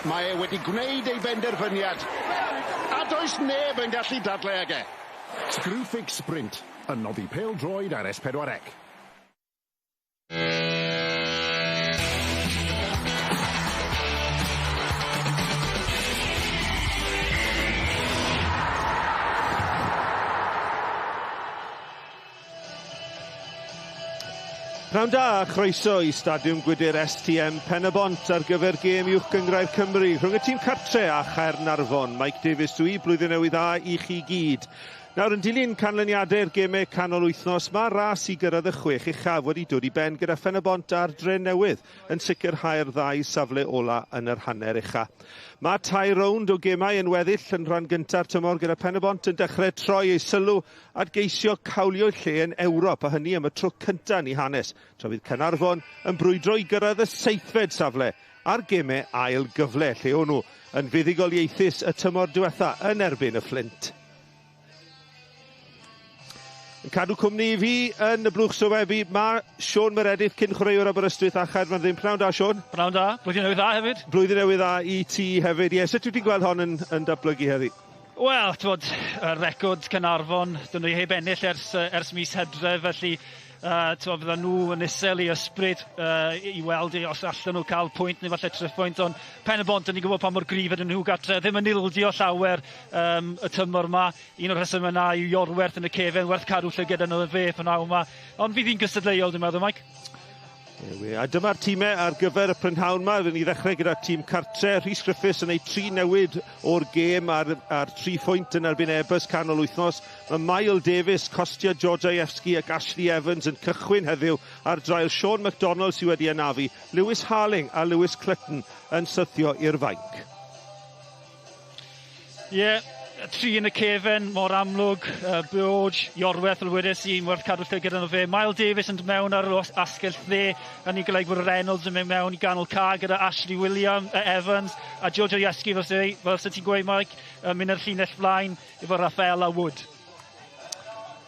Mae e wedi gwneud ei benderfyniad, a does neb yn gallu dadle ag e. Screwfix Sprint, yn noddi pêl-droed ar S4C. Pnawn da a chroeso i Stadiwm Gwydir STM Pen-y-bont ar gyfer gêm Uwch Gynghrair Cymru rhwng y tîm cartre a Chaernarfon. Mike Davies dw i, blwyddyn newydd dda i chi gyd. Nawr yn dilyn canlyniadau'r gemau canol wythnos, mae ras i gyrraedd y chwech uchaf wedi dod i ben gyda Phen-y-bont a'r Drenewydd yn sicrhau'r ddau safle ola yn yr hanner ucha. Mae tair rownd o gemau yn weddill yn rhan gynta'r tymor gyda Pen-y-bont yn dechrau troi ei sylw at geisio cawlio'i lle yn Ewrop, a hynny am y tro cyntaf yn ei hanes, tra bydd Caernarfon yn brwydro i gyrraedd y seithfed safle a'r gemau ail gyfle, lle o'n nhw yn fuddugoliaethus y tymor diwetha yn erbyn y Fflint. Yn cadw cwmni i fi yn y blwch sylwebu, mae Siôn Meredith, cyn chwaraewr Aberystwyth a Chaerfyrddin. Pnawn da, Siôn. Pnawn da. Blwyddyn newydd dda hefyd. Blwyddyn newydd dda i ti hefyd. Ie, sut wyt ti'n gweld hon yn, yn datblygu heddi? Wel, t'mod, y record Caernarfon, 'dyn nhw heb ennill ers ers mis Hydref, felly uh, t'mod, fyddan nhw yn isel i ysbryd uh, i weld i os allan nhw cael pwynt neu falle triphwynt, ond Pen y Bont, dyn ni'n gwybod pa mor gryf ydyn nhw gartre, ddim yn ildio llawer um, y tymor yma. Un o'r rhesymau yna yw Iorwerth yn y cefen, werth cadw llyged yno fe p'nawn yma. Ond fydd hi'n gystadleuol, dwi'n meddwl, Mike. A dyma'r tîmau ar gyfer y prynhawn yma. Rydyn ni ddechrau gyda tîm cartre. Rhys Griffiths yn ei tri newid o'r gêm ar, ar tri phwynt yn erbyn Airbus canol wythnos. Mae Mael Davies, Kostya Georgievski ac Ashley Evans yn cychwyn heddiw ar draul Sean McDonald sydd wedi anafu, Lewis Harling a Lewis Clutton yn syrthio i'r fainc. Ie, yeah, tri yn y cefen, mor amlwg, uh, Borge, Iorwerth, fel wedes i, werth cadw llygad arno fe. Miles Davies yn dod mewn ar yr asgell dde, a ni'n golygu bod Reynolds yn mynd mewn i ganol ca gyda Ashley Williams, uh, Evans, a George Ieski, fel, fel sy'n ti'n gweud, Mike, yn mynd ar llinell flaen efo Rafael a Wood.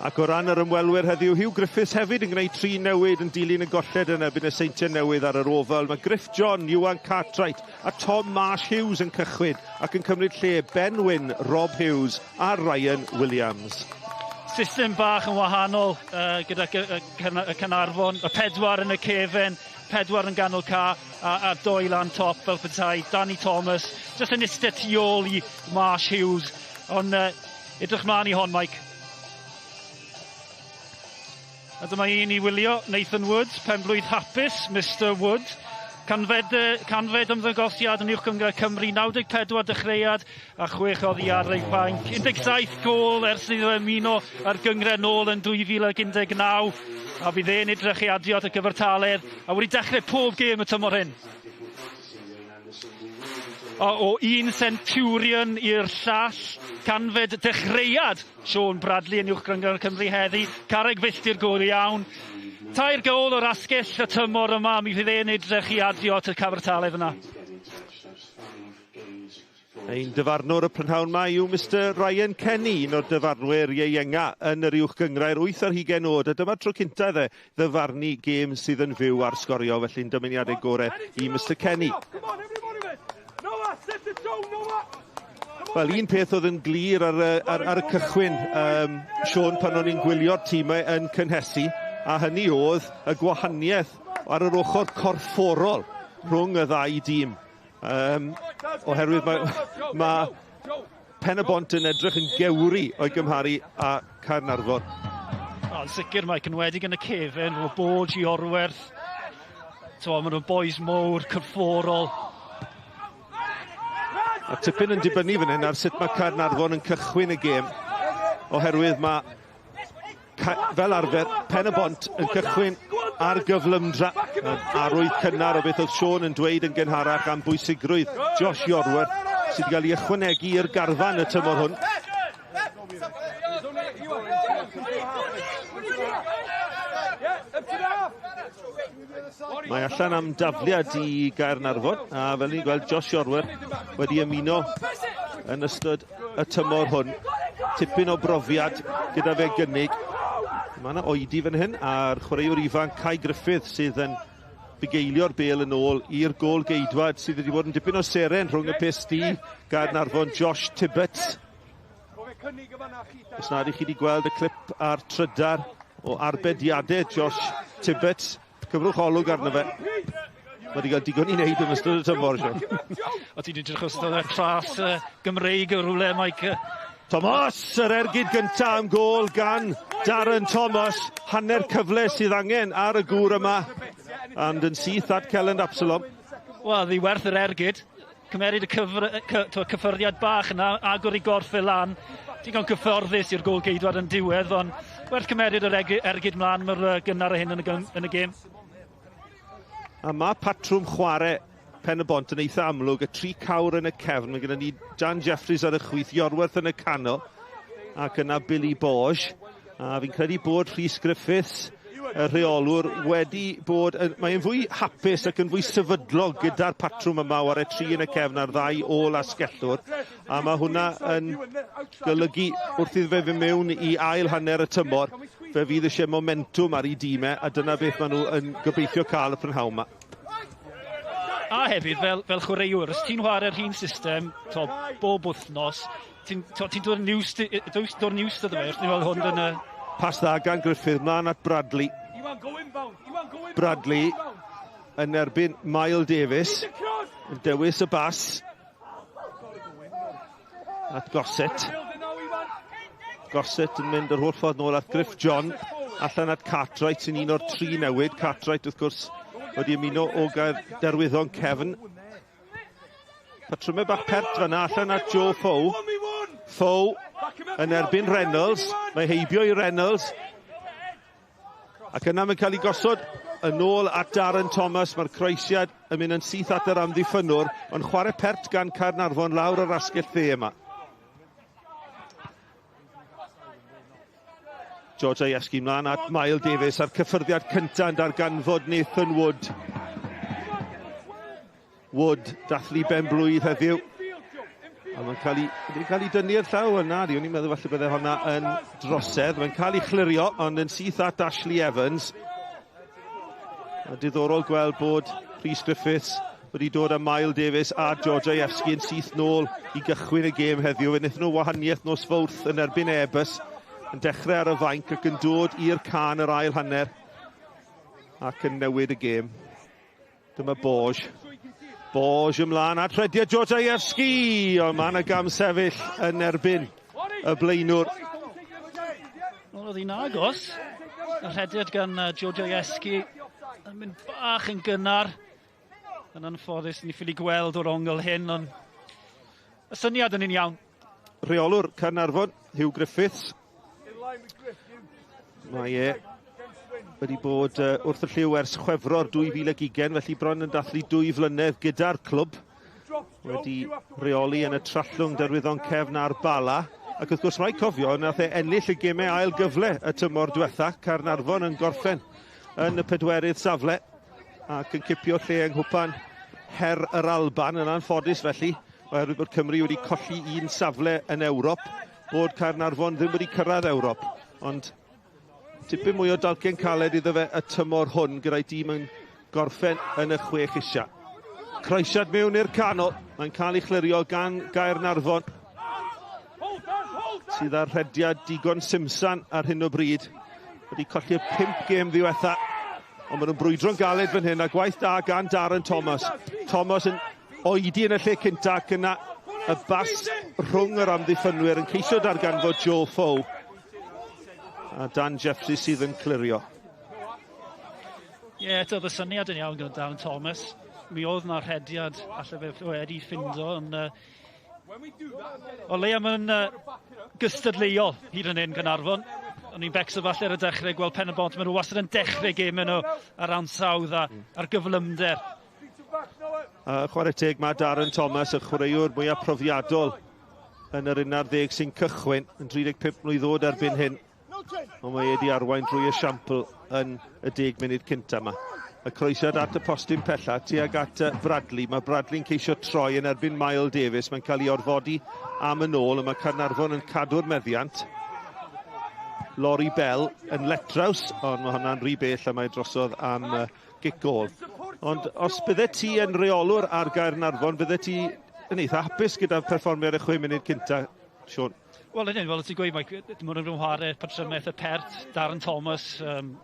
Ac o ran yr ymwelwyr heddiw, Huw Griffiths hefyd yn gwneud tri newid yn dilyn y golled yn erbyn y Seintiau Newydd ar yr Oval. Mae Griff John, Iwan Cartwright a Tom Marsh Hughes yn cychwyn ac yn cymryd lle Ben Wyn, Rob Hughes a Ryan Williams. System bach yn wahanol uh, gyda y Caernarfon, y pedwar yn y cefen, pedwar yn ganol ca a, a doi lan top fel petai. Danny Thomas, jyst yn eistedd tu ôl i Marsh Hughes, ond uh, Edrych mlaen i hon, Mike. A dyma un i wylio, Nathan Wood, penblwydd hapus, Mr Wood. Canfed, canfed ymddangosiad yn Uwch Gynghrair Cymru, 94 dechreuad a chwech oddi ar ei fainc. 17 gôl ers iddo ymuno â'r gynghrair nôl yn 2019. A fydd e'n edrych i adio at y gyfartaledd a wedi dechrau pob gêm y tymor hyn. O un centurion i'r llall, canfed dechreuad Sean Bradley yn Uwch Gynghrair Cymru heddi, carreg filltir go iawn. Tair gôl o'r asgell y tymor yma, mi fydd e'n edrych i adio at y cyfartaledd yna. Ein dyfarnwr y prynhawn ma yw Mister Ryan Kenny, un o'r dyfarnwyr ieuenga yn yr Uwch Gynghrair, 8 ar hugain oed, a dyma'r tro cynta iddo ddyfarnu gêm sydd yn fyw ar sgorio, felly'n dymuniadau gore i Mister Kenny. Wel, un peth oedd yn glir ar, ar, ar y cychwyn, um, Siôn, pan o'n i'n gwylio'r tîmau yn cynhesu, a hynny oedd y gwahaniaeth ar yr ochr corfforol rhwng y ddau dîm. Um, oherwydd mae, mae Pen-y-bont yn edrych yn gewri o'i gymharu â Caernarfon. O, yn sicr, Mike, yn wedig yn y cefen, o Borge i Orwerth. So, maen nhw'n boys mowr, corfforol. A tipyn yn dibynnu fan hyn ar sut mae Caernarfon yn cychwyn y gêm, oherwydd mae fel arfer, Pen-y-bont yn cychwyn ar gyflymdra. Arwydd cynnar o beth oedd Siôn yn dweud yn gynharach am bwysigrwydd Josh Iorwerth sydd wedi cael ei ychwanegu i'r garfan y tymor hwn. Mae allan am dafliad i Gaernarfon, a fel ni'n gweld Josh Iorwerth wedi ymuno yn ystod y tymor hwn. Tipyn o brofiad gyda fe gynnig. Mae yna oedi fan hyn, a'r chwaraewr ifanc Kai Griffith sydd yn bugeilio'r bêl yn ôl i'r gôl geidwad sydd wedi bod yn dipyn o seren rhwng y pyst i Gaernarfon, Josh Tibbetts. Os nad ych chi wedi gweld y clip ar trydar o arbediadau Josh Tibbetts, cyfrwch olwg arno fe. Mae wedi cael digon i wneud yn ystod y tymor, Sean. O ti wedi edrych os oedd y tras Gymreig o rhywle, Mike. Thomas, yr ergyd gyntaf am gôl gan Darren Thomas. Hanner cyfle sydd angen ar y gŵr yma. And yn syth at Kelland Absalom. Wel, ddi werth yr ergyd. Cymeryd y cyffyrddiad bach yna, agor i gorff e lan. Digon cyfforddus i'r gôl geidwad yn diwedd, ond werth cymeryd yr ergyd mlaen mor gynnar a hyn yn y gêm. A mae patrwm chwarae Pen-y-bont yn eitha amlwg, y tri cawr yn y cefn. Mae gyda ni Dan Jeffries ar y chwith, Iorwerth yn y canol, ac yna Billy Borge. A fi'n credu bod Rhys Griffiths, y rheolwr, wedi bod... Mae'n fwy hapus ac yn fwy sefydlog gyda'r patrwm yma o chwarae tri yn y cefn a'r ddau ôl asgellwr. A mae hwnna yn golygu wrth iddo fe fynd mewn i ail hanner y tymor, fe fydd eisiau momentwm ar ei dîmau, a dyna beth maen nhw yn gobeithio cael y prynhawn yma. A hefyd, fel chwaraewr, os ti'n chwarae'r un system bob wythnos, ti'n dod yn used iddo fe, wrth ni weld hwn yn y... Pas dda gan Griffith, mlaen at Bradley. Bradley yn erbyn Mael Davies, yn dewis y bas at Gossett. Gossett yn mynd yr holl ffordd nôl at Griff John, allan at Cartwright sy'n un o'r tri newid. Cartwright, wrth gwrs, wedi ymuno o Gaerderwyddon cefn. Patrymau bach pert fanna, allan at Joe Fow. Fow yn erbyn Reynolds. Mae heibio i Reynolds. Ac yna mae'n cael ei gosod yn ôl at Darren Thomas. Mae'r croesiad yn mynd yn syth at yr amddiffynnwr, ond chwarae pert gan Caernarfon lawr yr asgell dde yma. George Ievski mlaen at Mael Davies a'r cyffyrddiad cyntaf yn darganfod Nathan Wood. Wood dathlu ben blwydd heddiw. A mae'n cael ei dynnu i'r llaw yna. O'n i'n meddwl falle bydde honna yn drosedd. Mae'n cael ei chlirio, ond yn syth at Ashley Evans. A diddorol gweld bod Rhys Griffiths wedi dod â Mael Davies a George Ievski yn syth nôl i gychwyn y gêm heddiw. Fe wnaethon nhw wahaniaeth nos Fawrth yn erbyn Airbus, yn dechrau ar y fainc ac yn dod i'r can yr ail hanner ac yn newid y gêm. Dyma Borge. Borge ymlaen at rhediad George Ievski, ond mae yna gam sefyll yn erbyn y blaenwr. Oedd hi'n agos. Y rhediad gan George Ievski yn mynd bach yn gynnar. Yn anffodus, ni ffili gweld o'r ongl hyn, ond y syniad yn un iawn. Rheolwr Caernarfon, Hugh Griffiths. Mae e wedi bod wrth y llyw ers Chwefror 2020, felly bron yn dathlu 2 flynedd gyda'r clwb. Wedi rheoli yn y Trallwng, Derwyddon Cefn a'r Bala. Ac wrth gwrs rhaid cofio, nath e ennill y gemau ail gyfle y tymor diwetha. Caernarfon yn gorffen yn y 4edd safle ac yn cipio lle yng Nghwpan Her yr Alban yn anffodus felly, oherwydd bod Cymru wedi colli un safle yn Ewrop, bod Caernarfon ddim wedi cyrraedd Ewrop. Ond tipyn mwy o dalcen caled iddo fe y tymor hwn gyda'i dîm yn gorffen yn y 6 isa. Croesiad mewn i'r canol, mae'n cael ei chlirio gan Gaernarfon, sydd â'r rhediad digon simsan ar hyn o bryd. Wedi colli'r 5 gêm ddiwetha, ond maen nhw'n brwydro'n galed fan hyn, a gwaith da gan Darren Thomas. Thomas yn oedi yn y lle cynta, ac yna y bas rhwng yr amddiffynwyr yn ceisio darganfod Joe Fow. A Dan Jeffries sydd yn clirio. Ie, eto oedd y syniad yn iawn gyda Darren Thomas. Mi oedd na rhediad alle fe wedi ffindo, ond o leia mae'n gystadleuol hyd yn hyn Gaernarfon. O'n i'n becso falle ar y dechrau gweld Pen-y-bont, maen nhw wastad yn dechrau gêm nhw ar ansawdd a ar gyflymder. Chwarae teg mae Darren Thomas, y chwaraewr mwyaf profiadol yn yr 11 sy'n cychwyn, yn 35 mlwydd oed erbyn hyn. Ond mae wedi arwain drwy esiampl yn y 10 munud cynta yma. Y croesiad at y postyn pella tuag at Bradley. Mae Bradley'n ceisio troi yn erbyn Mael Davies. Mae'n cael ei orfodi am yn ôl, a mae Caernarfon yn cadw'r meddiant. Laurie Bell yn letraws, ond mae hwnna'n rhy bell a mae drosodd am gic gôl. Ond os bydde ti yn reolwr ar Gaernarfon, bydde ti yn eitha hapus gyda'r perfformiad y 6 munud cynta, Siôn? Wel, yn fel ti'n gweud, Mike, dim ond yn chwarae patrymau eitha pert. Darren Thomas,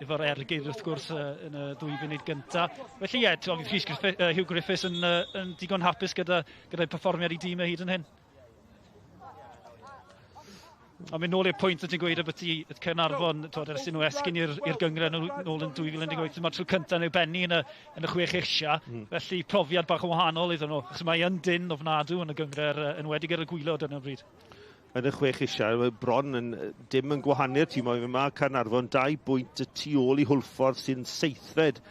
efo'r ergyd wrth gwrs yn y 2 funud gynta. Felly ie, yeah, Hugh Griffiths yn digon hapus gyda'i perfformiad i dîm e hyd yn hyn. A mynd nôl i'r pwynt o ti'n gweud ambyti Caernarfon, ers nhw esgyn i'r gynghrair nôl yn 2018, mae'r tro cyntaf nhw benni yn y 6 ucha, felly profiad bach yn wahanol iddyn nhw, achos mae yn dyn ofnadw yn y gynghrair, enwedig ar y gwaelod yn y bryd. Yn y 6 ucha, mae bron yn dim yn gwahanu'r tîm, mae Caernarfon 2 bwynt y tu ôl i Hwlffordd sy'n 7fed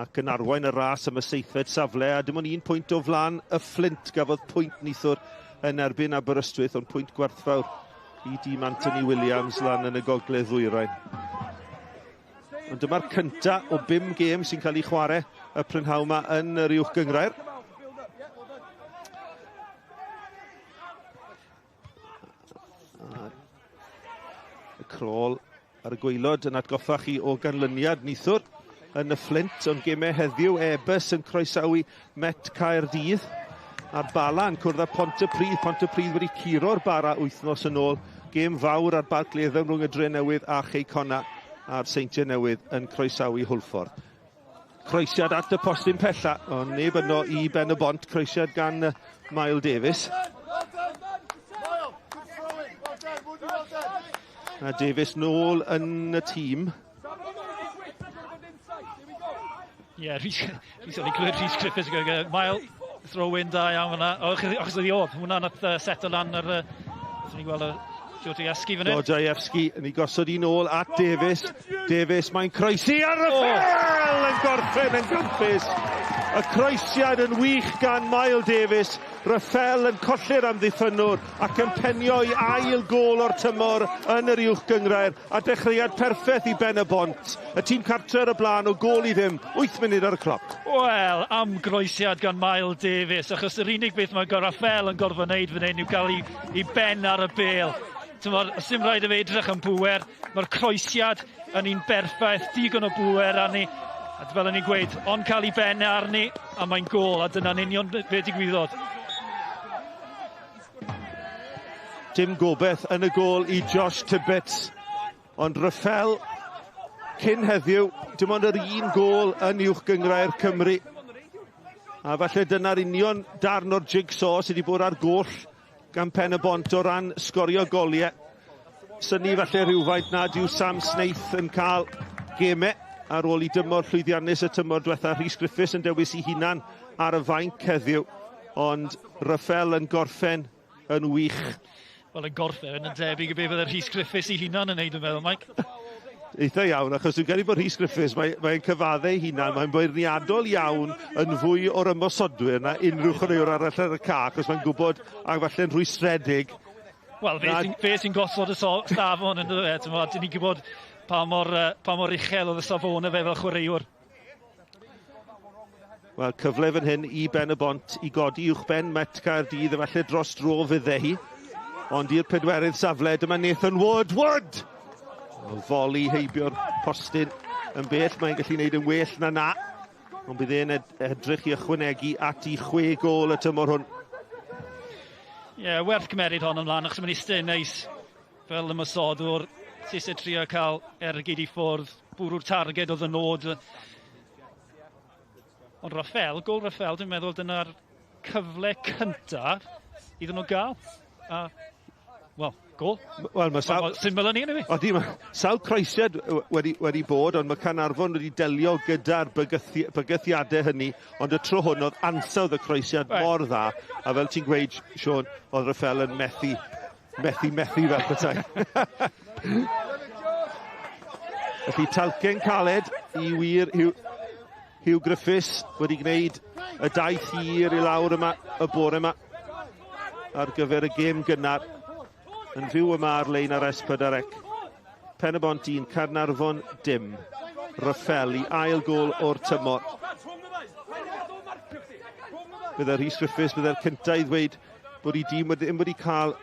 ac yn arwain y ras am y 7fed safle, a dim ond 1 pwynt o flaen y Fflint gafodd pwynt neithiwr yn erbyn Aberystwyth, ond pwynt gwerthfawr i dîm Anthony Williams lan yn y gogledd ddwyrain. Ond dyma'r cynta o 5 gêm sy'n cael ei chwarae y prynhawn yma yn yr uwch gynghrair. Y crôl ar y gwaelod yn atgoffa chi o ganlyniad neithiwr yn y Fflint, ond gemau heddiw, Airbus yn croesawu Met Caerdydd a'r Bala yn cwrdd â Pontypridd. Pontypridd wedi curo'r Bara wythnos yn ôl. Gêm fawr ar Barc Leddem rhwng y Drenewydd a Chei Connah, a'r Seintiau Newydd yn croesawu Hwlffordd. Croesiad at y postyn pella, ond neb yno i Ben y Bont. Croesiad gan Mael Davies. A Davies nôl yn y tîm. Ie, Rhys, o'n i'n clywed Rhys Griffiths yn gweud, Mael, throw-in da iawn fyna. Achos oedd hi oedd, hwnna nath seto lan ar, wrth ni'n gweld y Georgievski fan hyn. Georgievski yn ei gosod i nôl at Davies. Davies, mae'n croesi ar y ffel yn gorffen yn gampus. Y croesiad yn wych gan Mael Davies. Rafael yn colli'r amddiffynnwr ac yn penio i ail gôl o'r tymor yn yr uwch gynghrair, a dechreuad perffaith i Ben y Bont. Y tîm cartre ar y blaen o gôl i ddim, 8 munud ar y cloc. Wel, am groesiad gan Mael Davies, achos yr unig beth mae Rafael yn gorfod wneud fan hyn yw gael i ben ar y bêl. Sim rhaid i fe edrych yn bŵer, mae'r croesiad yn un berffaith, digon o bŵer arni, a fel o'n i'n gweud, ond cael ei ben arni, a mae'n gôl, a dyna'n union be digwyddodd. Dim gobeith yn y gôl i Josh Tibbets, ond Rafael cyn heddiw, dim ond yr un gôl yn uwch gynghrair Cymru. A falle dyna'r union darn o'r jigsaw sydd wedi bod ar goll gan Pen y Bont o ran sgorio goliau. Synnu falle rhywfaint nad yw Sam Snaith yn cael gemau ar ôl i dymor llwyddiannus y tymor diwetha. Rhys Griffiths yn dewis ei hunan ar y fainc heddiw, ond Rafael yn gorffen yn wych. Wel, yn gorffen yn debyg i be fydde Rhys Griffiths ei hunan yn neud, yn meddwl, Mike. Eitha iawn, achos dwi'n credu bod Rhys Griffiths, mae'n cyfadde ei hunan, mae'n beirniadol iawn yn fwy o'r ymosodwyr na unrhyw chwaraewr arall ar y ca, achos mae'n gwybod, ac falle'n rhwystredig. Wel, fe sy'n gosod y safon yn dweud, dyn ni'n gwybod pa mor uchel oedd y safon fe fel chwaraewr. Wel, cyfle fan hyn i Ben y Bont i godi uwch ben Met Caerdydd, efallai dros dro fydde hi. Ond i'r pedwerydd safle, dyma Nathan Wood. Wood! Foli heibio'r postyn yn bell, mae'n gallu gwneud yn well na na. Ond bydd e'n edrych i ychwanegu at i 6 gôl y tymor hwn. Ie, yeah, werth cymeryd hon ymlaen, achos mae'n eistedd neis fel ymosodwr. Ti eisiau trio cael ergyd i ffwrdd, bwrw'r targed oedd y nod. Ond Rafael, gôl Rafael, dwi'n meddwl dyna'r cyfle cyntaf iddyn nhw gael. A, wel, gôl. Wel, mae sawl... Syml yn un i fi. Odi, mae sawl croesiad wedi bod, ond mae Caernarfon wedi delio gyda'r bygythiadau hynny, ond y tro hwn oedd ansawdd y croesiad mor dda, a fel ti'n gweud, Siôn, oedd Rafael yn methu fel petai. Felly talcen caled i wir Hugh Griffiths wedi gwneud y daith hir i lawr yma y bore yma ar gyfer y gêm gynnar yn fyw yma ar-lein ar S4C. Pen y Bont 1, Caernarfon dim. Rafael i ail gôl o'r tymor. Bydde Rhys Griffiths, bydde'r cyntaf i ddweud bod ei dîm ddim wedi cael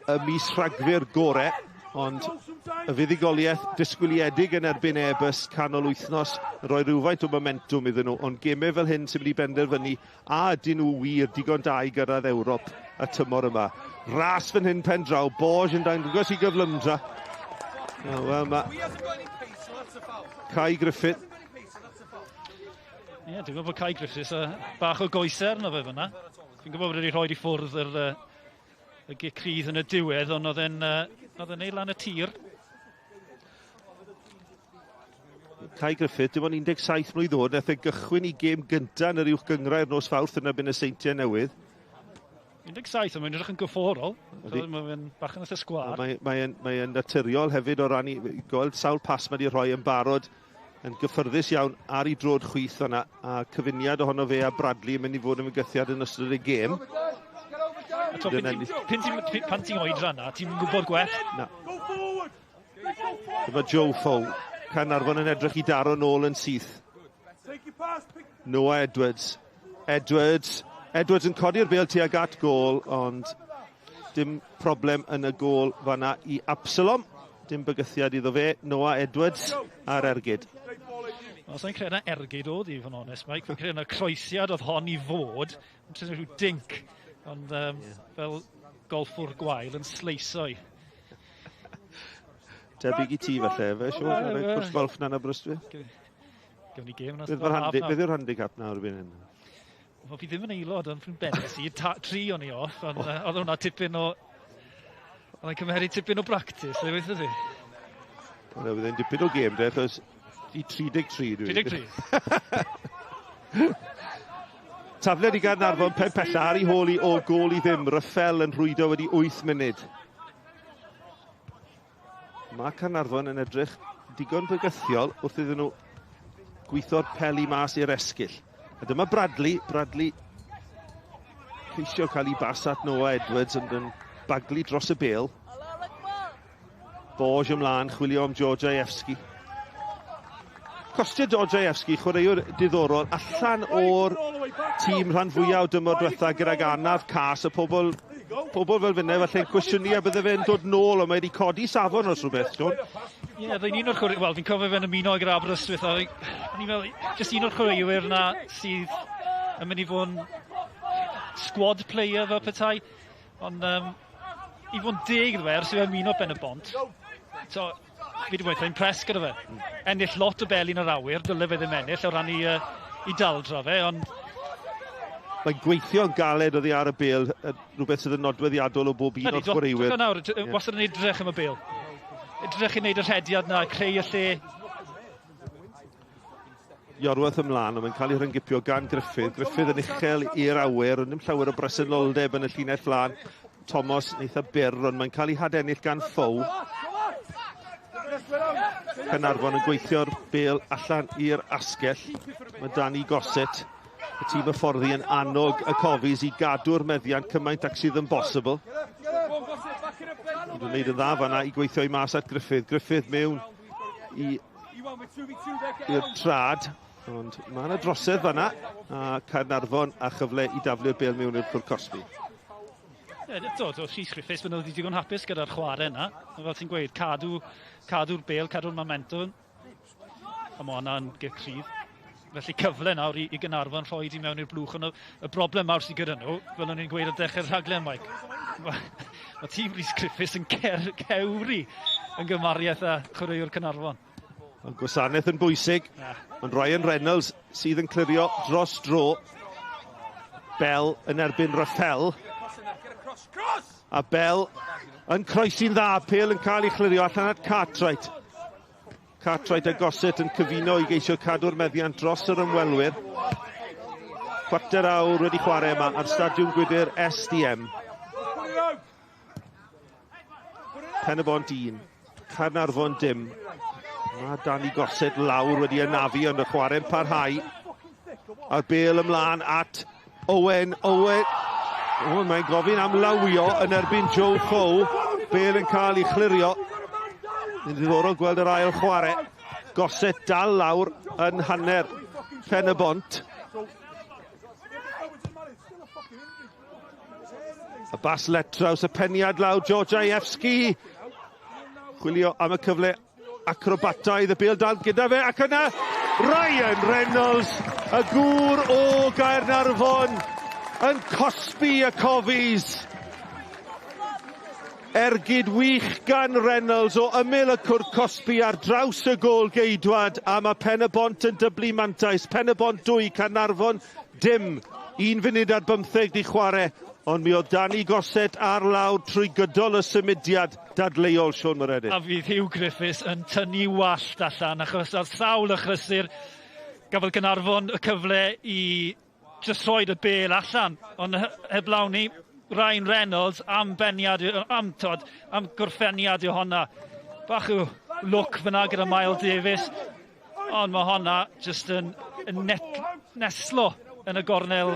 y mis Rhagfyr gore, ond Y fuddugoliaeth disgwyliedig yn erbyn Airbus canol wythnos yn rhoi rhywfaint o momentwm iddyn nhw, ond gemau fel hyn sy'n mynd i benderfynu a ydyn nhw wir digon da i gyrraedd Ewrop y tymor yma. Ras fan hyn pen draw, Borge yn dangos i gyflymdra. Oh, Wel, mae Kai Griffith. Ie, yeah, dwi'n gwybod bod Kai Griffiths a bach o goesau arno fe fyna. Fi'n gwybod bod wedi rhoi i ffwrdd yr, y gic rhydd yn y diwedd, ond oedd e'n oedd e'n neud lan y tir. Kai Griffith, dim ond 17 mlwydd oed, nath e gychwyn i gêm gyntaf yn yr uwch gynghrair nos Fawrth yn erbyn y Seintiau Newydd. 17, ond mae'n edrych yn gyfforol. Mae'n bach yn eitha sgwâr. Mae'n mae, mae naturiol hefyd o ran i gweld sawl pas mae wedi rhoi yn barod yn gyffyrddus iawn ar ei drod chwith yna, a cyfuniad ohono fe a Bradley yn mynd i fod yn fygythiad yn ystod y gêm. Pan ti'n oedran na, ti'n gwybod gwell. Na. Dyma Joe Fow. Caernarfon yn edrych i daro nôl yn syth. Noah Edwards. Edwards. Edwards yn codi'r bêl tuag at gôl, ond dim problem yn y gôl fanna i Absalom. Dim bygythiad iddo fe. Noah Edwards ar ergyd. Wel, sa'n credu na ergyd oedd i, fod yn onest, Mike. Fi'n credu na croesiad oedd hon i fod. Yn rhyw dink. Ond um, yeah. fel golffwr gwael yn sleisoi. Tebyg i ti falle, fe, siŵr, ar y cwrs golff na'n Aberystwyth. Gewn ni gêm Beth yw'r handicap nawr erbyn hyn? Wel, fi ddim yn aelod, ond fi'n bennes i, tri o'n i off, ond oh. oedd hwnna tipyn o... Oedd e'n cymheru tipyn o bractis, dweud weithio ti. Wel, oedd e'n dipyn o gêm, de, achos i 33 dwi. 33. Tafliad i Gaernarfon, pen pella ar ei hôl i o gôl i ddim. Ryffel yn rhwydo wedi 8 munud. Mae Caernarfon yn edrych digon bygythiol wrth iddyn nhw gweithio'r peli mas i'r esgyll. A dyma Bradley, Bradley ceisio cael ei bas at Noah Edwards ond yn baglu dros y bêl. Borge ymlaen, chwilio am Georgievski. Costio Georgievski, chwaraewr diddorol, allan o'r tîm rhan fwyaf o dymor diwetha gydag anaf cas, y pobl, pobl fel finne falle'n cwestiynu a bydde fe'n dod nôl, ond mae wedi codi safon os rhywbeth, John. Ie, yeah, un o'r chwaraewyr, wel, fi'n cofio fe'n ymuno gyda Aberystwyth, a o'n i'n meddwl, jyst un o'r chwaraewyr na sydd yn mynd i fod yn squad player fel petai, ond um, i fod yn deg iddo fe, ers i fe ymuno Ben y Bont, so, fi wedi bod eitha impressed gyda fe. Ennill lot o beli yn yr awyr, dyle fe ddim ennill o ran i, uh, i daldra fe, ond... Mae'n gweithio'n galed oddi ar y bêl, rhywbeth sydd yn nodweddiadol o bob un o'r chwaraewyr. Nawr, yeah. wastad yn edrych am y bêl. Edrych i wneud y rhediad na, creu y lle. Iorwerth ymlaen, ond mae'n cael ei rhyngipio gan Gruffydd. Gruffydd yn uchel i'r awyr, ond ddim llawer o bresenoldeb yn y llinell flaen. Thomas yn eitha byr, ond mae'n cael ei hadennill gan Ffow. Caernarfon yn gweithio'r bêl allan i'r asgell. Mae Danny Gossett, y tîm hyfforddi yn annog y Cofis i gadw'r meddiant cymaint ac sydd yn bosibl. Ond yn wneud yn dda fanna i gweithio i mas at Gruffydd. Gruffydd mewn i i'r trad, ond mae yna drosedd fanna, a Caernarfon a chyfle i daflu'r bêl mewn i'r cwr cosbi. Ie, yeah, do, do, Rhys Griffiths, maen nhw wedi digon hapus gyda'r chwarae yna. Fel ti'n gweud, cadw, cadw'r bêl, cadw'r momentum. A mae hwnna'n gic rhydd. Felly cyfle nawr i, i Gaernarfon rhoi i mewn i'r blwch. Ond y, y broblem mawr sydd gyda nhw, fel o'n i'n gweud ar dechrau'r rhaglen, Mike, mae, mae tîm Rhys Griffiths yn cer, cewri yn gymariaeth â chwaraewr Caernarfon. Ond gwasanaeth yn bwysig. Ond Ryan Reynolds sydd yn clirio dros dro. Bell yn erbyn Raffel. A Bell yn croesi'n dda. Pêl yn cael ei chlirio allan at Cartwright. Cartwright a Gossett yn cyfuno i geisio cadw'r meddiant dros yr ymwelwyr. Chwarter awr wedi chwarae yma ar Stadiwm Gwydyr SDM. Pen-y-bont 1, Caernarfon dim. Mae Danny Gossett lawr wedi anafu ond y chwarae'n parhau. A'r bêl ymlaen at Owen, Owen. O, mae'n gofyn am lawio yn erbyn Joe Fow. Bêl yn cael ei chlirio. Yn ddiddorol gweld yr ail chwarae. Gossett dal lawr yn hanner Pen y Bont. Y bas letraws, y peniad lawr, Georgievski. Chwilio am y cyfle acrobataidd, y bêl dal gyda fe, ac yna Ryan Reynolds, y gŵr o Gaernarfon, yn cosbi y Cofis. Ergyd wych gan Reynolds o ymyl y cwrt cosbi ar draws y gôl geidwad, a mae Pen-y-bont yn dyblu mantais. Pen-y-bont 2, Caernarfon dim. 1 funud ar 15 di chwarae, ond mi oedd Danny Gossett ar lawr trwy gydol y symudiad dadleuol, Siôn Meredydd. A fydd Huw Griffiths yn tynnu wallt allan, achos ar sawl achlysur gafodd Gaernarfon y cyfle i jyst rhoid y bêl allan, ond heblaw ni, Ryan Reynolds am beniad, am, tod, am gorffeniad yw honna. Bach o lwc fyna gyda Miles Davies, ond mae honna jyst yn neslo yn y gornel.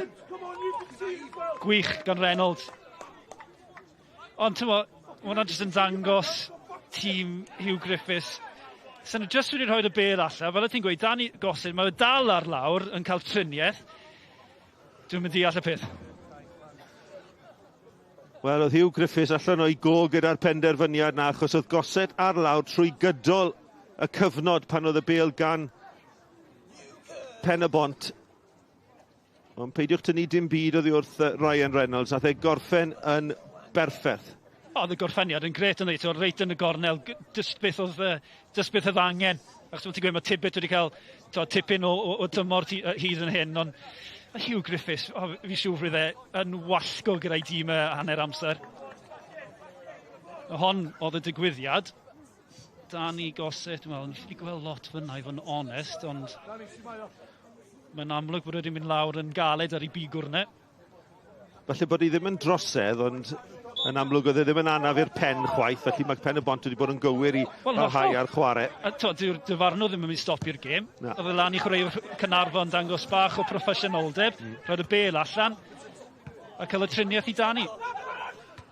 Gwych gan Reynolds. Ond ti'n mo, mae hwnna jyst yn dangos tîm Huw Griffiths. Sa'n nhw jyst wedi rhoi y bêl allan, fel y ti'n gweud, Danny Gossett, mae fe dal ar lawr yn cael triniaeth. Dwi'n mynd deall y peth. Wel, oedd Huw Griffiths allan o'i go gyda'r penderfyniad na, achos oedd Gossett ar lawr trwy gydol y cyfnod pan oedd y bêl gan Pen-y-bont. Ond peidiwch tynnu dim byd oddi wrth Ryan Reynolds, nath e gorffen yn berffaith. Oedd y gorffeniad yn grêt yn dweud, reit yn y gornel, jyst beth oedd, jyst beth oedd angen. Achos ti'n gweud, mae Tibbet wedi cael tipyn o dymor hyd yn hyn, ond Huw Griffiths, fi siŵr fydd e yn wallgo gyda'i dîm hanner amser. Hon oedd y digwyddiad. Danny Gossett, wel, ni wedi gweld lot fyna i fod yn onest, ond mae'n amlwg bod wedi mynd lawr yn galed ar ei bigwrne. Falle bod hi ddim yn drosedd, ond yn amlwg oedd e ddim yn anaf i'r pen chwaith, felly mae Pen-y-bont wedi bod yn gywir i barhau ar chwarae. A to, dyw'r dyfarnwr ddim yn mynd i stopio'r gêm. Oedd e lan i chwarae Caernarfon dangos bach o proffesiynoldeb, rhoi'r y bêl allan, a cael y triniaeth i Danny.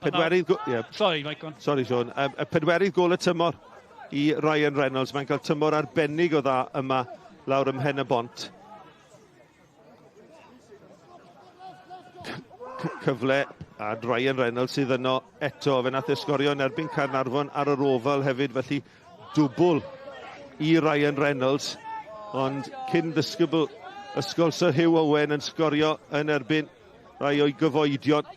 Pedwerydd yeah. Sorry, Mike, go on. Sorry, Sean. Y pedwerydd gôl y tymor i Ryan Reynolds. Mae'n cael tymor arbennig o dda yma lawr ym Mhen-y-bont. Cyfle a Ryan Reynolds sydd yno eto. Fe nath e sgorio yn erbyn Caernarfon ar yr Oval hefyd, felly dwbl i Ryan Reynolds. Ond cyn ddisgybl ysgol Sir Hugh Owen yn sgorio yn erbyn rai o'i gyfoedion.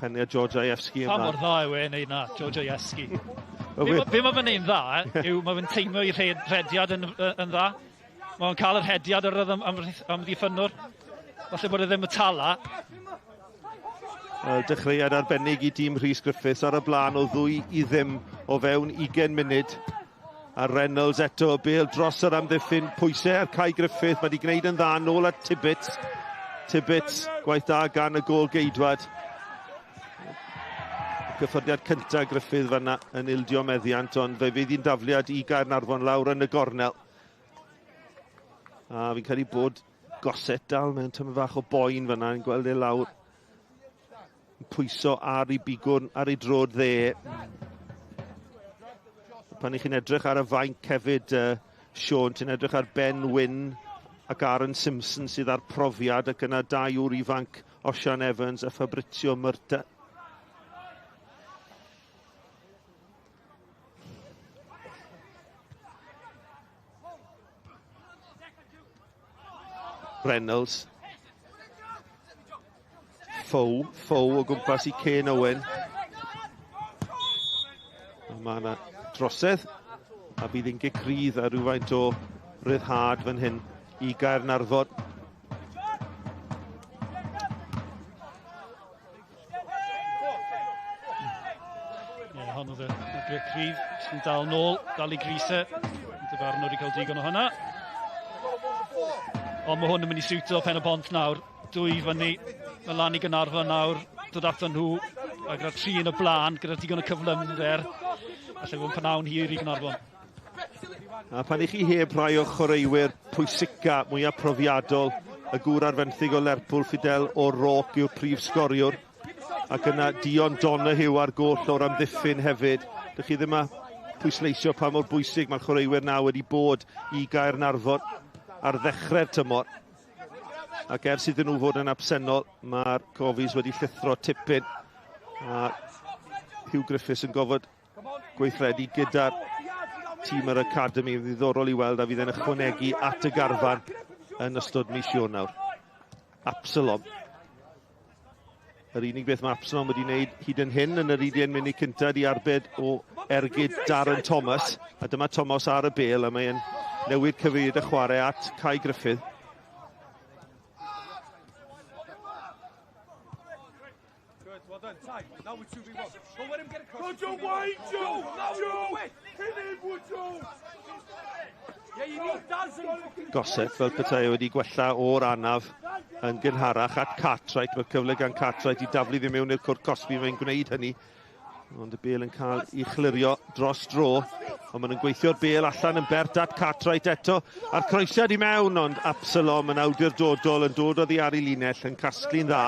Peniad George Ievski yma. Pa mor dda yw e'n neud na, George Ievski. Be mae fe'n neud dda yw mae fe'n teimlo i rhediad yn dda. Mae'n cael yr rhediad ar yr amddiffynnwr. Falle bod e ddim y tala. Dechreuad arbennig i dîm Rhys Griffiths ar y blaen o 2-0 o fewn 20 munud. A Reynolds eto, bêl dros yr amddiffyn, pwysau ar Kai Griffith, mae wedi gwneud yn dda nôl at Tibbets. Tibbets, gwaith da gan y gôl geidwad. Cyffyrddiad cyntaf Griffith fanna yn ildio meddiant, ond fe fydd hi'n dafliad i Gaernarfon lawr yn y gornel. A fi'n credu bod Gossett dal mewn tymed fach o boen fanna, yn gweld e lawr. Yn pwyso ar ei bigwrn, ar ei drod dde. Pan i chi'n edrych ar y fainc hefyd, Siôn, ti'n edrych ar Ben Wyn ac Aaron Simpson sydd ar profiad, ac yna dau ŵr ifanc, Osian Evans a Fabrizio Murta. Reynolds. Fow o gwmpas i Kane Owen. A mae yna drosedd, a bydd hi'n gic rydd a rhywfaint o ryddhad fan hyn i Gaernarfon. Ie, hon oedd y gic rydd, sy'n dal nôl, dal i grisau. Dyfarnwr wedi cael digon o hynna. Ond mae hwn yn mynd i siwto Pen-y-bont nawr. 2 fyny, mae lan i Gaernarfon nawr, dod ato nhw, a gyda'r 3 yn y blaen, gyda'r digon o cyflymder, falle bod yn pnawn hir i Gaernarfon. A pan i chi heb rai o chwaraewyr pwysica, mwyaf profiadol, y gŵr ar fenthyg o Lerpwl, Fidel O'Rourke yw'r prif sgoriwr, ac yna Dion Donoghue ar goll o'r amddiffyn hefyd. Dych chi ddim a pwysleisio pa mor bwysig mae'r chwaraewyr na wedi bod i Gaernarfon ar ddechrau'r tymor. Ac ers iddyn nhw fod yn absennol, mae'r Cofis wedi llithro tipyn. A Huw Griffiths yn gofod gweithredu gyda'r tîm yr Academy. Ddiddorol i weld a fydd e'n ychwanegu at y garfan yn ystod mis Ionawr. Absalom. Yr unig beth mae Absalom wedi wneud hyd yn hyn yn yr 20 munud cyntaf i arbed o ergyd Darren Thomas. A dyma Thomas ar y bêl a mae'n newid cyfeiriad y chwarae at Kai Griffith. Gossett fel petai wedi gwella o'r anaf yn gynharach at Cartwright. Mae cyfle gan Cartwright i daflu ddim mewn i'r cwrt cosbi, mae'n gwneud hynny. Ond y bêl yn cael ei chlirio dros dro. Ond maen nhw'n gweithio'r bêl allan yn bert at Cartwright eto. A'r croesiad i mewn, ond Absalom yn awdurdodol yn dod oddi ar ei linell yn casglu'n dda.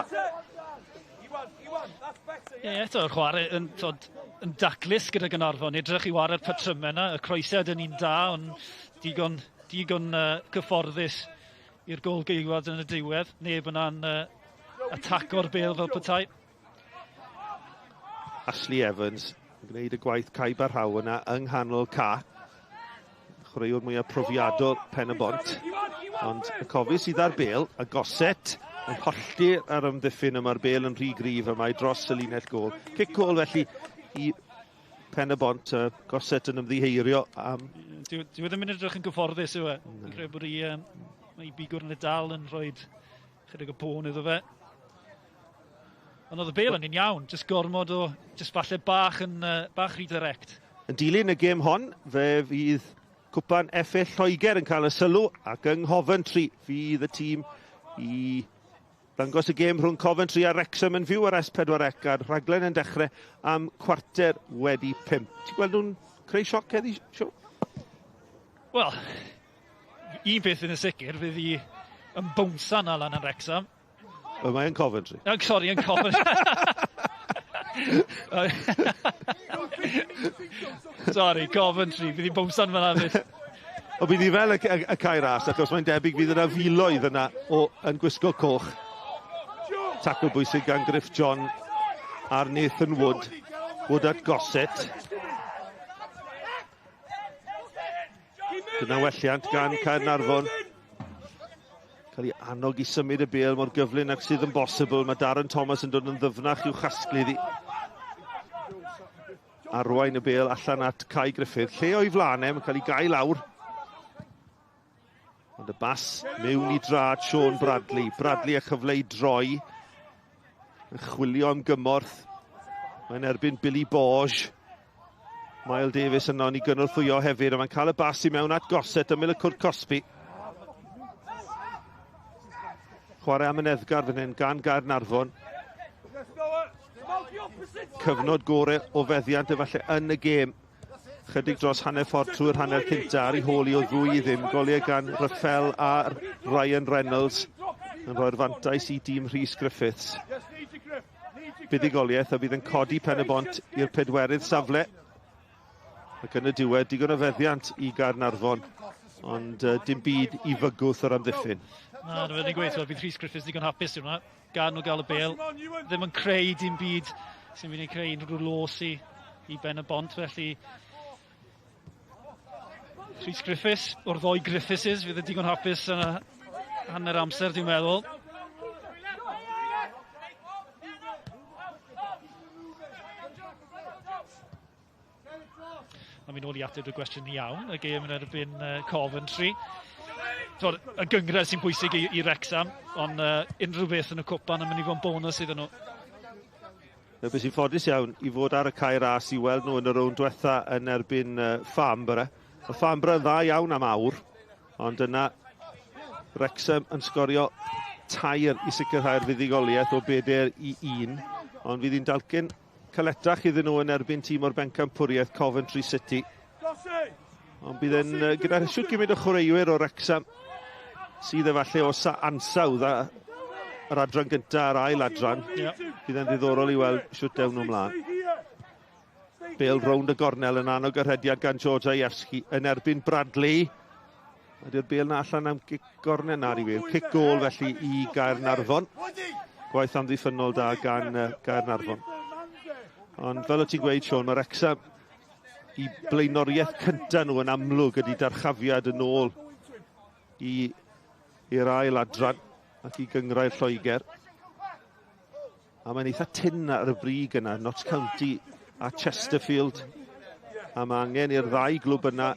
Ie, yeah, eto'r chwarae yn, tod, yn daclus gyda Gaernarfon. Edrych i ware'r patrymau yna. Y croesiad yn un da, ond digon, digon cyfforddus i'r gol geidwad yn y diwedd. Neb yna'n ataco'r bêl fel petai. Ashley Evans yn gwneud y gwaith Cae Barhaw yna yng nghanol ca. Chwaraewr mwyaf profiadol Pen y Bont. Ond y cofi sydd ar bêl, a Gossett yn hollti ar ymddiffyn yma'r bêl yn rhy gryf yma i dros y linell gôl. Cic gôl felly i Pen y Bont, Gossett yn ymddiheirio am... Dyw e ddim yn edrych yn gyfforddus yw e. Fi'n credu bod ei bigwr yn y dal yn rhoi chydig o pôn iddo fe. Ond oedd y bêl yn un iawn, jyst gormod o, jyst falle bach yn bach rhy direct. Yn dilyn y gêm hon, fe fydd Cwpan FA Lloegr yn cael y sylw ac yng Nghofentry fydd y tîm i ddangos y gêm rhwng Coventry a Wrexham yn fyw ar S4C a'r rhaglen yn dechrau am 5:15. Ti'n gweld nhw'n creu sioc heddi, Siôn? Wel, un peth yn y sicr, fydd hi yn bownsan allan yn Wrexham. Wel, mae yn Coventry. Oh, sorry, yn Coventry. Sorry, Coventry. Fydd hi'n bownsan fan hyn. O, bydd hi fel y Cae Ras, achos mae'n debyg fydd yna filoedd yna o, yn gwisgo coch. Tacl bwysig gan Griff John ar Nathan Wood. Wood at Gossett. Dyna welliant gan Caernarfon. Cael ei annog i symud y bêl mor gyflym ag sydd yn bosibl. Mae Darren Thomas yn dod yn ddyfnach i'w chasglu iddi. Arwain y bêl allan at Kai Griffith. Lle o'i flaen e, mae'n cael ei gau lawr. Ond y bas mewn i drad Sean Bradley. Bradley a chyfle i droi. Yn chwilio am gymorth. Mae'n erbyn Billy Borge. Miles Davis yno yn ei gynorthwyo hefyd, a mae'n cael y bas i mewn at Gossett ymyl y cwrt cosbi. Chwarae amyneddgar fan hyn gan Gaernarfon. Cyfnod gore o feddiant efallai yn y gêm. Chydig dros hanner ffordd trwy'r hanner cynta ar ei hôl i o 2-0. Goliau gan Raffel a Ryan Reynolds yn rhoi'r fantais i dîm Rhys Griffiths. Buddugoliaeth a fydd yn codi Pen y Bont i'r pedwerydd safle. Ac yn y diwedd, digon o feddiant i Gaernarfon, ond dim byd i fygwth yr amddiffyn. Na, dwi'n ni'n gweud, bydd Rhys Griffiths digon hapus yw hwnna. Gan nhw gael y bêl, ddim yn creu dim byd sy'n mynd i creu unrhyw los i Ben y Bont, felly Rhys Griffiths, o'r ddoi Griffithses, fydd yn digon hapus yn hanner amser, dwi'n meddwl. A mi'n ôl i ateb y gwestiwn iawn, y gêm yn erbyn Coventry. Twod, y gynghrair sy'n bwysig i Wrexham, ond unrhyw beth yn y cwpan yn mynd i fod yn bonus iddyn nhw. Fe beth sy'n ffodus iawn i fod ar y Cae Ras i weld nhw yn y rownd diwetha yn erbyn Farnborough. Mae Farnborough yn dda iawn am awr, ond yna Wrexham yn sgorio 3 i sicrhau'r fuddugoliaeth o 4-1. Ond fydd hi'n dalcen caletach iddyn nhw yn erbyn tîm o'r bencampwriaeth Coventry City. Ond bydd yn gyda shwt gymaint o chwaraewyr o Wrexham sydd efallai o ansawdd a yr adran gyntaf a'r ail adran. Yeah. Bydd yn ddiddorol i weld shwt dewn nhw ymlaen. Bêl rownd y gornel yn annog y rhediad gan George Ajewski yn erbyn Bradley. Ydy'r bêl na allan am gic gornel na i fyw. Cic gôl felly i Gaernarfon. Gwaith amddiffynnol da gan Gaernarfon. Ond fel o ti'n gweud, Siôn, mae Wrexham i blaenoriaeth cyntaf nhw yn amlwg ydy darchafiad yn ôl i i'r ail adran ac i gyngrair Lloegr. A mae'n eitha tyn ar y brig yna, Notts County a Chesterfield. A mae angen i'r ddau glwb yna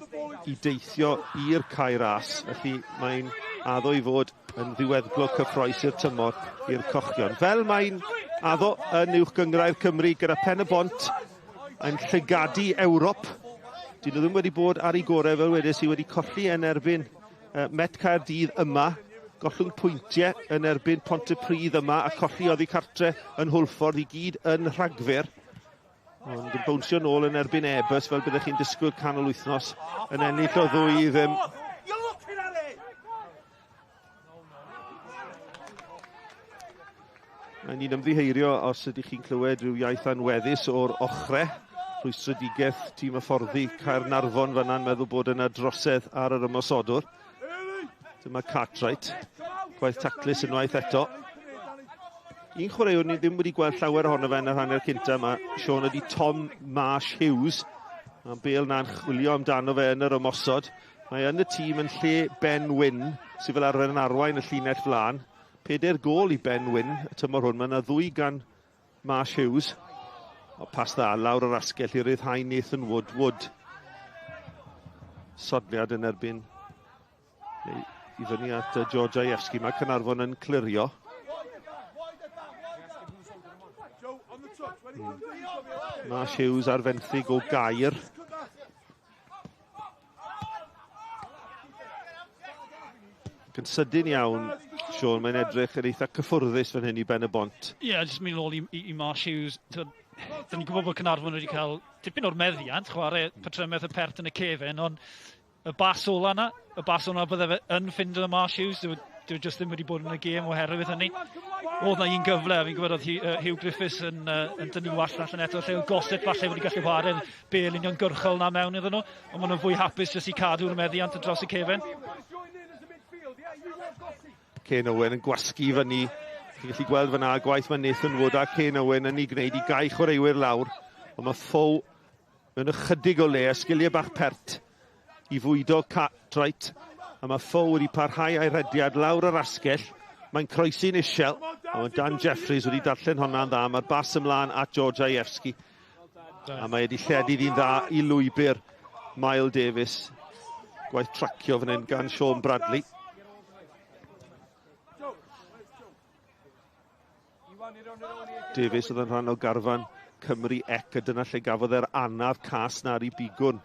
i deithio i'r Cae Ras. Felly mae'n addo i fod yn ddiweddglo cyffroes i'r tymor i'r cochion. Fel mae'n addo yn uwch gyngrair Cymru gyda Pen y Bont yn llygadu Ewrop. Dyn nhw ddim wedi bod ar ei gorau fel wedes i wedi colli yn erbyn uh, Met Caerdydd yma, gollwng pwyntiau yn erbyn Pontypridd yma a colli oddi cartre yn Hwlffordd i gyd yn Rhagfyr. Ond yn bownsio nôl yn erbyn Airbus fel byddech chi'n disgwyl canol wythnos yn ennill o ddwy i ddim. Mae'n ni'n ymddiheirio os ydych chi'n clywed rhyw iaith anweddus o'r ochre. Rhwystredigaeth tîm hyfforddi Caernarfon fanna'n meddwl bod yna drosedd ar yr ymosodwr. Dyma Cartwright. Gwaith taclus unwaith eto. Un chwaraewr ni ddim wedi gweld llawer ohono fe yn yr hanner cynta yma, Sean, ydy Tom Marsh Hughes. Mae'n bel na'n chwilio amdano fe yn yr ymosod. Mae yn y tîm yn lle Ben Wyn, sydd fel arfer yn arwain y llinell flaen. Peder gol i Ben Wyn y tymor hwn. Mae yna ddwy gan Marsh Hughes. O, pas dda, lawr yr asgell i ryddhau Nathan Wood. Wood. Sodliad yn erbyn neu i fyny at George Ajewski. Mae Caernarfon yn clirio. Marsh Hughes ar fenthyg o Gaer. Ac yn sydyn iawn, Sean, mae'n edrych yn eitha cyffwrddus fan hyn i Ben y Bont. Ie, yeah, jyst mynd ôl i, i, i Marsh Hughes. Dyn ni'n gwybod bod Caernarfon wedi cael tipyn o'r meddiant, chwarae patrymedd y pert yn y cefen, ond y bas ola yna, y bas ola bydde fe yn ffindo Marsh Hughes, dyw, dyw e jyst ddim wedi bod yn y gêm oherwydd hynny. Oedd na un gyfle, a fi'n gwybod oedd Hugh Griffiths yn, yn dynnu wallt allan eto, lle oedd Gossett falle wedi gallu chwarae'r bel uniongyrchol na mewn iddyn nhw, ond maen nhw'n fwy hapus jyst i cadw'r meddiant yn dros y cefen. Ken Owen yn gwasgu fyny. Chi'n gallu gweld fyna gwaith mae Nathan Wood a Ken Owen yn ei gwneud i gau chwaraewyr lawr. Ond mae Ffow mewn ychydig o le a sgiliau bach pert i fwydo Cartwright. A mae Ffow wedi parhau a'i rhediad lawr yr asgell. Mae'n croesi'n isiel. A mae Dan Jeffries wedi darllen honna'n dda. Mae'r bas ymlaen at George Ajewski. A mae wedi lledu ddi'n dda i lwybr Mael Davies. Gwaith tracio fan hyn gan Sean Bradley. Davies oedd yn rhan o garfan Cymru ec a dyna lle gafodd e'r anaf cas na ar ei bigwn.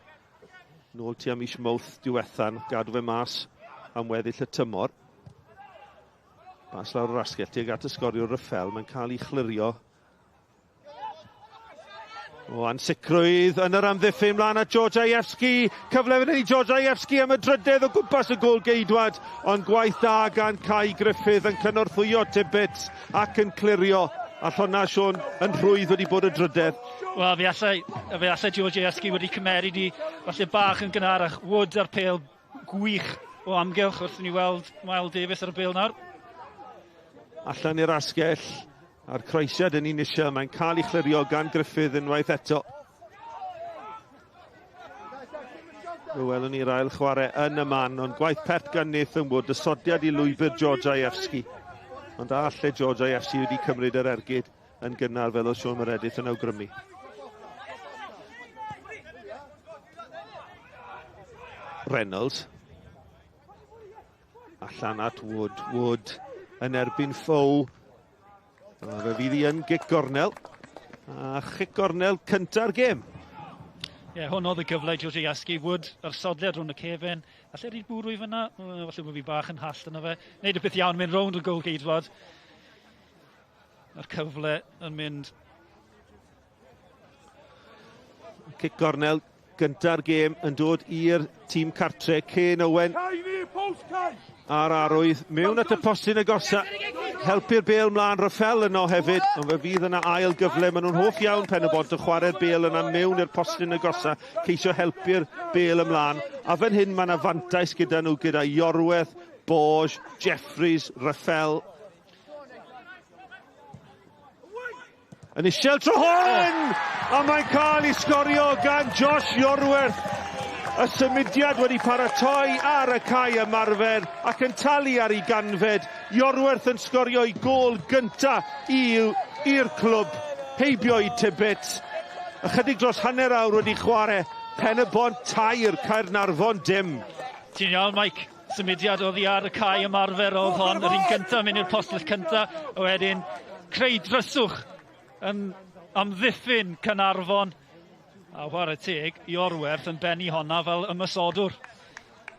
Nôl tua mis Mawrth diwethan, gadw fe mas am weddill y tymor. Bas lawr yr asgell tuag at y sgoriwr Ryffel, mae'n cael ei chlirio O, ansicrwydd yn yr amddiffyn mlaen at George Ajewski. Cyfle fan hyn i George Ajewski am y drydedd o gwmpas y gôl geidwad. Ond gwaith da gan Kai Griffith yn cynorthwyo Tibbets ac yn clirio. A honna, Sean, yn rhwydd wedi bod y drydedd. Wel, fe allai, fe allai George Ajewski wedi cymeryd i falle bach yn gynharach. Wood a'r pêl gwych o amgylch wrth i ni weld Miles Davies ar y bêl nawr. Allan i'r asgell. A'r croesiad yn un eisiau, mae'n cael ei chlirio gan Griffith unwaith eto. Fe welwn ni'r ail chwarae yn y man, ond gwaith pert gan Nathan Wood, ysodiad i lwybr George Ajewski. Ond a alle George Ajewski wedi cymryd yr ergyd yn gynnar fel oedd Sean Meredith yn awgrymu. Reynolds. Allan at Wood. Wood yn erbyn Fow. A fe fydd hi yn gic gornel. A chic gornel cynta'r gêm. Ie, yeah, hwn oedd y gyfle i George Iaski. Wood ar sodliad rhwng y cefen. Alle ryd bwrw i fyna? Falle bod fi bach yn hallt yna fe. Neud y peth iawn, mynd rownd y gol geidwad. A'r cyfle yn mynd. Cic gornel gynta'r gêm yn dod i'r tîm cartre. Kane Owen a'r arwydd mewn at y postyn agosa. Helpu'r bêl mlaen, Raffel yno hefyd, ond fe fydd yna ail gyfle. Maen nhw'n hoff iawn Pen y Bont yn chwarae'r bêl yna mewn i'r postyn agosa, ceisio helpu'r bêl ymlaen. A fan hyn mae yna fantais gyda nhw, gyda Iorwerth, Borge, Jeffries, Raffel. Yn isiel tro hwn! A mae'n cael ei sgorio gan Josh Iorwerth. Y symudiad wedi paratoi ar y cae ymarfer ac yn talu ar ei ganfed. Iorwerth yn sgorio ei gôl gynta i'r clwb, heibio i Tibbets. Ychydig dros hanner awr wedi chwarae, Pen-y-bont 3, Caernarfon dim. Ti'n iawn, Mike. Symudiad oddi ar y cae ymarfer oedd hon, yr un gyntaf mynd i'r postell cyntaf, a wedyn creu dryswch yn amddiffyn Caernarfon. A chwarae teg, Iorwerth yn bennu honna fel ymosodwr.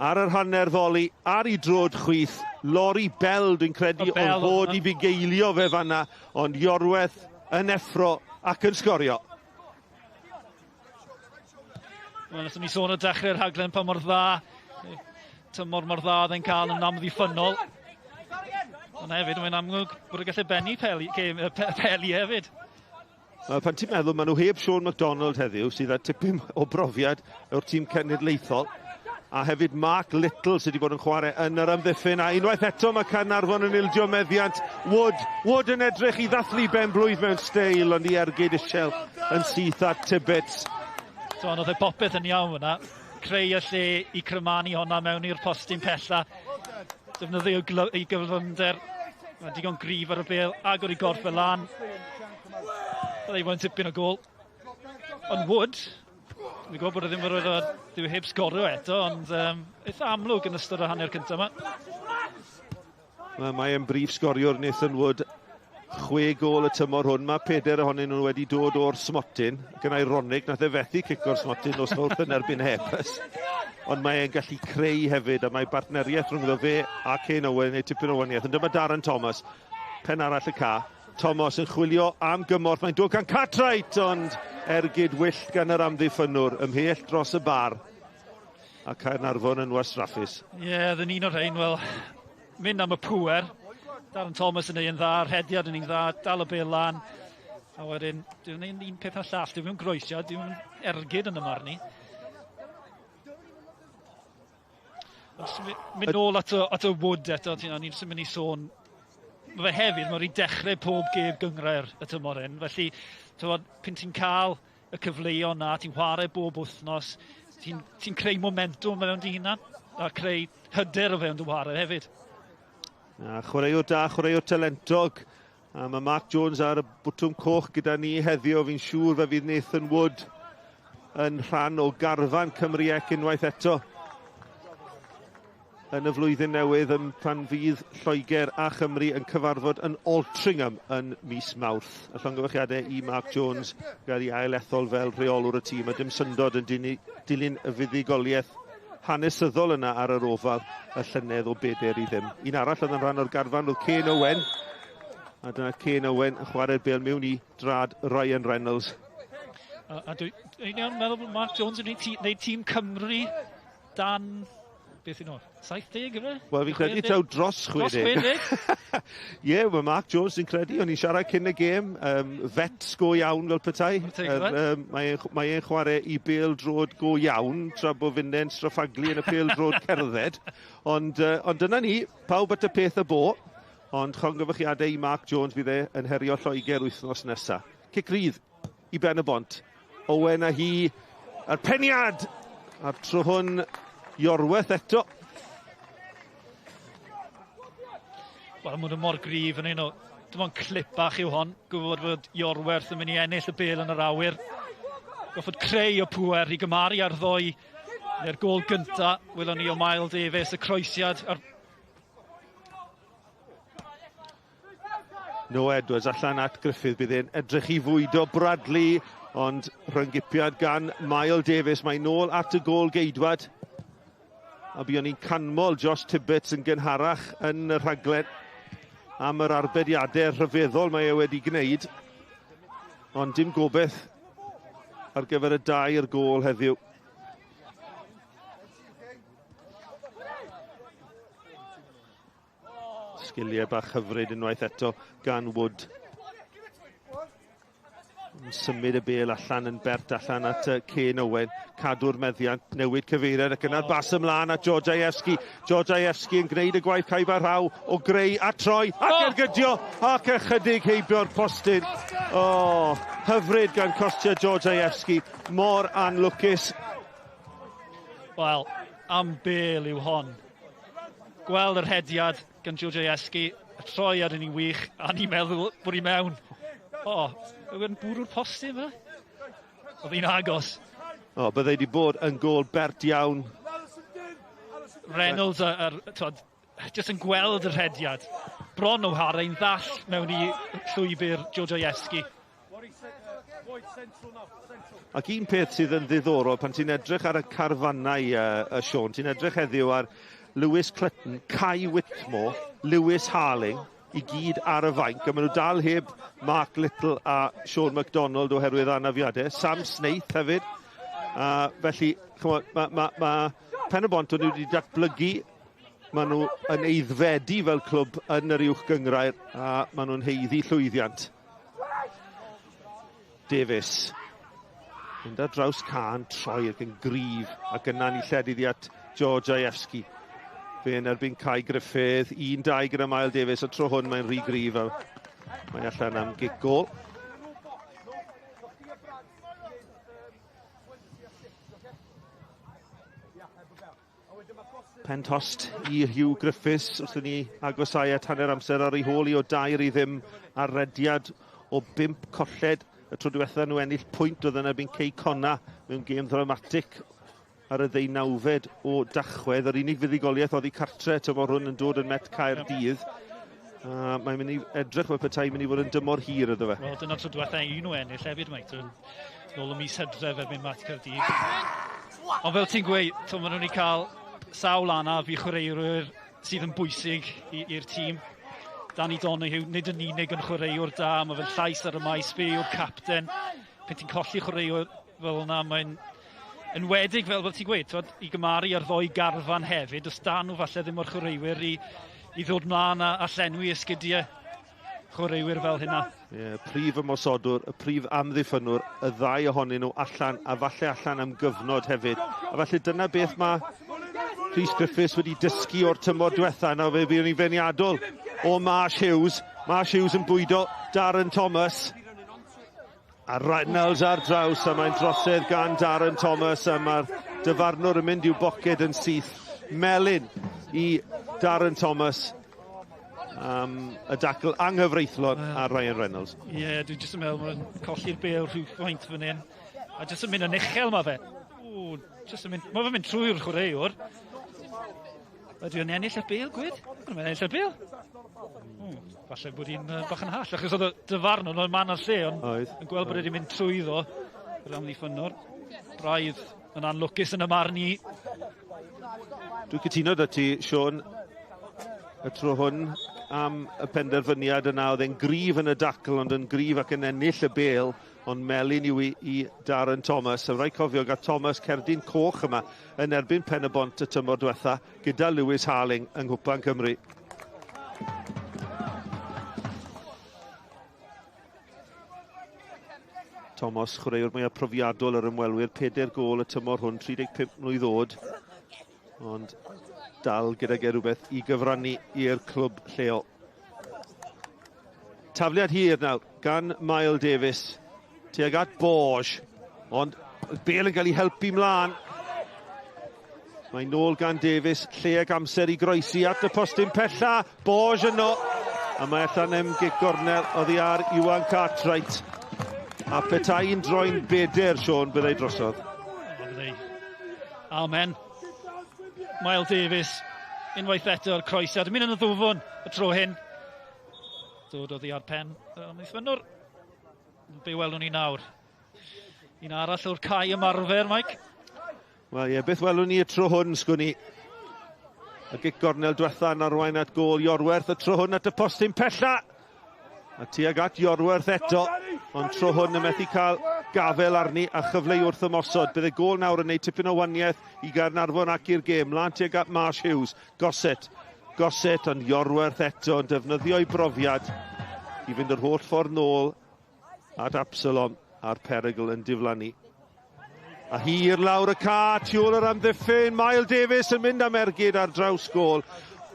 Ar yr hanner foli, ar ei droed chwith, Laurie Bell dwi'n credu oedd fod i fugeilio fe fanna, ond Iorwerth yn effro ac yn sgorio. Wel, wnaethon ni sôn o dechrau'r rhaglen pa mor dda, tymor mor dda oedd e'n cael yn amddiffynnol. Ond hefyd, mae'n amlwg bod e'n gallu bennu peli, peli hefyd. Pan ti'n meddwl, maen nhw heb Sean McDonald heddiw, sydd â tipyn o brofiad o'r tîm cenedlaethol, a hefyd Mark Little sydd wedi bod yn chwarae yn yr amddiffyn, a unwaith eto mae Caernarfon yn ildio meddiant. Wood, Wood yn edrych i ddathlu ben blwydd mewn steil, ond i ergyd isiel yn syth at Tibbets. So, oedd e popeth yn iawn fyna. Creu y lle i crymanu honna mewn i'r postyn pella. Defnyddio ei gyflymder. Mae'n digon gryf ar y bêl, agor i gorff fel lan. Byddai fod yn tipyn o gôl. Ond Wood, dwi'n gwybod bod e ddim yn rhoi dyw e heb sgorio eto, ond eitha amlwg yn ystod y hanner cyntaf yma. Mae e'n brif sgoriwr Nathan Wood. 6 gôl y tymor hwn. Mae 4 ohonyn nhw wedi dod o'r smotyn. Ac yn ironig, nath e fethu cico'r smotyn nos Fawrth yn erbyn Hebus. Ond mae e'n gallu creu hefyd, a mae bartneriaeth rhwngddo fe a Kane Owen neu tipyn o waniaeth. Ond dyma Darren Thomas, pen arall y ca. Thomas yn chwilio am gymorth. Mae'n dod gan Cartwright, ond ergyd wyllt gan yr amddiffynnwr ymhell dros y bar. A Caernarfon yn wastraffus. Ie, yeah, oedd yn un o'r rhain, wel, mynd am y pŵer. Darren Thomas yn ei yn dda, rhediad yn un dda, dal y bêl lan. A wedyn, dwi'n gwneud un peth a llall, dwi'n groesiad, dwi'n ergyd yn y marn i. Mynd nôl at y Wood eto, ti'n ni'n mynd i sôn. Mae fe hefyd, mae wedi dechrau pob gêm gynghrair y tymor hyn, felly pan ti'n cael y cyfleon na, ti'n chwarae bob wythnos, ti'n creu momentwm mewn dy hunan, a creu hyder o fewn dy chwarae hefyd. A chwaraewr da, chwaraewr talentog. A mae Mark Jones ar y bwtwm coch gyda ni heddiw. Fi'n siŵr fe fydd Nathan Wood yn rhan o garfan Cymru ec unwaith eto yn y flwyddyn newydd yn pan fydd Lloegr a Chymru yn cyfarfod yn Altrincham yn mis Mawrth. Y llongyfarchiadau i Mark Jones gael ei ail-ethol fel rheolwr y tîm, a dim syndod yn dilyn y fuddugoliaeth hanesyddol yna ar yr ofal y llynedd o 4-0. Un arall oedd yn rhan o'r garfan oedd Kane Owen, a dyna Kane Owen yn chwarae'r bêl mewn i drad Ryan Reynolds. A dwi'n iawn meddwl bod Mark Jones yn gwneud tîm Cymru dan, beth yw nhw, 70 yw e? Wel, fi'n credu taw dros 60. Dros 60? Ie, mae Mark Jones yn credu, o'n i'n siarad cyn y gêm, vets go iawn fel petai. Mae e'n chwarae i bêl-droed go iawn, tra bod finne'n straffaglu yn y bêl-droed cerdded. Ond dyna ni, pawb at y peth y bo, ond llongyfarchiadau i Mark Jones fydd e yn herio Lloegr wythnos nesaf. Cic rydd i Ben y Bont. Owen a hi, a'r peniad! A'r tro hwn, Iorwerth eto. Wel, maen nhw mor gryf yn un o. Dim ond clip bach yw hon. Gwybod fod Iorwerth yn mynd i ennill y bêl yn yr awyr. Goffod creu o pŵer i gymaru ar ddoi. Neu'r gôl gynta, welon ni o Mael Davies, y croesiad. Noah Edwards allan at Griffith, bydd e'n edrych i fwydo Bradley, ond rhyngipiad gan Mael Davies. Mae'n nôl at y gôl geidwad. A buon ni'n canmol Josh Tibbets yn gynharach yn y rhaglen am yr arbediadau rhyfeddol mae e wedi gwneud. Ond dim gobeith ar gyfer y 2 gôl heddiw. Sgiliau bach hyfryd unwaith eto gan Wood. Yn symud y bêl allan yn bert allan at Kane Owen. Cadw'r meddiant, newid cyfeiriad ac yna'r bas ymlaen at Georgievski. Georgievski yn gwneud y gwaith caib a rhaw o greu a troi ac ergydio ac ychydig heibio'r postyn. O, hyfryd gan Kostya Georgievski. Mor anlwcus. Wel, am bêl yw hon. Gweld yr hediad gan Georgievski, y troi ar yn wych, a ni'n meddwl bod ni mewn. O, yw e'n bwrw'r postyn fe? Oedd hi'n agos. O, byddai wedi bod yn gôl bert iawn. Reynolds, jyst yn gweld y rhediad. Bron o harau'n ddall mewn i llwybr Georgievski. Ac un peth sydd yn ddiddorol, pan ti'n edrych ar y carfannau, Sean, ti'n edrych heddiw ar Lewis Clutton, Kai Whitmore, Lewis Harling, i gyd ar y fainc, a maen nhw dal heb Mark Little a Sean MacDonald oherwydd anafiadau. Sam Snaith hefyd. Felly, ch'mod, ma Pen-y-bont o'n nhw wedi datblygu, maen nhw yn eiddfedu fel clwb yn yr uwch gynghrair, a maen nhw'n haeddu llwyddiant. Davies. Mynd ar draws Can, troi ac yn gryf, ac yna'n ei lledu iddi at Georgievski. Fe yn erbyn Kai Griffith, 1-2 gyda Mael Davies, y tro hwn mae'n rhy gryf a mae allan am gic gôl. Pen tost i Hugh Griffiths wrth i ni agosau at hanner amser ar ei hôl i o 2-0 ar rediad o 5 colled. Y tro diwetha nhw ennill pwynt oedd yn erbyn Cei Connah mewn gêm ddramatig ar y 19fed o Dachwedd. Yr unig fuddugoliaeth oddi cartre tymor hwn yn dod yn Met Caerdydd. Mae'n mynd i edrych fel petai mynd i fod yn dymor hir iddo fe. Wel, dyna'r tro diwetha i nhw ennill hefyd, Mike. Nôl y mis Hydref erbyn Met Caerdydd. Ond fel ti'n gweud, maen nhw wedi cael sawl anaf i chwaraewyr sydd yn bwysig i'r tîm. Danny Donoghue, nid yn unig yn chwaraewr da, mae fe'n llais ar y maes, fe yw'r capten. Pan ti'n colli chwaraewr fel yna, mae'n enwedig fel ti'n gweud, twod, i gymaru ar ddoi garfan hefyd, os da nhw falle ddim o'r chwaraewyr i ddod mlaen a llenwi esgidiau chwaraewyr fel hynna. Ie, prif ymosodwr, y prif amddiffynwr, y ddau ohonyn nhw allan, a falle allan am gyfnod hefyd. A falle dyna beth mae Rhys Griffiths wedi dysgu o'r tymor diwetha. Nawr fe fuon ni'n feirniadol o Marsh Hughes. Marsh Hughes yn bwydo Darren Thomas. A Reynolds ar draws, a mae'n drosedd gan Darren Thomas, a mae'r dyfarnwr yn mynd i'w boced yn syth. Melyn i Darren Thomas am y dacl anghyfreithlon ar Ryan Reynolds. Ie, yeah, dwi'n jyst yn meddwl mae'n colli'r bêl rhywfaint fan hyn. A jyst yn mynd yn uchel mae fe. Ww, jyst yn mynd, mae fe'n mynd trwy'r chwaraewr. Ydy o'n ennill y bêl, gwyd? Mae'n ennill y bêl. Falle bod hi'n bach yn hall, achos oedd y dyfarnwr yn man a'r lle, ond yn gweld bod wedi mynd trwyddo yr amddiffynnwr. Braidd yn anlwcus yn y marn i. Dwi'n cytuno 'da ti, Sean, y tro hwn am y penderfyniad yna. Oedd e'n gryf yn y dacl, ond yn gryf ac yn ennill y bêl, ond melyn yw i Darren Thomas. A rhaid cofio gael Thomas cerdyn coch yma yn erbyn Pen-y-bont y tymor diwetha gyda Lewis Harling yng Nghwpan Cymru. Thomas, chwaraewr mwyaf profiadol yr ymwelwyr, 4 gôl y tymor hwn, 35 mlwydd oed, ond dal gydag e rhywbeth i gyfrannu i'r clwb lleol. Tafliad hir nawr gan Mael Davies tuag at Borge, ond bêl yn cael ei helpu mlaen. Mae'n nôl gan Davies, lle ag amser i groesi at y postyn pella, Borge yno, a mae allan am gic gornel oddi ar Iwan Cartwright. A petai'n droi'n beder, Sean, byddai drosodd. Byddai. Amen. Mael Davies, unwaith eto'r croesiad, yn mynd yn y ddwfwn y tro hyn. Dod oddi ar pen amddiffynnwr. Be welwn ni nawr? Un arall o'r cae ymarfer, Mike? Wel ie, beth welwn ni y tro hwn, sgwn i. Y gic gornel diwetha yn arwain at gôl Iorwerth, y tro hwn at y postyn pella. A tuag at Iorwerth eto, ond tro hwn yn methu cael gafel arni a chyfle i wrth ymosod. Bydd y gôl nawr yn neud tipyn o waniaeth i Gaernarfon ac i'r gêm. Lan tuag at Marsh Hughes, Gossett, Gossett, ond Iorwerth eto yn defnyddio ei brofiad i fynd yr holl ffordd nôl at Absalom. A'r perygl yn diflannu. A hir lawr y ca, tu ôl yr amddiffyn, Mael Davies yn mynd am ergyd ar draws gôl.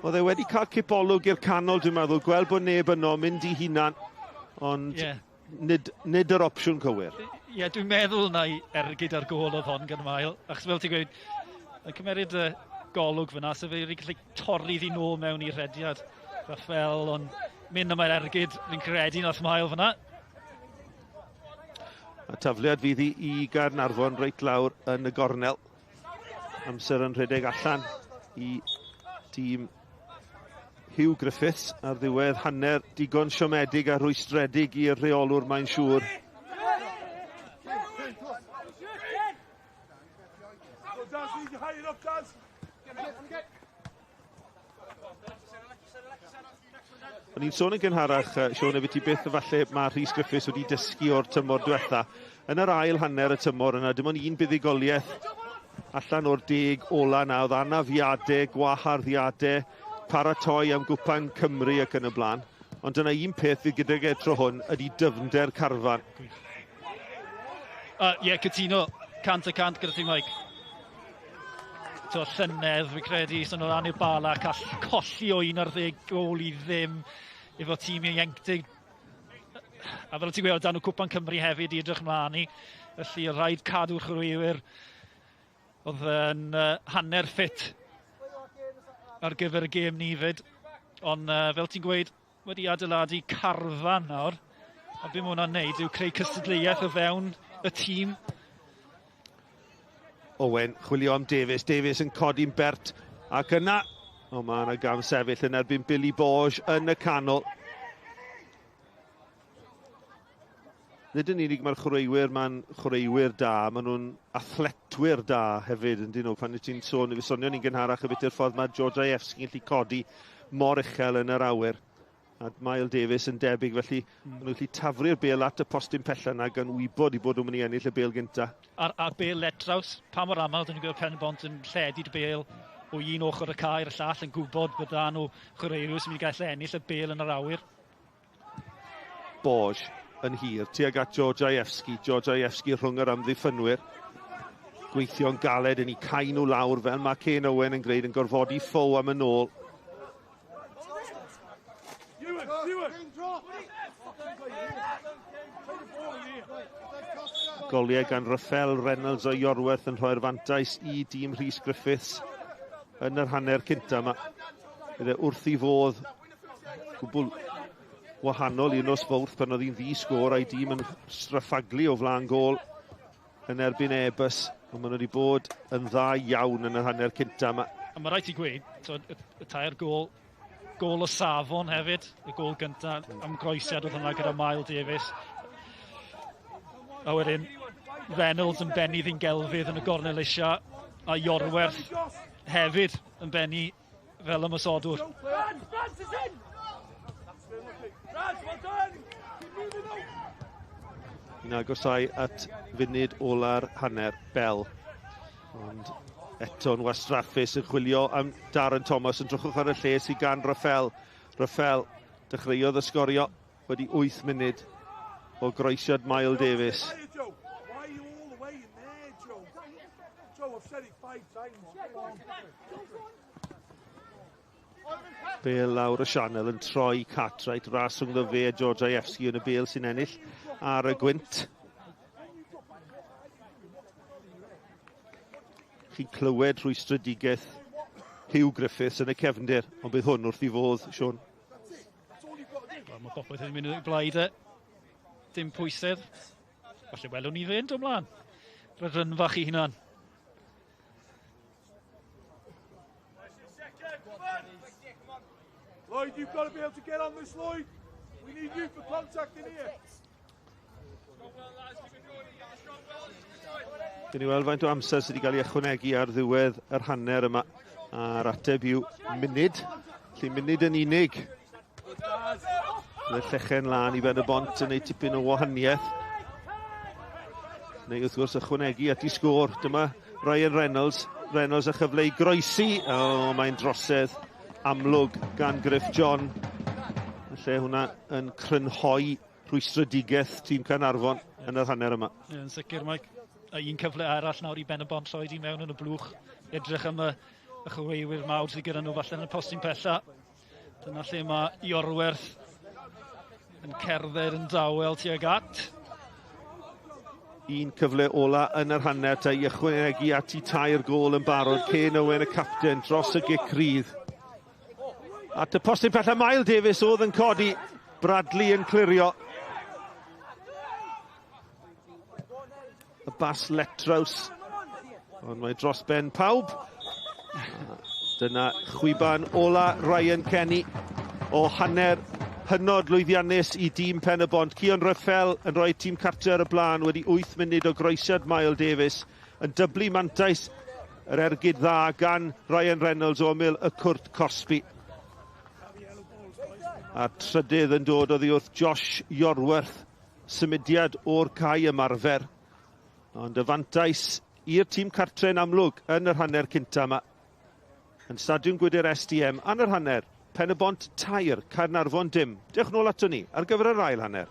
Oedd e wedi cael cipolwg i'r canol, dwi'n meddwl, gweld bod neb yno, mynd i hunan, ond yeah, nid yr opsiwn cywir. Ie, yeah, dwi'n meddwl na i ergyd ar gôl oedd hon gan Mael, achos fel ti'n gweud, yn cymeryd y golwg fyna, so fe wedi gallu torri ddi nôl mewn i'r rhediad. Rafael, ond mynd am yr ergyd, fi'n credu nath Mael fyna. A tafliad fydd i Gaernarfon reit lawr yn y gornel. Amser yn rhedeg allan i tîm Hugh Griffiths ar ddiwedd hanner digon siomedig a rhwystredig i'r rheolwr, mae'n siŵr. O'n i'n sôn yn gynharach, Siôn, efo ti beth falle mae Rhys Griffiths wedi dysgu o'r tymor diwetha. Yn yr ail hanner y tymor yna, dim ond un buddugoliaeth allan o'r 10 ola na, oedd anafiadau, gwaharddiadau, paratoi am Gwpan Cymru ac yn y blaen. Ond dyna un peth fydd gydag e tro hwn ydy dyfnder carfan. Ie, cytuno 100% gyda ti, Mike. To, llynedd, fi credu, so nhw'n ran i'r Bala, cael colli o 11 gôl i ddim efo tîm ieuenctid. A fel ti'n gweud, dan nhw Cwpan Cymru hefyd i edrych mlaen i. Felly rhaid cadw'r chwaraewyr oedd yn hanner ffit ar gyfer y gêm ni fyd. Ond fel ti'n gweud, wedi adeiladu carfan nawr. A be mae hwnna'n neud yw creu cystadleuaeth o fewn y tîm. Owen, chwilio am Davies. Davies yn codi'n bert. Ac yna, o, mae yna gam sefyll yn erbyn Billy Borge yn y canol. Nid yn unig mae'r chwaraewyr, mae'n chwaraewyr da, maen nhw'n athletwyr da hefyd, yn dyn nhw. Pan wyt ti'n sôn, fe sonion ni'n gynharach y bit i'r ffordd mae George Ievski yn gallu codi mor uchel yn yr awyr. A Mael Davies yn debyg, felly maen nhw'n gallu taflu'r bêl at y postyn pella yna gan wybod i bod nhw'n mynd i ennill y bêl gynta. A'r bêl letraws, pa mor aml dyn ni'n gweld Pen-y-bont yn lledu'r bêl o un ochr y cae i'r llall yn gwybod bod da nhw chwaraewyr sy'n mynd i gael ennill y bêl yn yr awyr. Borge yn hir, tuag at George Ievski. George Ievski rhwng yr amddiffynwyr. Gweithio'n galed yn ei cau nhw lawr fel mae Kane Owen yn gwneud, yn gorfodi ffo am y nôl. Goliau gan Rafael Reynolds o Iorwerth yn rhoi'r fantais i dîm Rhys Griffiths yn yr hanner cynta yma. Bydd e wrth i fodd gwbl wahanol i nos Fawrth pan oedd hi'n ddi sgôr a'i dîm yn straffaglu o flaen gôl yn erbyn Airbus. Ond maen nhw wedi bod yn dda iawn yn yr hanner cynta yma. A mae rhaid i gweud, so, y tair gôl, gôl o safon hefyd, y gôl gyntaf am groesiad oedd hwnna gyda Mael Davies. A wedyn Reynolds yn bennu ddyn gelfydd yn y gornel eisiau, a Iorwerth hefyd yn bennu fel ymosodwr. Yn agosau at funud ola'r hanner, Bell. Ond eto'n wastraffus yn chwilio am Darren Thomas, yn drychwch ar y lle sydd gan Rafael. Rafael dechreuodd y sgorio wedi 8 munud o groesiad Mael Davies. Bale lawr y sianel yn troi Cartwright, ras rhwngddo fe a George Ievski yn y bêl sy'n ennill ar y gwynt. Chi'n clywed rhwystredigaeth Hugh Griffiths yn y cefndir, ond bydd hwn wrth i fodd, Siôn. Wel, mae popeth yn mynd i blaid e. Dim pwysedd. Falle welwn ni fynd ymlaen. Rhaid rynfach i hunan. Lloyd, you've got to be able to get on this, Lloyd. We need you for contact in here. Dyn ni weld faint o amser sydd wedi cael ei ychwanegu ar ddiwedd yr hanner yma. A'r ateb yw munud. Felly munud yn unig. Bydd y llechen lan i Ben y Bont yn ei tipyn o wahaniaeth. Neu wrth gwrs ychwanegu at ei sgôr. Dyma Ryan Reynolds. Reynolds a chyfle i groesi. O, mae'n drosedd amlwg gan Griff John. Lle hwnna yn crynhoi rhwystredigaeth tîm Caernarfon. yn yr hanner yma. Ie, yn sicr, Mike. A un cyfle arall nawr i Ben-y-bont rhoed i mewn yn y blwch. Edrych am y chwaraewyr mawr sydd gyda nhw falle yn y postyn pella. Dyna lle mae Iorwerth yn cerdded yn dawel tuag at. Un cyfle ola yn yr hanner ta i ychwanegu at i 3 gôl yn barod. Ken Owen y capten dros y gic rydd. At y postyn pella, Mael Davies oedd yn codi. Bradley yn clirio. Y bas Letraws. Ond mae dros ben pawb. Dyna chwiban ola Ryan Kenny o hanner hynod lwyddiannus i dîm Pen-y-bont. Cian Ruffel yn rhoi tîm cartre ar y blaen wedi 8 munud o groesiad Mael Davies yn dyblu mantais yr ergyd dda gan Ryan Reynolds o ymyl y cwrt cosbi. A'r trydydd yn dod oddi wrth Josh Iorwerth, symudiad o'r cae ymarfer. Ond y fantais i'r tîm cartre'n amlwg yn yr hanner cynta yma. Yn Stadiwm Gwydir STM, yn yr hanner, Pen-y-bont 3, Caernarfon 0. Diolch nôl ato ni ar gyfer yr ail hanner.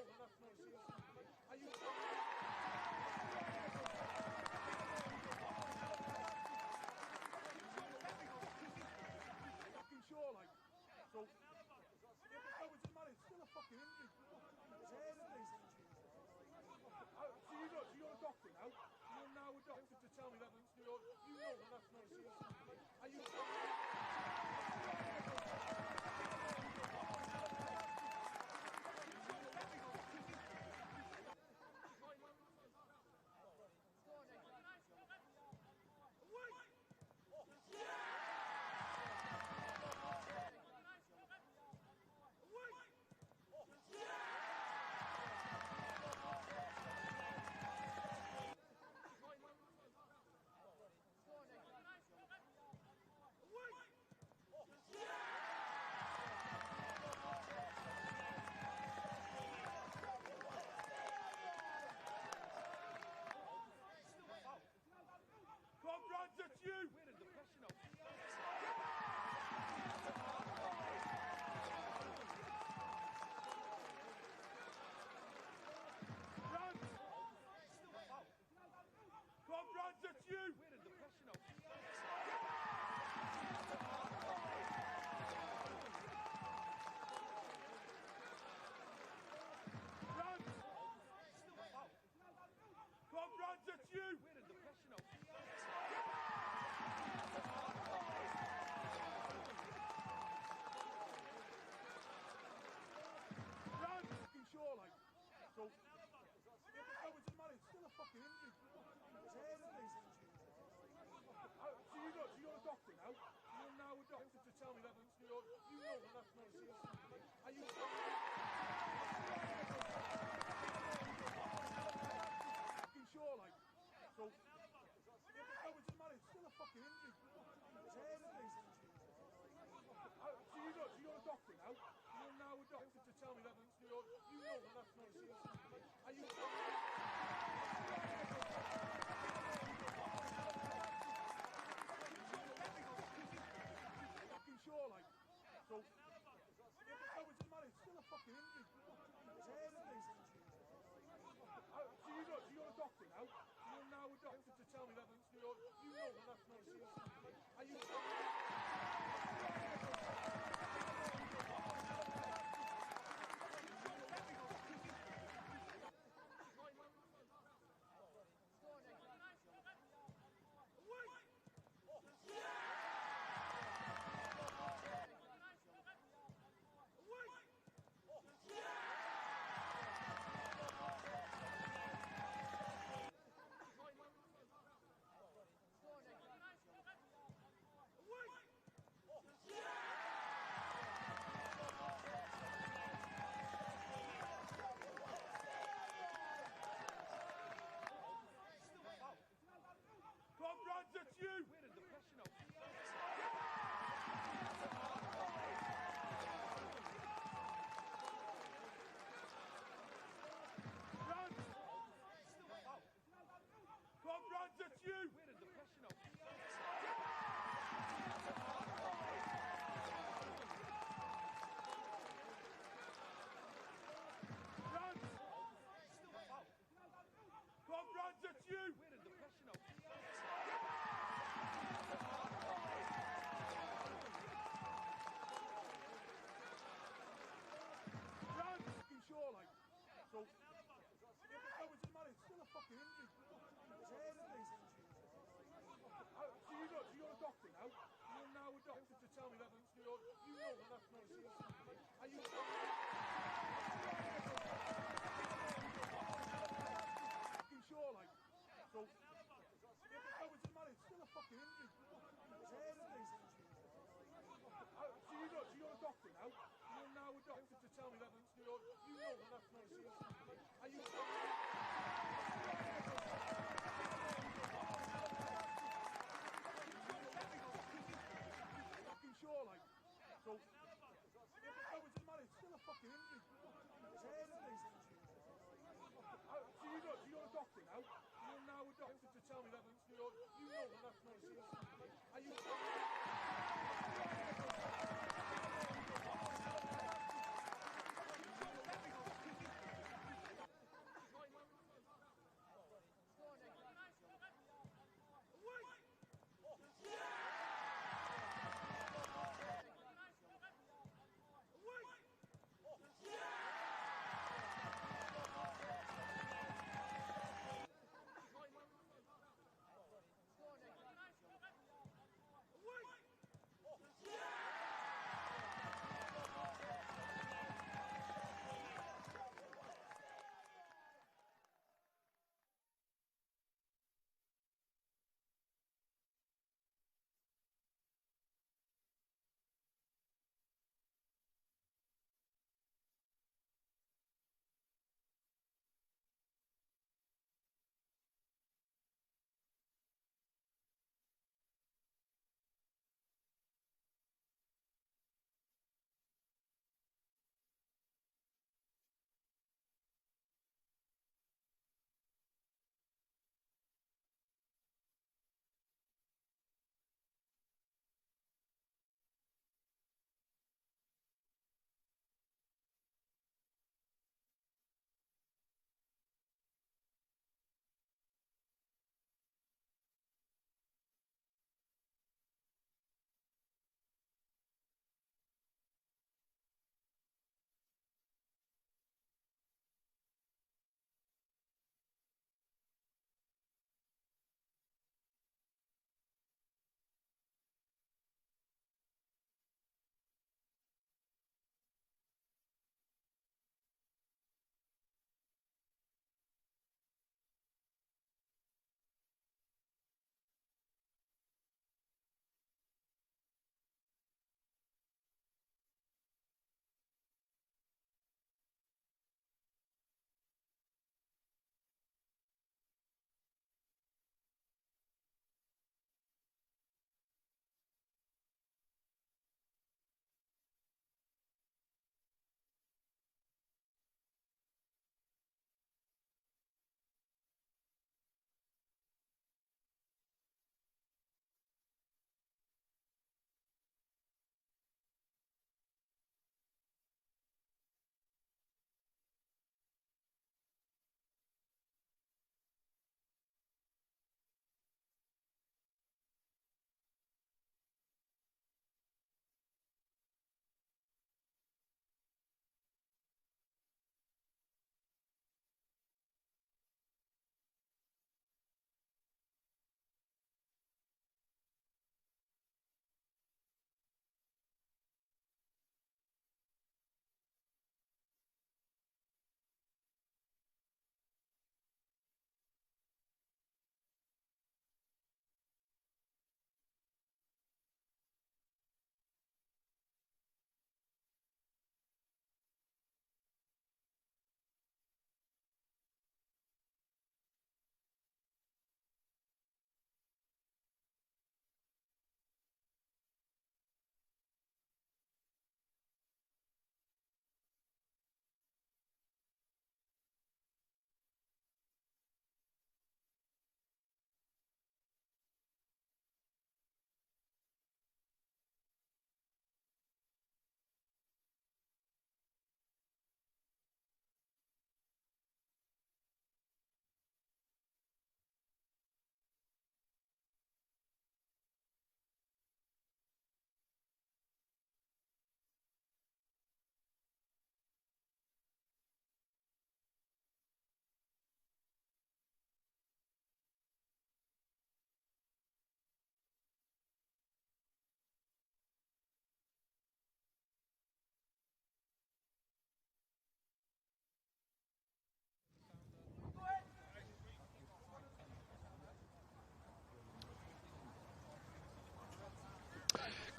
know that that's not serious. Are you... Fucking sure, like. So, yeah, no, it doesn't matter, it's still a fucking injury. So you're a doctor now? You're now a doctor to tell me that you know that that's not serious. Are you...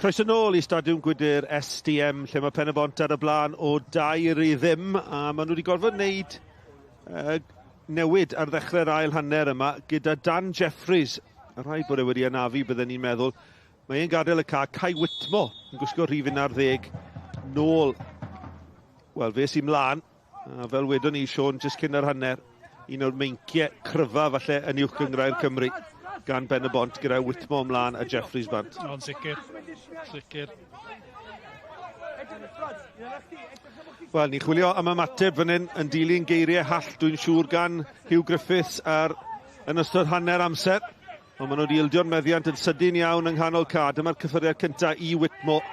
Croeso nôl i Stadiwm Gwydyr SDM lle mae Pen-y-bont ar y blaen o 2-0 a maen nhw wedi gorfod wneud newid ar ddechrau'r ail hanner yma gyda Dan Jeffries. A rhaid bod e wedi anafu bydden ni'n meddwl. Mae e'n gadael y ca, Kai Whitmore yn gwisgo rhif 11 nôl. Wel, fe sy'n mlaen. A fel wedon ni, Siôn, jyst cyn yr hanner, un o'r meinciau cryfa falle yn uwch gynghrair Cymru gan Ben y Bont gyda Whitmore ymlaen a Jeffries bant. O'n sicr, sicr. Wel, ni'n chwilio am ymateb fan hyn yn dilyn geiriau hallt, dwi'n siŵr, gan Hugh Griffiths ar yn ystod hanner amser. Ond maen nhw wedi ildio'r meddiant yn sydyn iawn yng nghanol ca. Dyma'r cyffyrddiad cyntaf i Whitmore.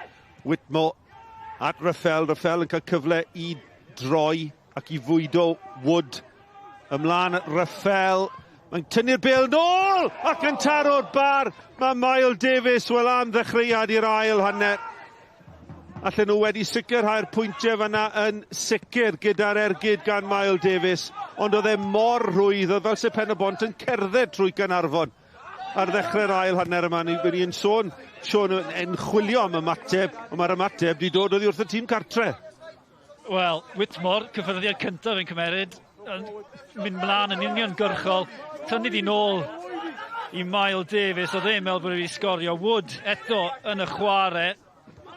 Whitmore at Raffel. Raffel yn cael cyfle i droi ac i fwydo Wood. Ymlaen at Raffel. Mae'n tynnu'r bêl nôl ac yn taro'r bar. Mae Mael Davies, wel am ddechreuad i'r ail hanner. Allen nhw wedi sicrhau'r pwyntiau fanna yn sicr gyda'r ergyd gan Mael Davies, ond oedd e mor rhwydd, oedd fel se Pen y Bont yn cerdded trwy Gaernarfon ar ddechrau'r ail hanner yma. Ni, ni'n sôn, Siôn, yn chwilio am ymateb, ond mae'r ymateb wedi dod oddi wrth y tîm cartre. Wel, Whitmore, cyffyrddiad cyntaf yn cymeryd, yn mynd mlaen yn uniongyrchol, tynnu di nôl i Mael Davies, oedd e'n meddwl bod wedi sgorio. Wood eto yn y chwarae,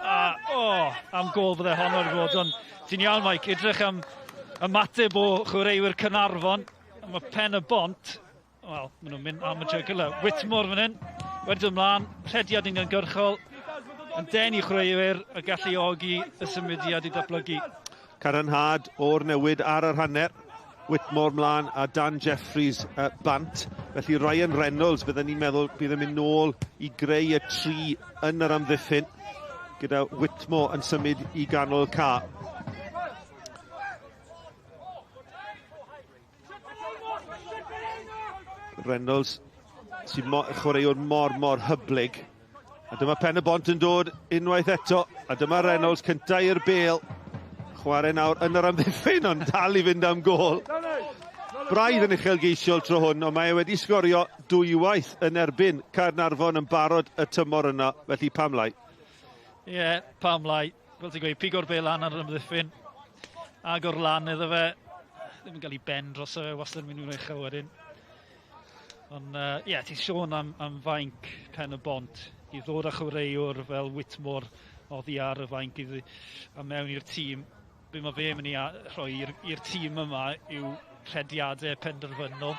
a oh, am gol fydde honno wedi bod, ond ti'n iawn Mike, edrych am ymateb o chwaraewyr Caernarfon, mae Pen y Bont, wel, maen nhw'n mynd am y jugular. Whitmore fan hyn, wedi dod ymlaen, rhediad uniongyrchol, yn denu chwaraewyr a galluogi y symudiad i ddatblygu. Cadarnhad o'r newid ar yr hanner. Whitmore mlaen a Dan Jeffries bant. Felly Ryan Reynolds, bydden ni'n meddwl bydd yn mynd nôl i greu y tri yn yr amddiffyn, gyda Whitmore yn symud i ganol ca. Reynolds sy'n chwaraewr mor, mor hyblyg. A dyma Pen y Bont yn dod unwaith eto. A dyma Reynolds cyntaf i'r bêl. Chwarae nawr yn yr amddiffyn, ond dal i fynd am gôl. Braidd yn uchelgeisiol tro hwn, ond mae e wedi sgorio dwywaith yn erbyn Caernarfon yn barod y tymor yna, felly pam lai? Ie, yeah, pam lai. Fel ti'n gweud, pigo'r bêl lan ar yr amddiffyn. Agor lan iddo fe. Ddim yn cael ei ben dros e, wastad yn mynd i'n uchel wedyn. Ond ie, yeah, ti'n sôn am, am fainc Pen y Bont i ddod â chwaraewr fel Whitmore oddi ar y fainc iddi, a mewn i'r tîm. Be mae fe mynd i rhoi i'r tîm yma yw rhediadau penderfynol.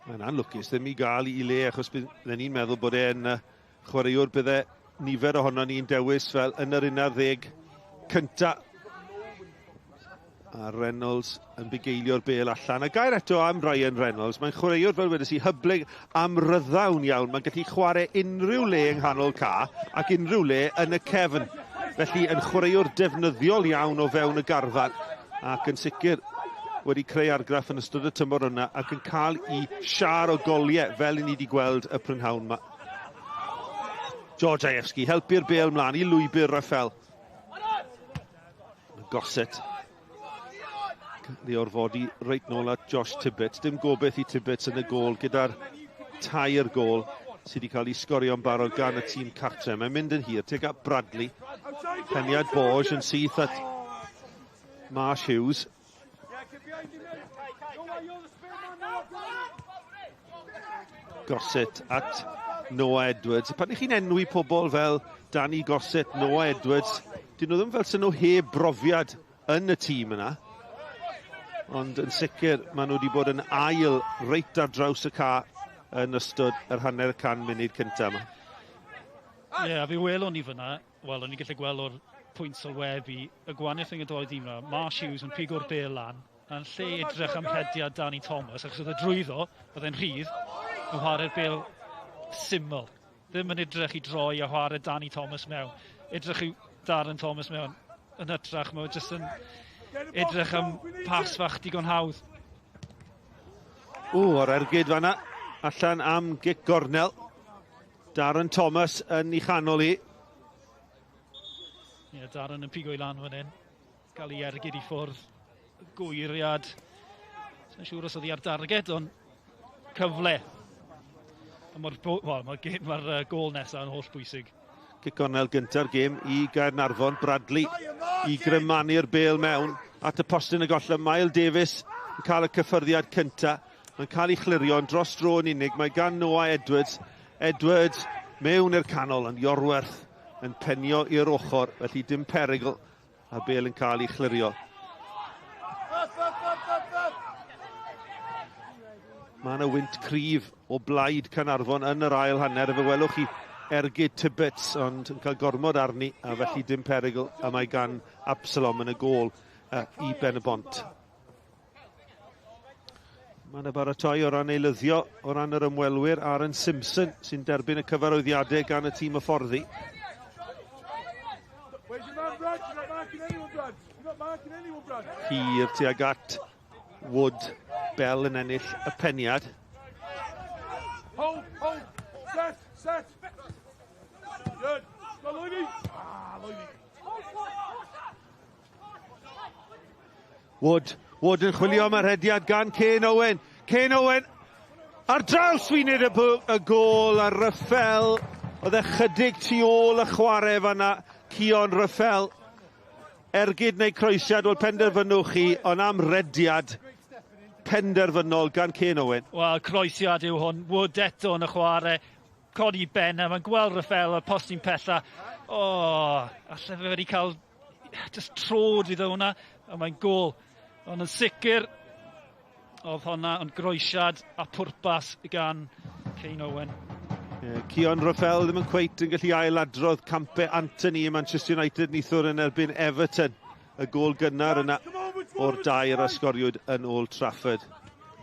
Mae'n anlwcus ddim i gael i le, achos bydden ni'n meddwl bod e'n chwaraewr bydde nifer ohono ni'n dewis fel yn yr 11 cynta. A Reynolds yn bugeilio'r bêl allan. A gair eto am Ryan Reynolds. Mae'n chwaraewr, fel wedes i, hyblyg am ryddawn iawn. Mae'n gallu chwarae unrhyw le yng nghanol ca ac unrhyw le yn y cefn. Felly yn chwaraewr defnyddiol iawn o fewn y garfan ac yn sicr wedi creu argraff yn ystod y tymor yna ac yn cael i siar o goliau fel i ni wedi gweld y prynhawn yma. George Ajewski helpu'r bêl mlaen i lwybr Raffel. Gossett. Cael ei orfodi reit nôl at Josh Tibbets. Dim gobeith i Tibbets yn y gôl gyda'r tair gôl sydd wedi cael ei sgorio'n barod gan y tîm cartre. Mae'n mynd yn hir tuag at Bradley. Peniad Borge yn syth at Marsh Hughes. Gossett at Noah Edwards. Pan ych chi'n enwi pobl fel Danny Gossett, Noah Edwards, dyn nhw ddim fel sy'n nhw heb brofiad yn y tîm yna. Ond yn sicr, maen nhw wedi bod yn ail reit ar draws y ca yn ystod yr hanner can munud cyntaf yma. Ie, yeah, a fi welwn ni fyna, wel, o'n i'n gallu gweld o'r pwynt sylwebu, y gwahaniaeth rhwng y doi dîm yma, Marsh Hughes yn pigo'r bêl lan, yn lle edrych am rhediad Danny Thomas, achos oedd e drwyddo, oedd e'n rhydd, yn chwarae'r bêl syml. Ddim yn edrych i droi a chwarae Danny Thomas mewn. Edrych i Darren Thomas mewn. Yn hytrach, mae jyst yn edrych am pas fach digon hawdd. O, o'r ergyd fanna, allan am gic gornel. Darren Thomas yn ei chanol hi. Ie, yeah, Darren yn pigo i lan fan hyn. Gael ei ergyd i ffwrdd. Gwyriad. Sa'n siŵr os oedd hi ar darged, ond cyfle. Mae'r well, gôl nesaf yn holl bwysig. Cic gornel gynta'r gêm i Gaernarfon. Bradley i grymanu'r bêl mewn at y postyn y golled. Mael Davies yn cael y cyffyrddiad cynta. Mae'n cael ei chlirio yn dros dro yn unig. Mae gan Noah Edwards. Edwards mewn i'r canol, yn Iorwerth yn penio i'r ochr, felly dim perygl, a bêl yn cael ei chlirio. Mae yna wynt cryf o blaid Caernarfon yn yr ail hanner, fe welwch chi ergyd Tibbets, ond yn cael gormod arni, a felly dim perygl, a mae gan Absalom yn y gôl i Ben-y-bont. Mae yna baratoi o ran eilyddio, o ran yr ymwelwyr, Aaron Simpson sy'n derbyn y cyfarwyddiadau gan y tîm hyfforddi. Hir tuag at Wood, Bell yn ennill y peniad. Hold, hold, set, set. Good. Go, Loini. Ah, Loini. Wood, Wood yn chwilio am y rhediad gan Kane Owen. Kane Owen ar draws wyneb y gôl, a Ruffel, oedd e chydig tu ôl y chwarae fanna, Cion Ruffel. Ergyd neu croesiad, wel penderfynwch chi, ond am rediad penderfynol gan Kane Owen. Wel, croesiad yw hwn. Wood eto yn y chwarae, codi ben, a mae'n gweld Ruffel, y postyn pella. O, alle fe wedi cael just trod iddo hwnna, a mae'n gôl. Ond yn sicr, oedd hwnna yn groesiad a pwrpas gan Kane Owen. Cion Ruffel ddim yn cweit yn gallu ailadrodd campau Anthony i Manchester United neithiwr yn erbyn Everton. Y gôl gynnar yna o'r dair a sgoriwyd yn Old Trafford.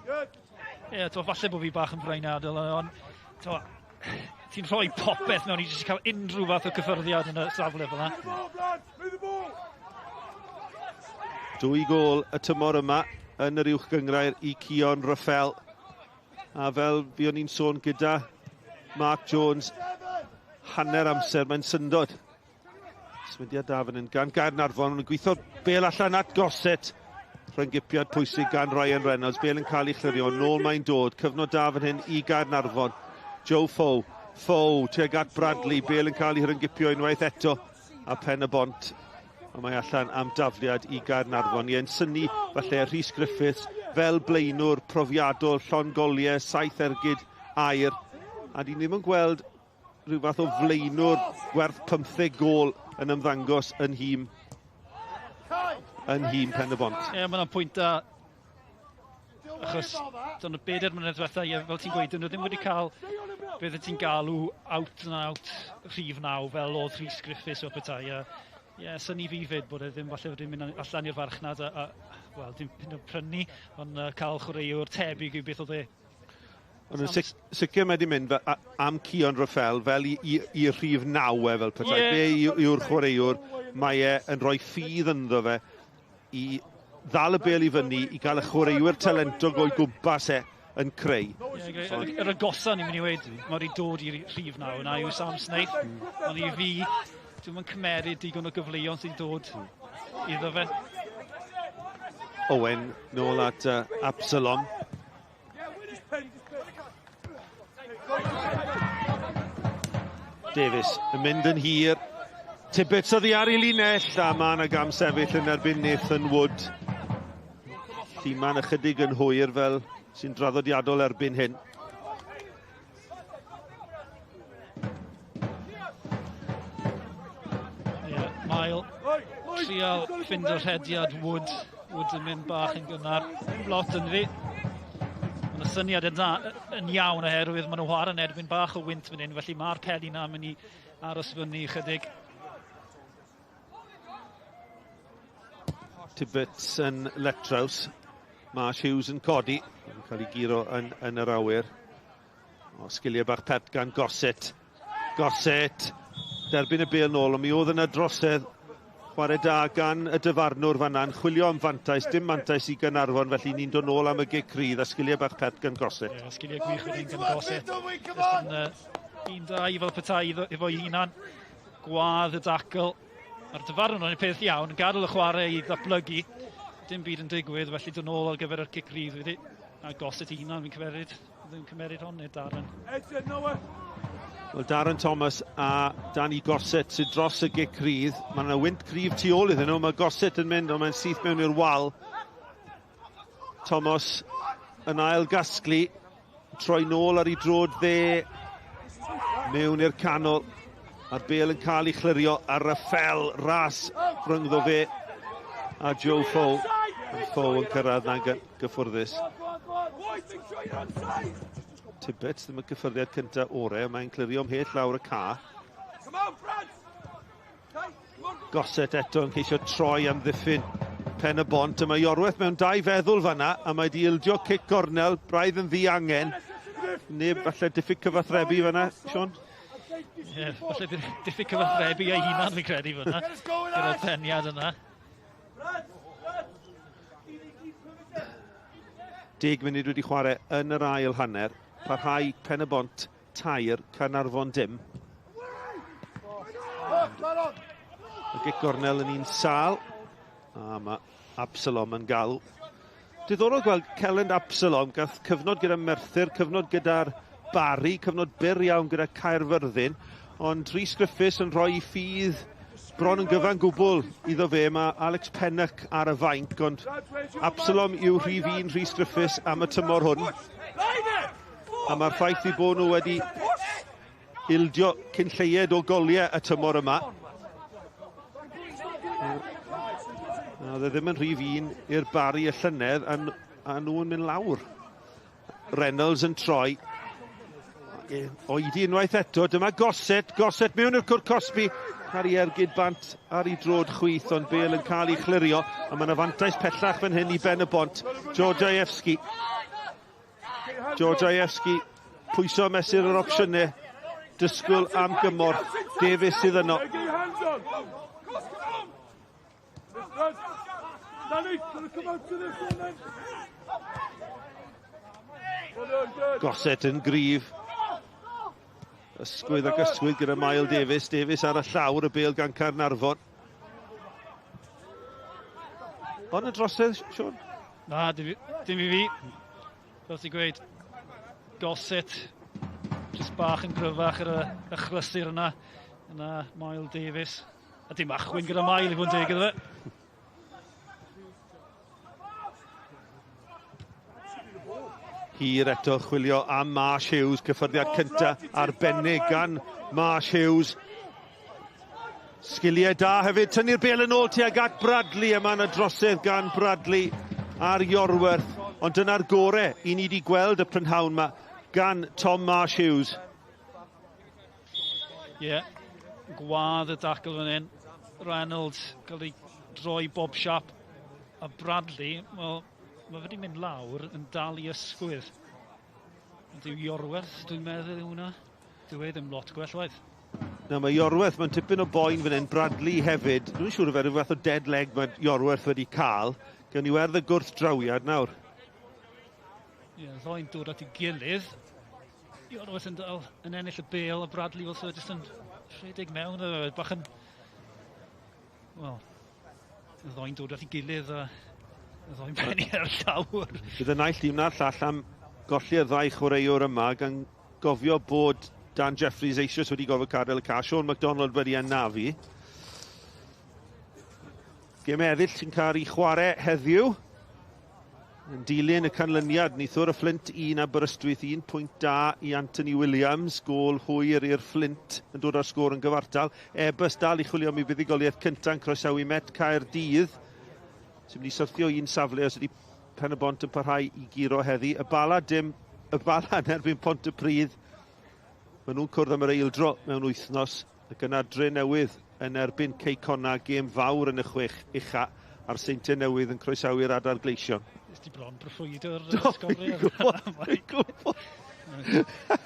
Ie, yeah, falle bod fi bach yn freiniadol, ond ti'n rhoi popeth mewn i jyst cael unrhyw fath o cyffyrddiad yn y safle fel yna. 2 gôl y tymor yma yn yr uwch gynghrair i Cion Ruffel. A fel fuon ni'n sôn gyda Mark Jones, hanner amser, mae'n syndod. Symudiad da fan hyn gan Gaernarfon, yn gweithio bêl allan at Gossett. Rhyngipiad pwysig gan Ryan Reynolds, bêl yn cael ei chlirio, nôl mae'n dod, cyfnod da fan hyn i Gaernarfon. Joe Foe, Foe tuag at Bradley, bêl yn cael ei rhyngipio unwaith eto, a Pen-y-bont. A mae allan am dafliad i Gaernarfon. Ie, yn synnu falle Rhys Griffiths fel blaenwr profiadol, llond goliau, 7 ergyd aur. A di ddim yn gweld rhyw fath o flaenwr gwerth 15 gôl yn ymddangos yn nhîm Pen-y-bont. Ie, mae yna'n pwynt da, achos dyna y 4 mlynedd diwetha, ie, fel ti'n gweud, dyn nhw ddim wedi cael beth ti'n galw out and out rhif 9 fel oedd Rhys Griffiths o petai. Ie, synnu fi fyd bod e ddim falle wedi mynd allan i'r farchnad a wel, dim prynu, ond cael chwaraewr tebyg i beth oedd e. Ond yn sicr mae wedi mynd am Cion Ruffel fel i rhif 9 e fel petai. Yeah. Fe yw'r chwaraewr, mae e yn rhoi ffydd ynddo fe i ddal y bêl i fyny, i gael y chwaraewyr talentog o'i gwmpas e yn creu. Yeah, yr agosa ni'n mynd i weud, mae wedi dod i'r rhif 9 yna yw Sam Snaith, ond i fi, dwi'm yn cymeryd digon o gyfleon sy'n dod iddo fe. Owen nôl at Absalom. Davies yn mynd yn hir. Tibbets oddi ar ei linell, a mae yna gam sefyll yn erbyn Nathan Wood. Lluman ychydig yn hwyr fel sy'n draddodiadol erbyn hyn. Ie, Mael trial ffindo rhediad Wood. Wood yn mynd bach yn gynnar. Lot yn fi. Ond y syniad yn iawn oherwydd maen nhw chwarae'n erbyn bach o wynt fan hyn, felly mae'r peli na mynd i aros fyny chydig. Tibbets yn letraws. Marsh Hughes yn codi, yn cael ei guro yn yr awyr. O, sgiliau bach pert gan Gossett. Gossett, derbyn y bêl nôl, ond mi oedd yna drosedd. Chwarae da gan y dyfarnwr fan'na, yn chwilio am fantais, dim mantais i Gaernarfon, felly ni'n dod nôl am y gic rydd a sgiliau bach pert gan Gossett. Ie, sgiliau gwych wedyn gan Gossett. Jyst yn 1-2 fel petai efo'i hunan. Gwadd y dacl. Mae'r dyfarnwr yn y peth iawn, yn gadael y chwarae i ddatblygu. Dim byd yn digwydd, felly dod nôl ar gyfer y cic rydd wedi. A Gossett ei hunan, fi'n cyferyd, Ddim cymeryd hon neu Darren? Wel, Darren Thomas a Danny Gossett sydd dros y gic rydd. Mae yna wynt cryf tu ôl iddyn nhw. Mae Gossett yn mynd, ond mae'n syth mewn i'r wal. Thomas yn ail gasglu. Troi nôl ar ei drod dde. Mewn i'r canol. A'r bel yn cael ei chlirio ar Raffel ras rhyngddo fe a Joe Foe. Foe yn cyrraedd na'n gyffwrddus. Tibbets ddim y cyffyrddiad cyntaf orau, mae'n clirio ymhell lawr y ca. Gossett eto yn ceisio troi am ddiffyn pen y bont. A mae Iorwerth mewn dau feddwl fanna, a mae di ildio cic gornel, braidd yn ddiangen. Neb falle diffyg cyfathrebu fanna, Sean? Ie, yeah, falle diffyg cyfathrebu ei hunan fi'n credu fanna. Gyda'r peniad yna. 10 munud wedi chwarae yn yr ail hanner. Parhau Pen y Bont 3, Caernarfon dim. Y gic gornel yn un sal. A mae Absalom yn galw. Diddorol gweld Celyn Absalom, gath cyfnod gyda Merthyr, cyfnod gyda'r Barri, cyfnod byr iawn gyda Caerfyrddin, ond Rhys Griffiths yn rhoi ffydd bron yn gyfan gwbl iddo fe. Mae Alex Pennock ar y fainc, ond Absalom yw rhif 1 Rhys Griffiths am y tymor hwn. A mae'r ffaith i bod nhw wedi ildio cyn lleied o goliau y tymor yma. A oedd e ddim yn rhif 1 i'r Barri y llynedd, a, a nhw'n mynd lawr. Reynolds yn troi. Oedi unwaith eto, dyma Gossett, Gossett mewn i'r cwr cosbi, ar ei ergyd bant ar ei drod chwith, ond Bale yn cael ei chlirio, a mae yna fantais pellach fan hyn i Ben y Bont. Georgievski. Georgievski, pwyso mesur yr opsiynau, dysgwyl am gymorth, Davies sydd yno. Gossett yn gryf. Ysgwydd ac ysgwydd gyda Mael Davies. Davies ar y llawr, y bel gan Caernarfon. Ond y drosedd, Sean? Na, dim, dim i fi. Fel ti'n gweud, Gossett, jyst bach yn gryfach ar y achlysur yna. Yna Mael Davies. A dim achwyn gyda Mael i fod yn deg iddo fe. Hir eto chwilio am Marsh Hughes, cyffyrddiad cynta arbennig gan Marsh Hughes. Sgiliau da hefyd, tynnu'r bel yn ôl tuag at Bradley, yma yn y drosedd gan Bradley ar Iorwerth. Ond dyna'r gore i ni wedi gweld y prynhawn yma gan Tom Marsh Hughes. Ie, yeah, gwadd y dacl fan hyn. Reynolds cael ei droi bob siap. A Bradley, wel, mae wedi mynd lawr yn dal i ysgwydd. Ond yw Iorwerth, dwi'n meddwl yw hwnna. Dyw e ddim lot gwell waith. Na, mae Iorwerth, mae'n tipyn o boen fan hyn, Bradley hefyd. Dwi'n siŵr o fe rhyw fath o dead leg mae Iorwerth wedi cael. Gawn ni werdd y gwrthdrawiad nawr. Ie, yeah, ddoi'n dod at ei gilydd. Iorwerth yn dal yn ennill y bel, a Bradley fel so jyst yn rhedeg mewn, bach yn... Wel, y ddoi'n dod at ei gilydd a y ddoi'n pennu ar llawr. Bydd y naill dîm na'r llall am golli'r ddau chwaraewr yma gan gofio bod Dan Jeffries eisoes wedi gorfod gadael y ca. Sean McDonald wedi anafu. Gêm eraill sy'n cael ei chwarae heddiw. Yn dilyn y canlyniad, neithiwr y Fflint 1 Aberystwyth 1, pwynt da i Anthony Williams, gôl hwyr i'r Fflint yn dod â'r sgôr yn gyfartal. Ebus dal i chwilio am ei fuddugoliaeth cyntaf yn croesawu Met Caerdydd, sy'n mynd i syrthio un safle os ydy Pen y Bont yn parhau i guro heddi. Y Bala dim, y Bala yn erbyn Pontypridd. Maen nhw'n cwrdd am yr eildro mewn wythnos, ac yna Dre Newydd yn erbyn Cei Connah, gêm fawr yn y chwech ucha, a'r Seintiau Newydd yn croesawu'r Adar Gleision. Nes ti bron proffwydo'r sgoriau. Fi'n gwybod, fi'n gwybod.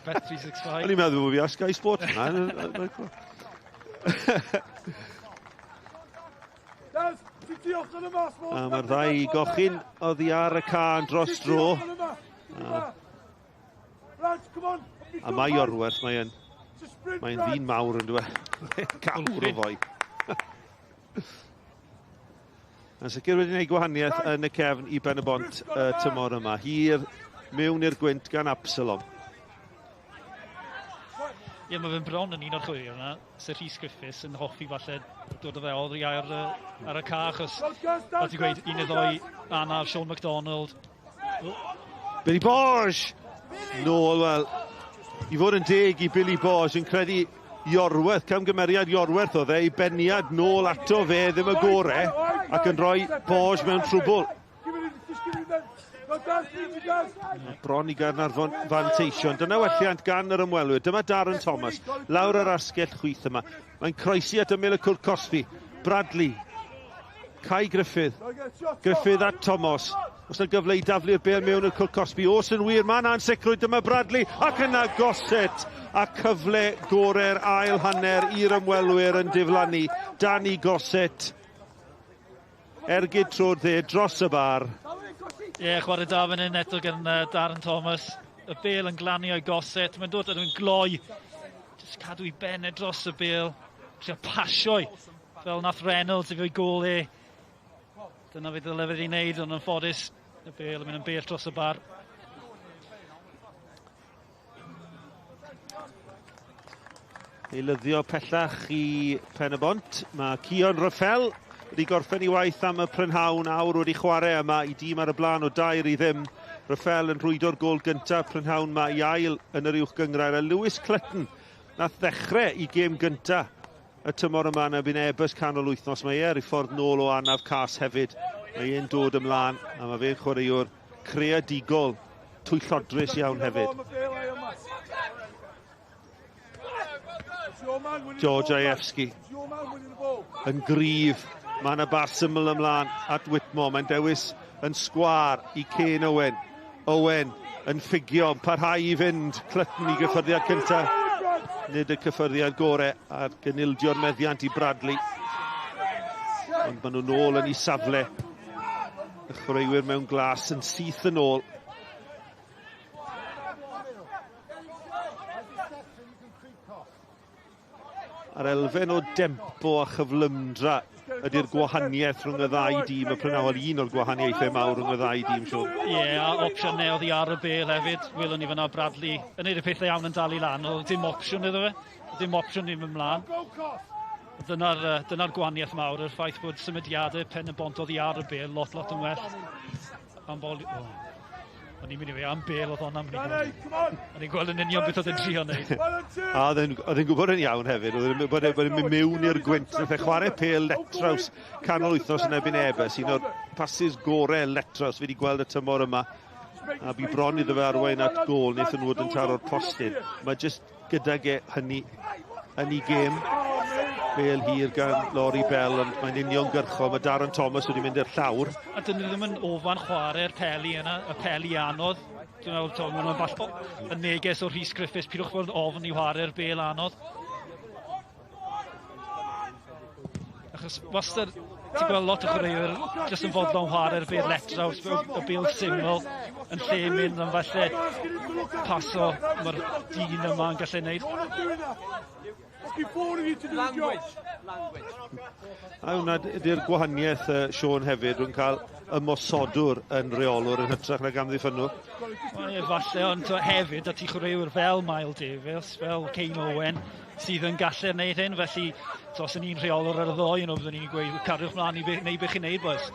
Bet 365. O'n i'n meddwl bod fi ar Sky Sports yna. A mae'r ddau gochyn oddi ar y can dros dro. A mae Iorwerth, mae'n mae ddyn mawr yn dweud. Cawr o foi. Yn sicr wedi gwneud gwahaniaeth yn y cefn i Ben y Bont y tymor yma. Hir mewn i'r gwynt gan Absalom. Ie, mae fe'n bron yn un o'r chwaraewyr yna, Sir Rhys Griffiths yn hoffi falle dod o fe oddi ar, ar y ca, achos fel ti'n gweud, un neu ddoi anaf, Sean McDonald. Oh. Billy Borge! Nôl, wel, i fod yn deg i Billy Borge, yn credu Iorwerth, camgymeriad Iorwerth oedd e, i beniad nôl ato fe, ddim y gore, ac yn rhoi Borge mewn trwbl. Bron i Gaernarfon fanteision. Dyna welliant gan yr ymwelwyr. Dyma Darren Thomas, lawr yr asgell chwith yma. Mae'n croesi at ymyl y cwrt cosbi. Bradley, Kai Griffith. Griffith at Thomas. Os yna gyfle i daflu'r bêl mewn i'r cwrt cosbi. Os yn wir, mae yna ansicrwydd. Dyma Bradley ac yna Gossett. A cyfle gore'r ail hanner i'r ymwelwyr yn diflannu. Danny Gossett. Ergyd trwy'r dde dros y bar. Ie, yeah, chwarae da fan hyn eto gan Darren Thomas. Y bêl yn glanio i Gossett. Mae'n dod yn gloi. Just cadw i ben e dros y bêl. Trio pasio i. Fel nath Reynolds efo'i gôl e. Dyna fe ddyle fe wedi wneud, ond yn ffodus, y bêl yn mynd yn bell dros y bar. Eilyddio pellach i Pen-y-bont. Mae Cion Raffel wedi gorffen ei waith am y prynhawn, awr wedi chwarae yma i dîm ar y blaen o 2-0. Raffel yn rhwydo'r gôl gyntaf prynhawn ma i ail yn yr uwch gynghrair. A Lewis Clutton nath ddechrau i gêm gyntaf y tymor yma yn erbyn Airbus canol wythnos. Mae e ar ei ffordd nôl o anaf cas hefyd. Mae e'n dod ymlaen a mae fe'n chwaraewr creadigol, twyllodrus iawn hefyd. George Ajewski yn gryf. Mae yna bas syml ymlaen at Whitmore. Mae'n dewis yn sgwâr i Kane Owen. Owen yn ffugio, yn parhau i fynd. Clutton i gyffyrddiad cyntaf. Nid y cyffyrddiad gore a'r gynildio'r meddiant i Bradley. Ond maen nhw'n nôl yn ei safle. Y chwaraewyr mewn glas yn syth yn ôl. A'r elfen o dempo a chyflymdra ydy'r gwahaniaeth rhwng y ddau dîm y prynhawn, un o'r gwahaniaethau mawr rhwng y ddau dîm, Siôn. Ie, yeah, a opsiynau oddi ar y bêl hefyd. Welwn ni fyna Bradley yn neud y pethau iawn yn dal i lan. Oedd dim opsiwn iddo fe. Dim opsiwn i mynd mlaen. Dyna'r dyna gwahaniaeth mawr, yr ffaith bod symudiadau Pen y Bont oddi ar y bêl lot, lot yn well. Am bol... Oh. O'n i'n mynd i fi am bêl oedd hwnna. O'n i'n gweld yn union beth oedd e'n trio wneud. A oedd e'n gwybod yn iawn hefyd. Oedd e'n gwybod bod e'n mynd mewn i'r gwynt. Nath e chwarae pêl letraws canol wythnos yn erbyn Airbus. Un o'r passes gore letraws fi wedi gweld y tymor yma. A bu bron iddo fe arwain at gôl. Wnaethon nhw fod yn taro'r postyn. Mae jyst gydag e hynny yn ei gêm. Bêl hir gan Laurie Bell, ond mae'n uniongyrchol. Mae Darren Thomas wedi mynd i'r llawr. A dyn nhw ddim yn ofan chwarae'r peli yna, y peli anodd. Dwi'n meddwl, to, maen nhw'n fall y neges o Rhys Griffiths, pidwch bod ofn i chwarae'r bêl anodd. Achos wastad, ti'n gweld lot o chwaraewyr jyst yn fodlon chwarae'r bêl letraws, y bêl syml, yn lle mynd am falle paso mae'r dyn yma yn gallu gwneud. A hwnna ydy'r gwahaniaeth, Siôn, hefyd, rhwng cael ymosodwr yn reolwr yn hytrach nag amddiffynnwr. Wel, ie, falle, ond hefyd, a ti chwaraewyr fel Miles Davies, fel Kane Owen, sydd yn gallu gwneud hyn, felly os yn un rheolwr ar y ddoi, yno byddwn ni'n gweud, cariwch mlaen i wneud beth chi'n neud, boys.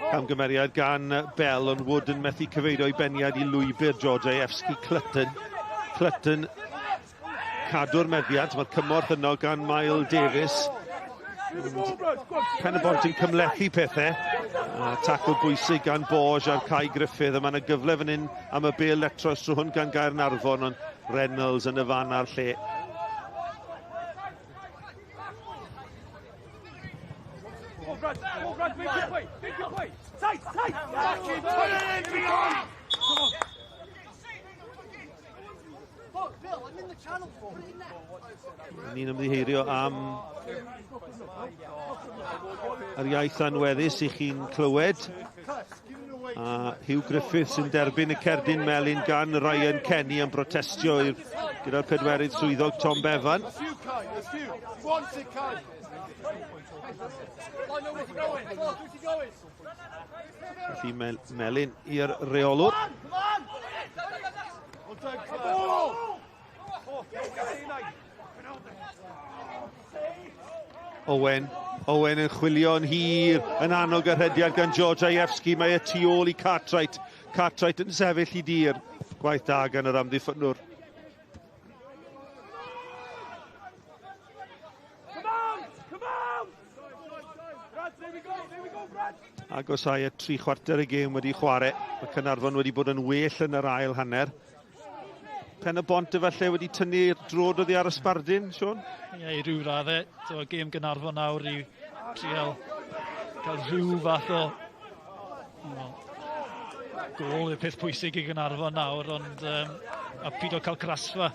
Camgymeriad gan Bell, ond Wood yn methu cyfeirio i beniad i lwybr George Ajewski. Clutton. Clutton cadw'r meddiant, mae'r cymorth yno gan Miles Davies. Pen y Bont yn cymhlethu pethau. A tacl bwysig gan Borge a'r Kai Griffith. A mae yna gyfle fan hyn am y bêl lectros trwy hwn gan Gaernarfon, ond Reynolds yn y fan a'r lle. Ni'n ymddiheurio am yr iaith anweddus i chi'n clywed. A Hugh Griffiths yn derbyn y cerdyn melyn gan Ryan Kenny yn protestio gyda'r pedwerydd swyddog Tom Bevan. Felly Melin i'r reolwr. Owen. Owen yn chwilio'n hir, yn annog y rhediad gan George Ajewski. Mae y tu ôl i Cartwright. Cartwright yn sefyll i dir. Gwaith da gan yr amddiffynwr. Agosau y 3/4 y gêm wedi chwarae. Mae Caernarfon wedi bod yn well yn yr ail hanner. Pen y Bont efallai wedi tynnu'r drod oddi ar y sbardun, Siôn? Ie, i ryw raddau. So, gêm Gaernarfon nawr i trial cael rhyw fath o gôl yw'r peth pwysig i Gaernarfon nawr, ond a pido cael crasfa.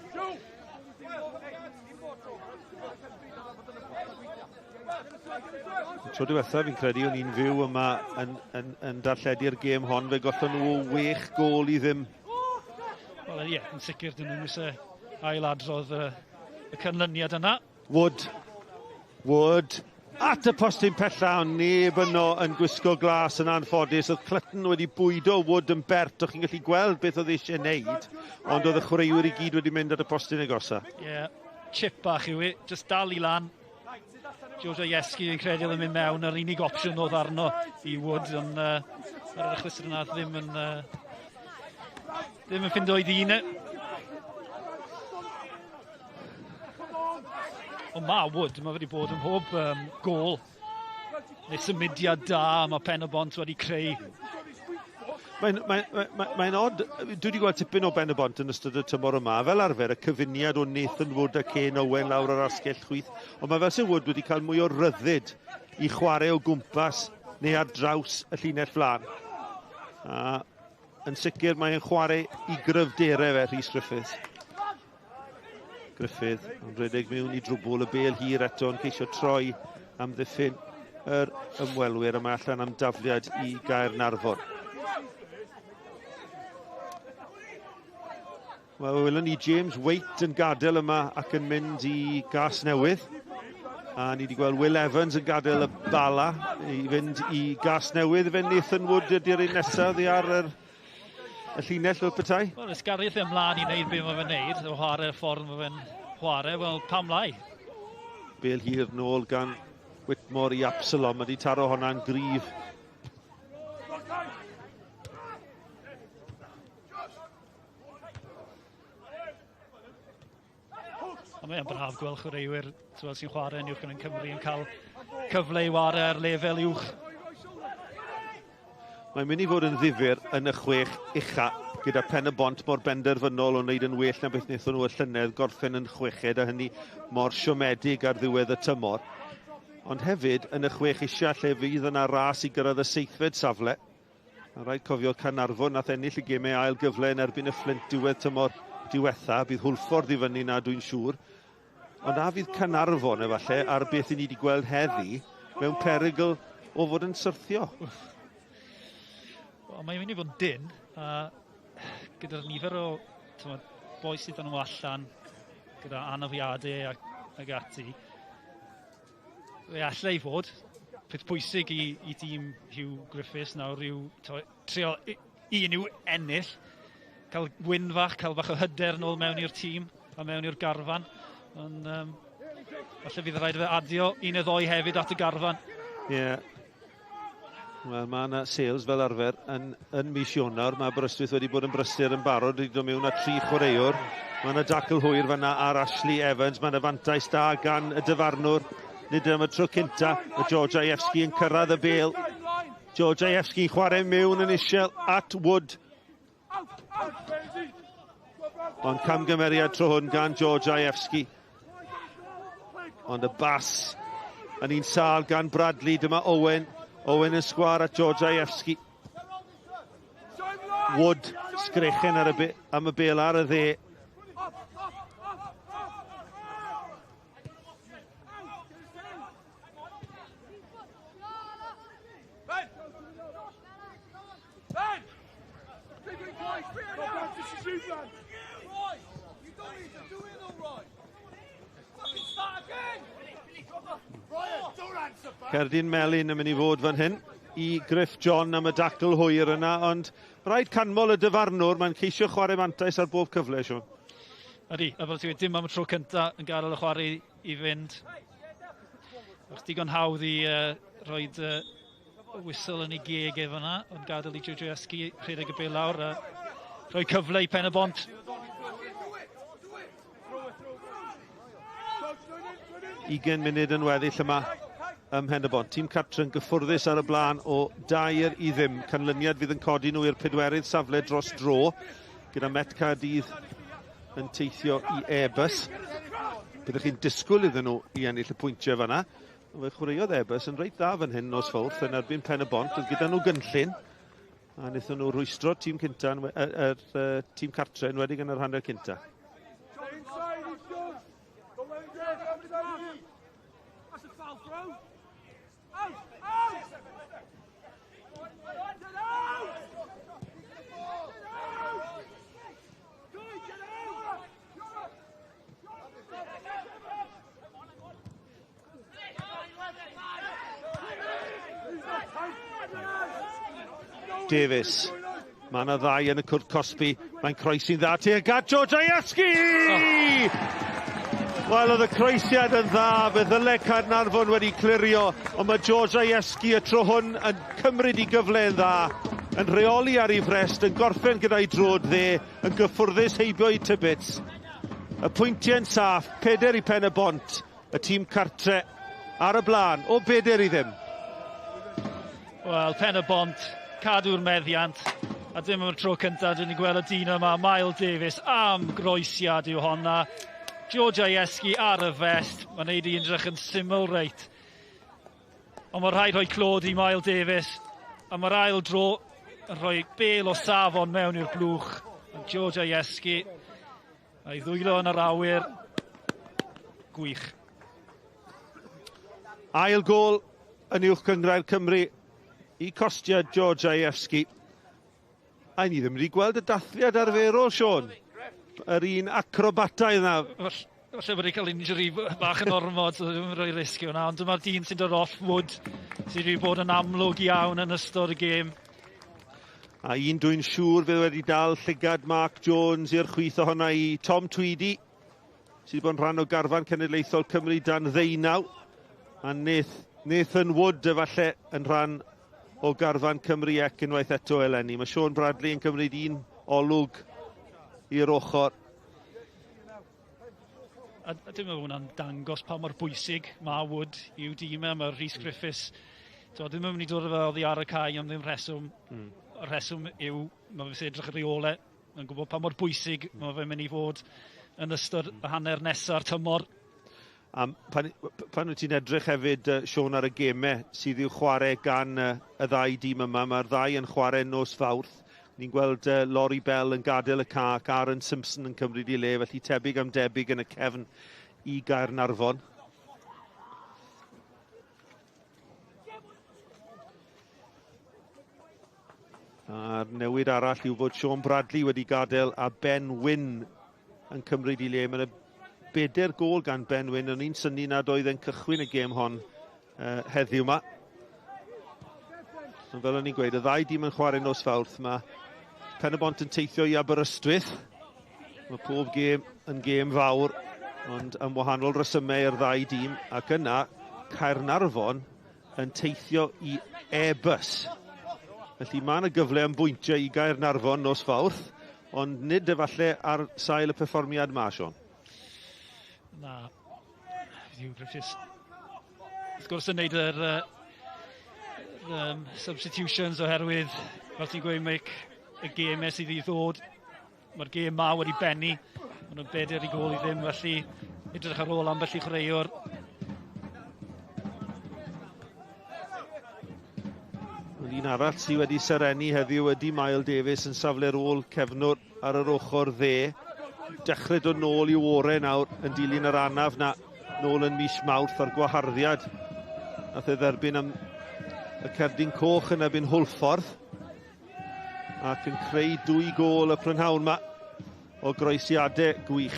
Tro diwethaf fi'n credu o'n i'n fyw yma yn darlledu'r gêm hon, fe gollon nhw 6 gôl i ddim. Wel ie, yn sicr dyn nhw'n eisiau ailadrodd y canlyniad yna. Wood. Wood. At y postyn pella, ond neb yno yn gwisgo glas yn anffodus. Oedd Clutton wedi bwydo Wood yn bert, o'ch chi'n gallu gweld beth oedd eisiau wneud, ond oedd y chwaraewyr i gyd wedi mynd at y postyn agosa. Ie, yeah, chip bach yw i, just dal i lan. George Ajewski yn credu oedd yn mynd mewn, yr unig opsiwn oedd arno i Wood, ond ar yr achlysur yna ddim yn ffindo i ddyn. Ond mae Wood, mae wedi bod ym mhob gôl neu symudiad da mae Pen y Bont wedi creu. Mae'n odd, dwi wedi gweld tipyn o Ben y Bont yn ystod y tymor yma, fel arfer y cyfuniad o Nathan Wood a Kane Owen lawr ar asgell chwith, ond mae fel sy'n Wood wedi cael mwy o ryddid i chwarae o gwmpas neu ar draws y llinell flaen. A yn sicr mae'n chwarae i gryfderau fe, Rhys Griffiths. Griffith yn rhedeg mewn i drwbwl, y bêl hir eto yn ceisio troi amddiffyn yr ymwelwyr, a mae allan am dafliad i Gaernarfon. Wel, welwn ni James Waite yn gadael yma ac yn mynd i Gasnewydd. A ni wedi gweld Will Evans yn gadael y Bala i fynd i Gasnewydd. Fe Nathan Wood ydy'r un nesaf oddi ar y llinell fel petai. Wel, ysgariaeth ymlaen i wneud beth mae fe'n wneud, o chwarae'r ffordd mae fe'n chwarae, wel, pam lai? Bêl hir nôl gan Whitmore i Absalom, mae wedi taro honna'n gryf. Ond mae'n braf gweld chwaraewyr sy'n chwarae yn uwch yn Cymru yn cael cyfle i chwarae ar lefel uwch. Mae'n mynd i fod yn ddifyr yn y 6 ucha gyda Pen y Bont mor benderfynol o wneud yn well na beth wnaethon nhw y llynedd, gorffen yn 6 a hynny mor siomedig ar ddiwedd y tymor. Ond hefyd yn y 6 ucha lle fydd yna ras i gyrraedd y 7fed safle. Mae'n rhaid cofio Caernarfon nath ennill y gemau ail gyfle yn erbyn y Fflint diwedd tymor diwetha. Bydd Hwlffordd i fyny na dwi'n siŵr. Ond a fydd Caernarfon efallai ar beth i ni wedi gweld heddi mewn perygl o fod yn syrthio. Wel, mae'n mynd i fod yn dyn, a gyda'r nifer o boi sydd yn nhw allan, gyda anafiadau ac ati, fe allai i fod. Peth pwysig i dîm Hugh Griffiths nawr yw trio un yw ennill, cael win fach, cael bach o hyder nôl mewn i'r tîm a mewn i'r garfan. Ond falle fydd rhaid fe adio un neu ddoi hefyd at y garfan. Ie. Yeah. Wel, mae yna sales fel arfer yn mis Ionawr. Mae Aberystwyth wedi bod yn brysur yn barod, wedi dod mewn â 3 chwaraewr. Mae yna dacl hwyr fan'na ar Ashley Evans. Mae yna fantais da gan y dyfarnwr. Nid am y tro cynta, mae George Ajewski yn cyrraedd y bêl. George Ajewski chwarae mewn yn isiel at Wood. Ond camgymeriad tro hwn gan George Ajewski. Ond y bas yn un sâl gan Bradley. Dyma Owen. Owen yn sgwâr at George Ajewski. Wood sgrechen ar y am y bêl ar y dde. Cerdyn melyn yn mynd i fod fan hyn i Griff John am y dacl hwyr yna, ond rhaid canmol y dyfarnwr, mae'n ceisio chwarae mantais ar bob cyfle, Siôn. Ydy, a fel ti'n gweud, dim am y tro cynta yn gadael y chwarae i fynd. Bach digon hawdd i rhoid y whistle yn ei geg e fan'na, ond gadael i Jojo Eski rhedeg y bêl lawr a rhoi cyfle i Pen-y-bont. 20 munud yn weddill yma ym Mhen-y-bont. Tîm cartre yn gyffwrddus ar y blaen o 2-0. Canlyniad fydd yn codi nhw i'r pedwerydd safle dros dro, gyda Met Caerdydd yn teithio i Airbus. Byddwch chi'n disgwyl iddyn nhw i ennill y pwyntiau fanna. Fe chwaraeodd Airbus yn reit dda fan hyn nos Fawrth yn erbyn Pen y Bont, oedd gyda nhw gynllun. A wnaethon nhw rwystro tîm cynta, tîm cartre, enwedig yn yr hanner cynta. Davies. Mae yna ddau yn y cwrt cosbi. Mae'n croesi'n dda tuag at George Aieski! Oh. Wel, oedd y croesiad yn dda, fe ddyle Caernarfon wedi clirio, ond mae George Aieski y tro hwn yn cymryd i gyfle yn dda, yn rheoli ar ei frest, yn gorffen gyda'i drod dde, yn gyffwrddus heibio i Tibbets. Y pwyntiau'n saff, 4 i Pen y Bont, y tîm cartre ar y blaen, o 4-0. Wel, Pen y Bont, cadw'r meddiant, a dim am y tro cyntaf dyn ni'n gweld y dyn yma, Miles Davies, am groesiad yw honna. George Aieski ar y fest, mae'n neud i edrych yn syml reit. Ond mae rhaid rhoi clod i Miles Davies, a mae'r ail dro yn rhoi bel o safon mewn i'r blwch. George Aieski, a'i ddwylo yn yr awyr, gwych. Ail gôl yn Uwch Gynghrair Cymru i Kostya George Aieski. A ni ddim wedi gweld y dathliad arferol, Siôn. Yr un acrobataidd yna. Falle bod wedi cael injury bach yn ormod, so ddim yn rhoi risg i hwnna, ond dyma'r dyn sy'n dod off Wood, sydd wedi bod yn amlwg iawn yn ystod y gêm. A un dwi'n siŵr fydd wedi dal llygad Mark Jones i'r chwith ohono i Tom Tweedy, sydd wedi bod yn rhan o garfan cenedlaethol Cymru dan 19, a Nathan Wood efallai yn rhan o garfan Cymru ec unwaith eto eleni. Mae Sean Bradley yn cymryd un olwg i'r ochr. A dwi'n meddwl hwnna'n dangos pa mor bwysig mae Wood i'w dîm e. Mae Rhys Griffiths, ddim yn mynd i dod â fe oddi ar y cae am ddim rheswm. Y rheswm yw, mae fe edrych ar ei ôl e, yn gwybod pa mor bwysig mae fe'n mynd i fod yn ystod y hanner nesa'r tymor. A pan wyt ti'n edrych hefyd, Siôn, ar y gemau sydd i'w chwarae gan y ddau dîm yma, mae'r ddau yn chwarae nos Fawrth. Ni'n gweld Laurie Bell yn gadael y ca ac Aaron Simpson yn cymryd ei le, felly tebyg am debyg yn y cefn i Gaernarfon. A'r newid arall yw fod Sean Bradley wedi gadael a Ben Wynn yn cymryd ei le. Mae yna 4 gôl gan Ben Wynn, o'n i'n synnu nad oedd e'n cychwyn y gêm hon heddiw yma. Ond fel o'n i'n gweud, y ddau dîm yn chwarae nos Fawrth. Mae Pen-y-bont yn teithio i Aberystwyth. Mae pob gêm yn gêm fawr, ond am wahanol resymau i'r ddau dîm. Ac yna, Caernarfon yn teithio i Airbus. Felly mae yna gyfle am bwyntiau i Gaernarfon nos Fawrth, ond nid efallai ar sail y perfformiad ma, Siôn. Na, Hugh Griffiths. Wrth gwrs yn neud yr substitutions oherwydd, fel ti'n gweud, Mick, y gemau sydd i ddod. Mae'r gêm ma wedi bennu. Maen nhw'n 4-0, felly edrych ar ôl ambell i chwaraewr. Un arall sydd wedi serennu heddiw ydy Miles Davies yn safle'r ôl cefnwr ar yr ochr dde. Dechrau dod nôl i'w orau nawr yn dilyn yr anaf na nôl yn mis Mawrth a'r gwaharddiad. Nath e dderbyn am y cerdyn coch yn erbyn Hwlffordd ac yn creu 2 gôl y prynhawn ma o groesiadau gwych.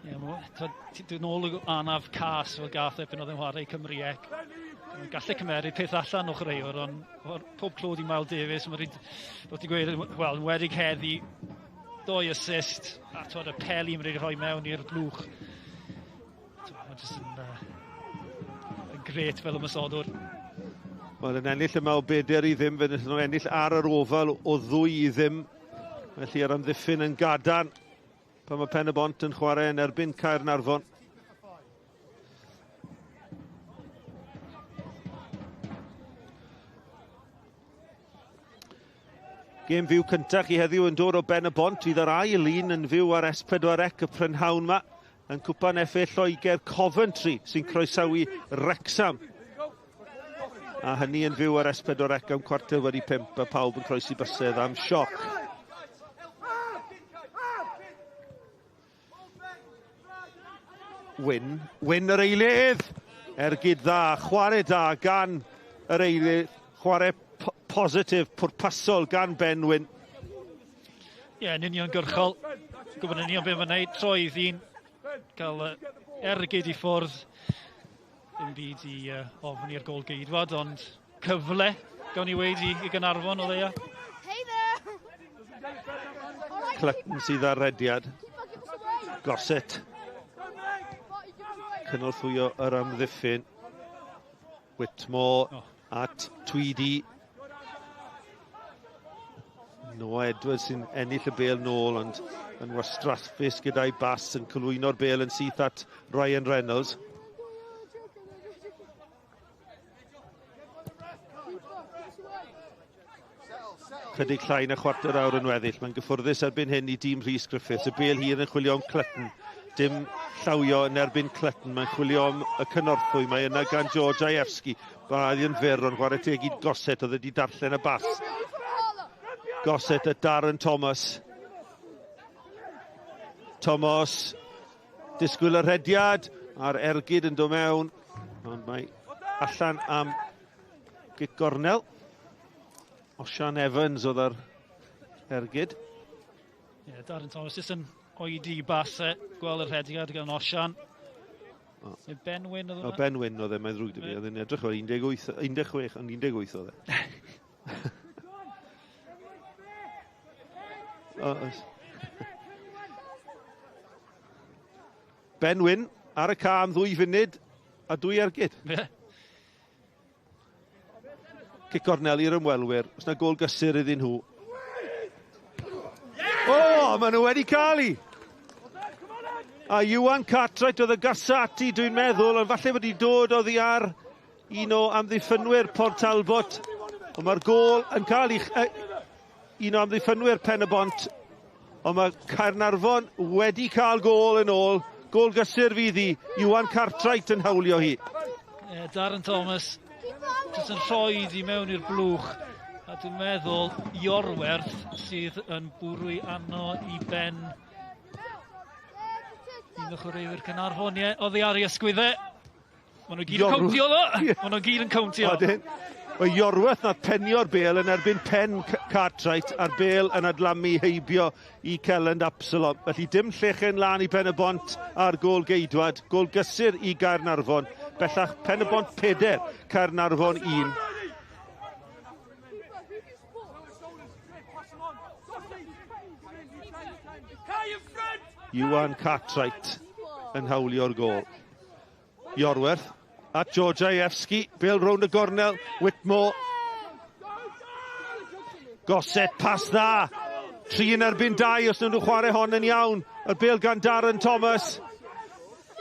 Ie, Dwi'n ôl o anaf cas fel gath e pan oedd e'n chwarae Cymru ec. Gallu cymeru peth allan o chwaraewr, ond pob clod i Miles Davies, mae'n rhaid, fel ti'n gweud, wel, yn wedig heddi, doi assist, a twod, y peli mae'n rhaid rhoi mewn i'r blwch. Mae'n jyst yn yn gret fel ymosodwr. Wel, yn ennill yma o 4-0, fe wnaethon nhw ennill ar yr ofal o 2-0. Felly yr amddiffyn yn gadarn pan mae Pen y Bont yn chwarae yn erbyn Caernarfon. Gêm fyw cyntaf chi heddiw yn dod o Ben y Bont. Fydd yr ail un yn fyw ar S4C y prynhawn yma yn Cwpan FA Lloegr Coventry sy'n croesawu Wrexham. A hynny yn fyw ar S4C am 4:15 a pawb yn croesi bysedd am sioc. Wyn, Wyn yr eilydd! Ergyd dda, chwarae da gan yr eilydd, chwarae positif, pwrpasol gan Ben Wyn. Ie, yeah, yn uniongyrchol. Gwybod yn union beth mae'n gwneud, troi i ddyn, cael ergyd i ffwrdd. Dim byd i ofn i'r gol geidwad, ond cyfle, gawn ni weid i, i Gaernarfon o leia. Clutton sydd ar rediad. Gossett. Cynorthwyo yr amddiffyn. Whitmore at Tweedy. Noah Edwards sy'n ennill y bêl nôl, ond yn wastraffus gyda'i bas yn cyflwyno'r bêl yn syth at Ryan Reynolds. Chydig llai na chwarter awr yn weddill. Mae'n gyffwrddus erbyn hyn i dîm Rhys Griffiths. Y bêl hir yn chwilio am Clutton. Dim llawio yn erbyn Clutton. Mae'n chwilio am y cynorthwy. Mae yna gan George Ajewski. Mae yn fyr ond chwarae teg i Gossett oedd wedi darllen y bas. Gossett at Darren Thomas. Thomas. Disgwyl y rhediad a'r ergyd yn dod mewn. Ond mae allan am gic gornel. Osian Evans oedd ar ergyd. Ie, yeah, Darren Thomas jyst yn oedi bas e, gweld y rhediad gan Osian. Oh. Ben Wyn oedd hwnna? Ben Wyn oedd e, mae'n ddrwg dy fi. Oedd e'n edrych fel 18, 16, ond 18 oedd e. oh, Ben Wyn ar y cam 2 funud a 2 ergyd. Yeah. Cic gornel i'r ymwelwyr. Os na gôl gysur iddyn nhw. O, oh, maen nhw wedi cael i! A Iwan Cartwright oedd y gasa ati, dwi'n meddwl, ond falle wedi dod oddi ar un o amddiffynwyr Port Talbot. Ond mae'r gôl yn cael ei... Un o amddiffynwyr Pen y Bont. Ond mae Caernarfon wedi cael gôl yn ôl. Gôl gysur fydd hi. Iwan Cartwright yn hawlio hi. Yeah, Darren Thomas jyst yn rhoi i mewn i'r blwch. A dwi'n meddwl Iorwerth sydd yn bwrw anno i ben un o chwaraewyr Caernarfon, ie, oddi ar ei ysgwyddau. Maen nhw gyd yn cowntio ddo. Maen nhw gyd yn cowntio. Mae Iorwerth nath penio'r bêl yn erbyn pen Cartwright a'r bêl yn adlamu heibio i Kelland Absalom. Felly dim llechen lan i Pen y Bont a'r gôl geidwad. Gôl gysur i Gaernarfon. Bellach Pen y Bont 4, Caernarfon 1. Iwan Cartwright yn hawlio'r gôl. Iorwerth at George Ajewski, bêl rownd y gornel, Whitmore. Gossett, pas dda. 3 yn erbyn 2 os nhw'n chwarae hon yn iawn. Y bêl gan Darren Thomas.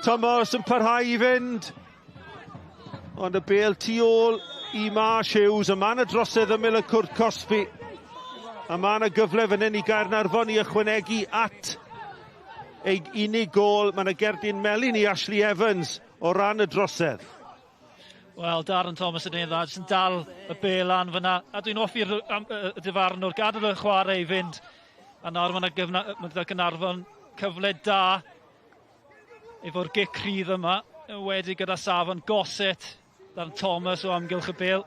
Thomas yn parhau i fynd. Ond y bêl tu ôl i Marsh Hughes. A mae yna drosedd ymyl y cwrt cosbi. A mae yna gyfle fan hyn i Gaernarfon i ychwanegu at ei unig gôl. Mae yna gerdyn melyn i Ashley Evans o ran y drosedd. Wel, Darren Thomas yn ei dda, jyst yn dal y bêl lan fyna. A dwi'n hoffi'r y dyfarnwr, gadael y chwarae i fynd. A nawr mae yna Gaernarfon cyfle da efo'r gic rhydd yma, wedi gyda safon Gossett, Darren Thomas o amgylch y bêl.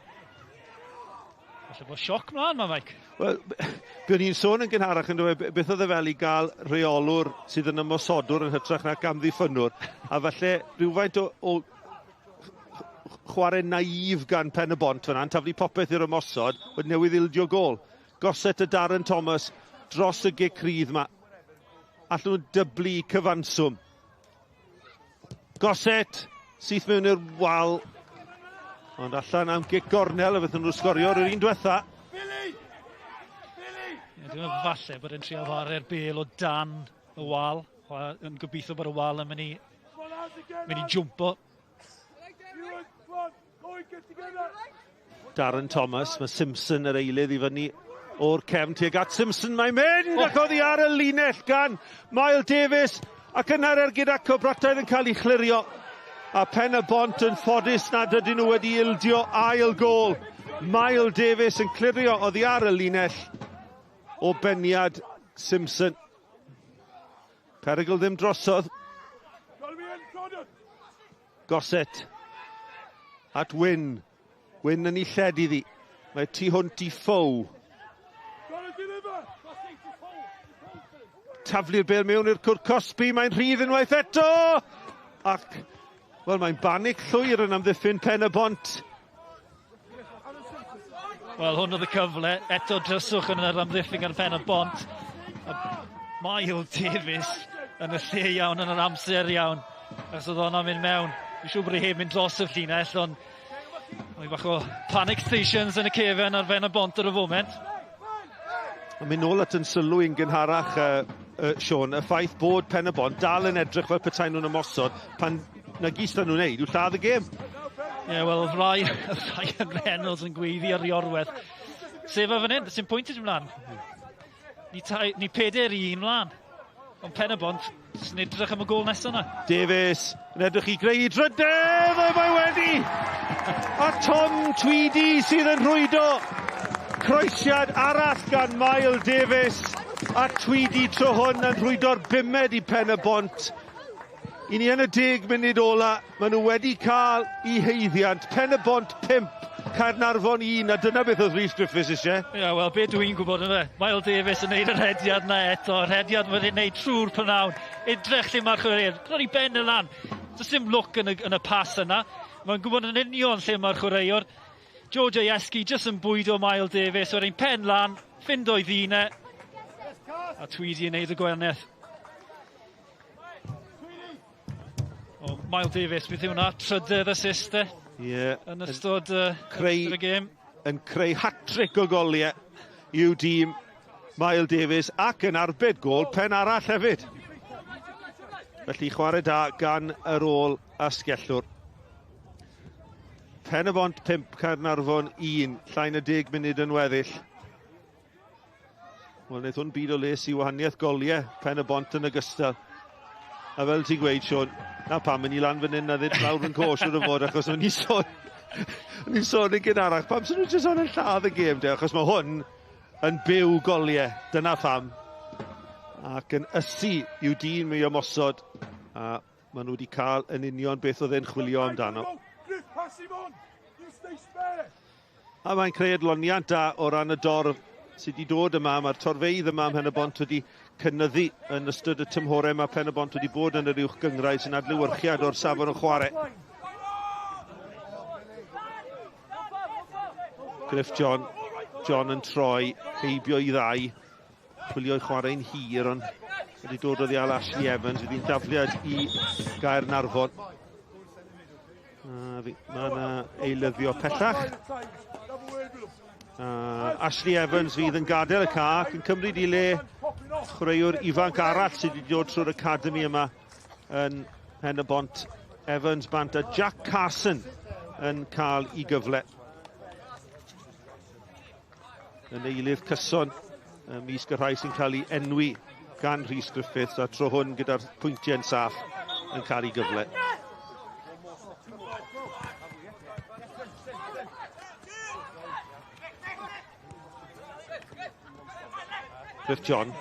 Falle bod sioc mlaen ma, Mike. Wel, be o'n i'n sôn yn gynharach yn dweud, beth oedd e fel i gael rheolwr sydd yn ymosodwr yn hytrach nac amddiffynnwr, a falle rhywfaint o, o chwarae naif gan Pen y Bont fyna, yn taflu popeth i'r ymosod, wedi newydd ildio gol. Goset y Darren Thomas dros y gic rydd ma. Allan nhw dyblu cyfanswm. Goset, syth mewn i'r wal. Ond allan am gic gornel a fydden nhw'n sgorio yr un diwetha. Ie, dwi'n meddwl falle bod e'n trio chwarae'r bel o dan y wal. Yn gobeithio bod y wal yn mynd i, mynd i jwmpo. Darren Thomas, mae Simpson yr eilydd i fyny o'r cefn tuag at Simpson. Mae'n mynd oh. ac oddi ar y linell gan Mael Davies ac yna'r ergyd acrobataidd yn cael ei chlirio. A Pen y Bont yn ffodus nad ydyn nhw wedi ildio ail gôl. Mael Davies yn clirio oddi ar y linell o beniad Simpson. Perygl ddim drosodd. Gossett at Wyn. Wyn yn ei lled iddi. Mae tu hwnt i Ffow. Taflu'r bel mewn i'r cwrt cosbi. Mae'n rhydd unwaith eto! Ac, wel, mae'n banig llwyr yn amddiffyn Pen y Bont. Wel, hwn oedd y cyfle. Eto dryswch yn yr amddiffyn gan Pen y Bont. Miles Davies yn y lle iawn, yn yr amser iawn. Achos oedd hwnna'n mynd mewn. Fi'n siŵr bod e heb mynd dros y llinell, ond oedd bach o panic stations yn y cefen ar ben y bont ar y foment. Yn mynd nôl at yn sylw i'n gynharach, uh, uh, Sean, y ffaith bod Pen y Bont dal yn edrych fel petai nhw'n ymosod pan na gys nhw'n neud yw lladd y gêm. Ie, yeah, wel, rai, Ryan Reynolds yn gweiddi ar Iorwerth. Sef o fan hyn, sy'n pwynt i ymlaen. Ni, tai, ni peder i un mlaen. Ond Pen y Bont, sy'n edrych am y gol nesaf yna. Davies yn edrych i greu i drydedd, o mae wedi! A Tom Tweedy sydd yn rhwydo. Croesiad arall gan Mael Davies. A Tweedy tro hwn yn rhwydo'r bumed i Pen y Bont. I ni yn y deg munud ola, maen nhw wedi cael eu haeddiant. Pen y Bont 5, Caernarfon 1, a dyna beth oedd Rhys Griffiths eisiau. Ie, yeah, wel, be dwi'n gwybod yna. Mael Davies yn neud y rhediad na eto, rhediad wedi neud trwy'r prynawn. Edrych lle mae'r chwaraewr, bron i ben y lan. Does dim lwc yn y, yn y pas yna. Mae'n gwybod yn union lle mae'r chwaraewr. George Ayeski jyst yn bwydo Mael Davies, o'r ein pen lan, ffindo i ddyn e. A Tweedy yn neud y gwahaniaeth. O, Miles Davies, beth yw hwnna? Trydydd assist e? Ie. Yeah. Yn ystod, uh, creu, ystod y gêm. Yn creu hat-trick o goliau i'w dîm Miles Davies ac yn arbed gôl pen arall hefyd. Felly chwarae da gan yr ôl asgellwr. Pen y Bont 5, Caernarfon 1, llai na 10 munud yn weddill. Wel, wneith hwn byd o les i wahaniaeth goliau Pen y Bont yn ogystal. A fel ti'n gweud, Sean, na pam yn i lan fan hyn a ddyd lawr yn co, siwr o fod, achos o'n i sôn, o'n i'n sôn yn gynharach, pam sy'n nhw'n jyst yn lladd y gêm, de, achos mae hwn yn byw goliau, dyna pham. Ac yn ysu i'w dyn mi ymosod, a maen nhw wedi cael yn union beth oedd e'n chwilio amdano. A mae'n creu adloniant da o ran y dorf sydd wedi dod yma. Mae'r torfeydd yma ym Mhen-y-bont wedi cynyddu yn ystod y tymhorau. Mae Pen-y-bont wedi bod yn yr uwch gynghrair sy'n adlewyrchiad o'r safon o chwarae. Griff John, John yn troi heibio i ddau. Chwilio i chwarae'n hir, ond wedi dod oddi ar Ashley Evans. Fydd hi'n dafliad i Gaernarfon. A mae yna eilyddio pellach. Ashley Evans fydd yn gadael y ca ac yn cymryd i le chwaraewr ifanc arall sydd wedi dod trwy'r academi yma yn Pen y Bont. Evans bant a Jack Carson yn cael ei gyfle. Yn eilydd cyson ymysg y rhai sy'n cael ei enwi gan Rhys Griffiths a tro hwn gyda'r pwyntiau'n saff yn cael ei gyfle. Griff John.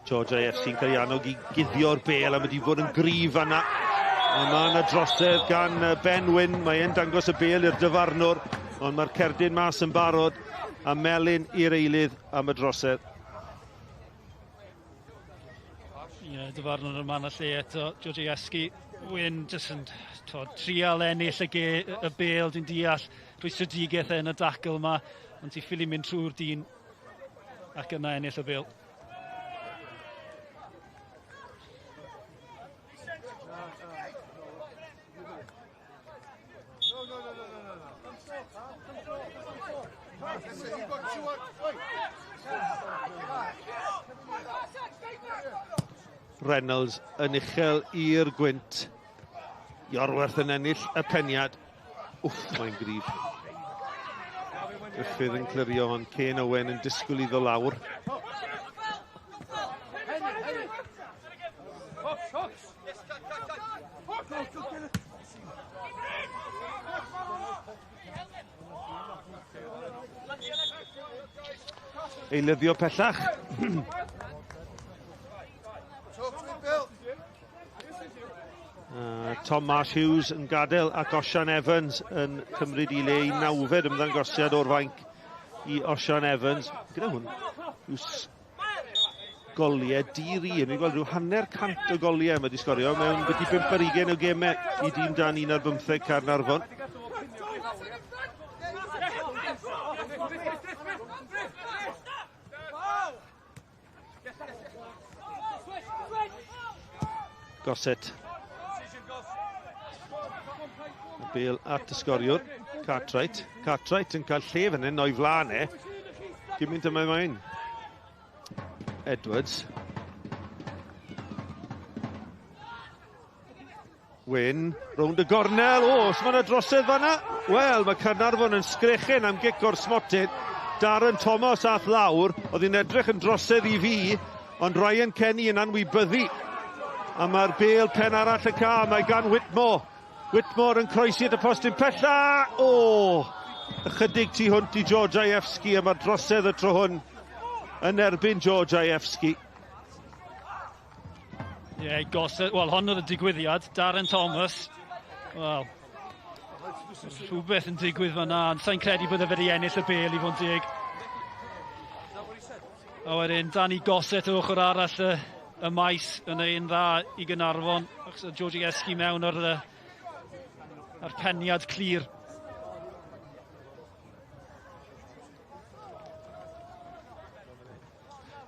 George AFC'n cael ei annog i guddio'r bel a wedi fod yn gryf fanna. A mae yna drosedd gan Ben Wyn. Mae e'n dangos y bêl i'r dyfarnwr, ond mae'r cerdyn mas yn barod a melyn i'r eilydd am y drosedd. Ie, yeah, dyfarnwr yma yn y lle eto, Georgievski. Wyn jyst yn trial ennill y bêl, dwi'n deall rhwystredigaeth e yn y dacl yma, ond ti'n ffili mynd trwy'r dyn ac yna ennill y bêl. Reynolds yn uchel i'r gwynt. Iorwerth yn ennill y peniad. Wff, mae'n gryf. Griffith yn clirio, ond Ken Owen yn disgwyl iddo lawr. Eilyddio pellach. Tom Marsh Hughes yn gadael ac Osian Evans yn cymryd i le i nawfed ymddangosiad o'r fainc i Osian Evans. Gyda hwn, yw goliau di-ri. Ni'n gweld rhyw 150 o goliau mae wedi sgorio mewn byti 25 o gemau i dîm dan 1-15 Caernarfon. Gossett. Y bêl at y sgoriwr, Cartwright. Cartwright yn cael lle fan hyn o'i flaen e. Gymaint yma mae'n. Edwards. Wyn, rownd y gornel. O, os mae yna drosedd fanna? Wel, mae Caernarfon yn sgrechen am gic o'r smotyn. Darren Thomas ath lawr. Oedd hi'n edrych yn drosedd i fi, ond Ryan Kenny yn anwybyddu. A mae'r bêl pen arall y ca, mae gan Whitmore. Whitmore yn croesi at y postyn pella. O, ychydig tu hwnt i George Ievski, a mae'r drosedd y tro hwn yn erbyn George Ievski. Ie, yeah, gosod, wel, hon oedd y digwyddiad. Darren Thomas, wel, rhywbeth yn digwydd fan'na, ond sa'n credu bod e wedi ennill y bêl i fod yn deg. A wedyn Danny Gossett o ochr arall y maes yn ein dda i Gaernarfon, achos oedd George Ievski mewn ar peniad clir.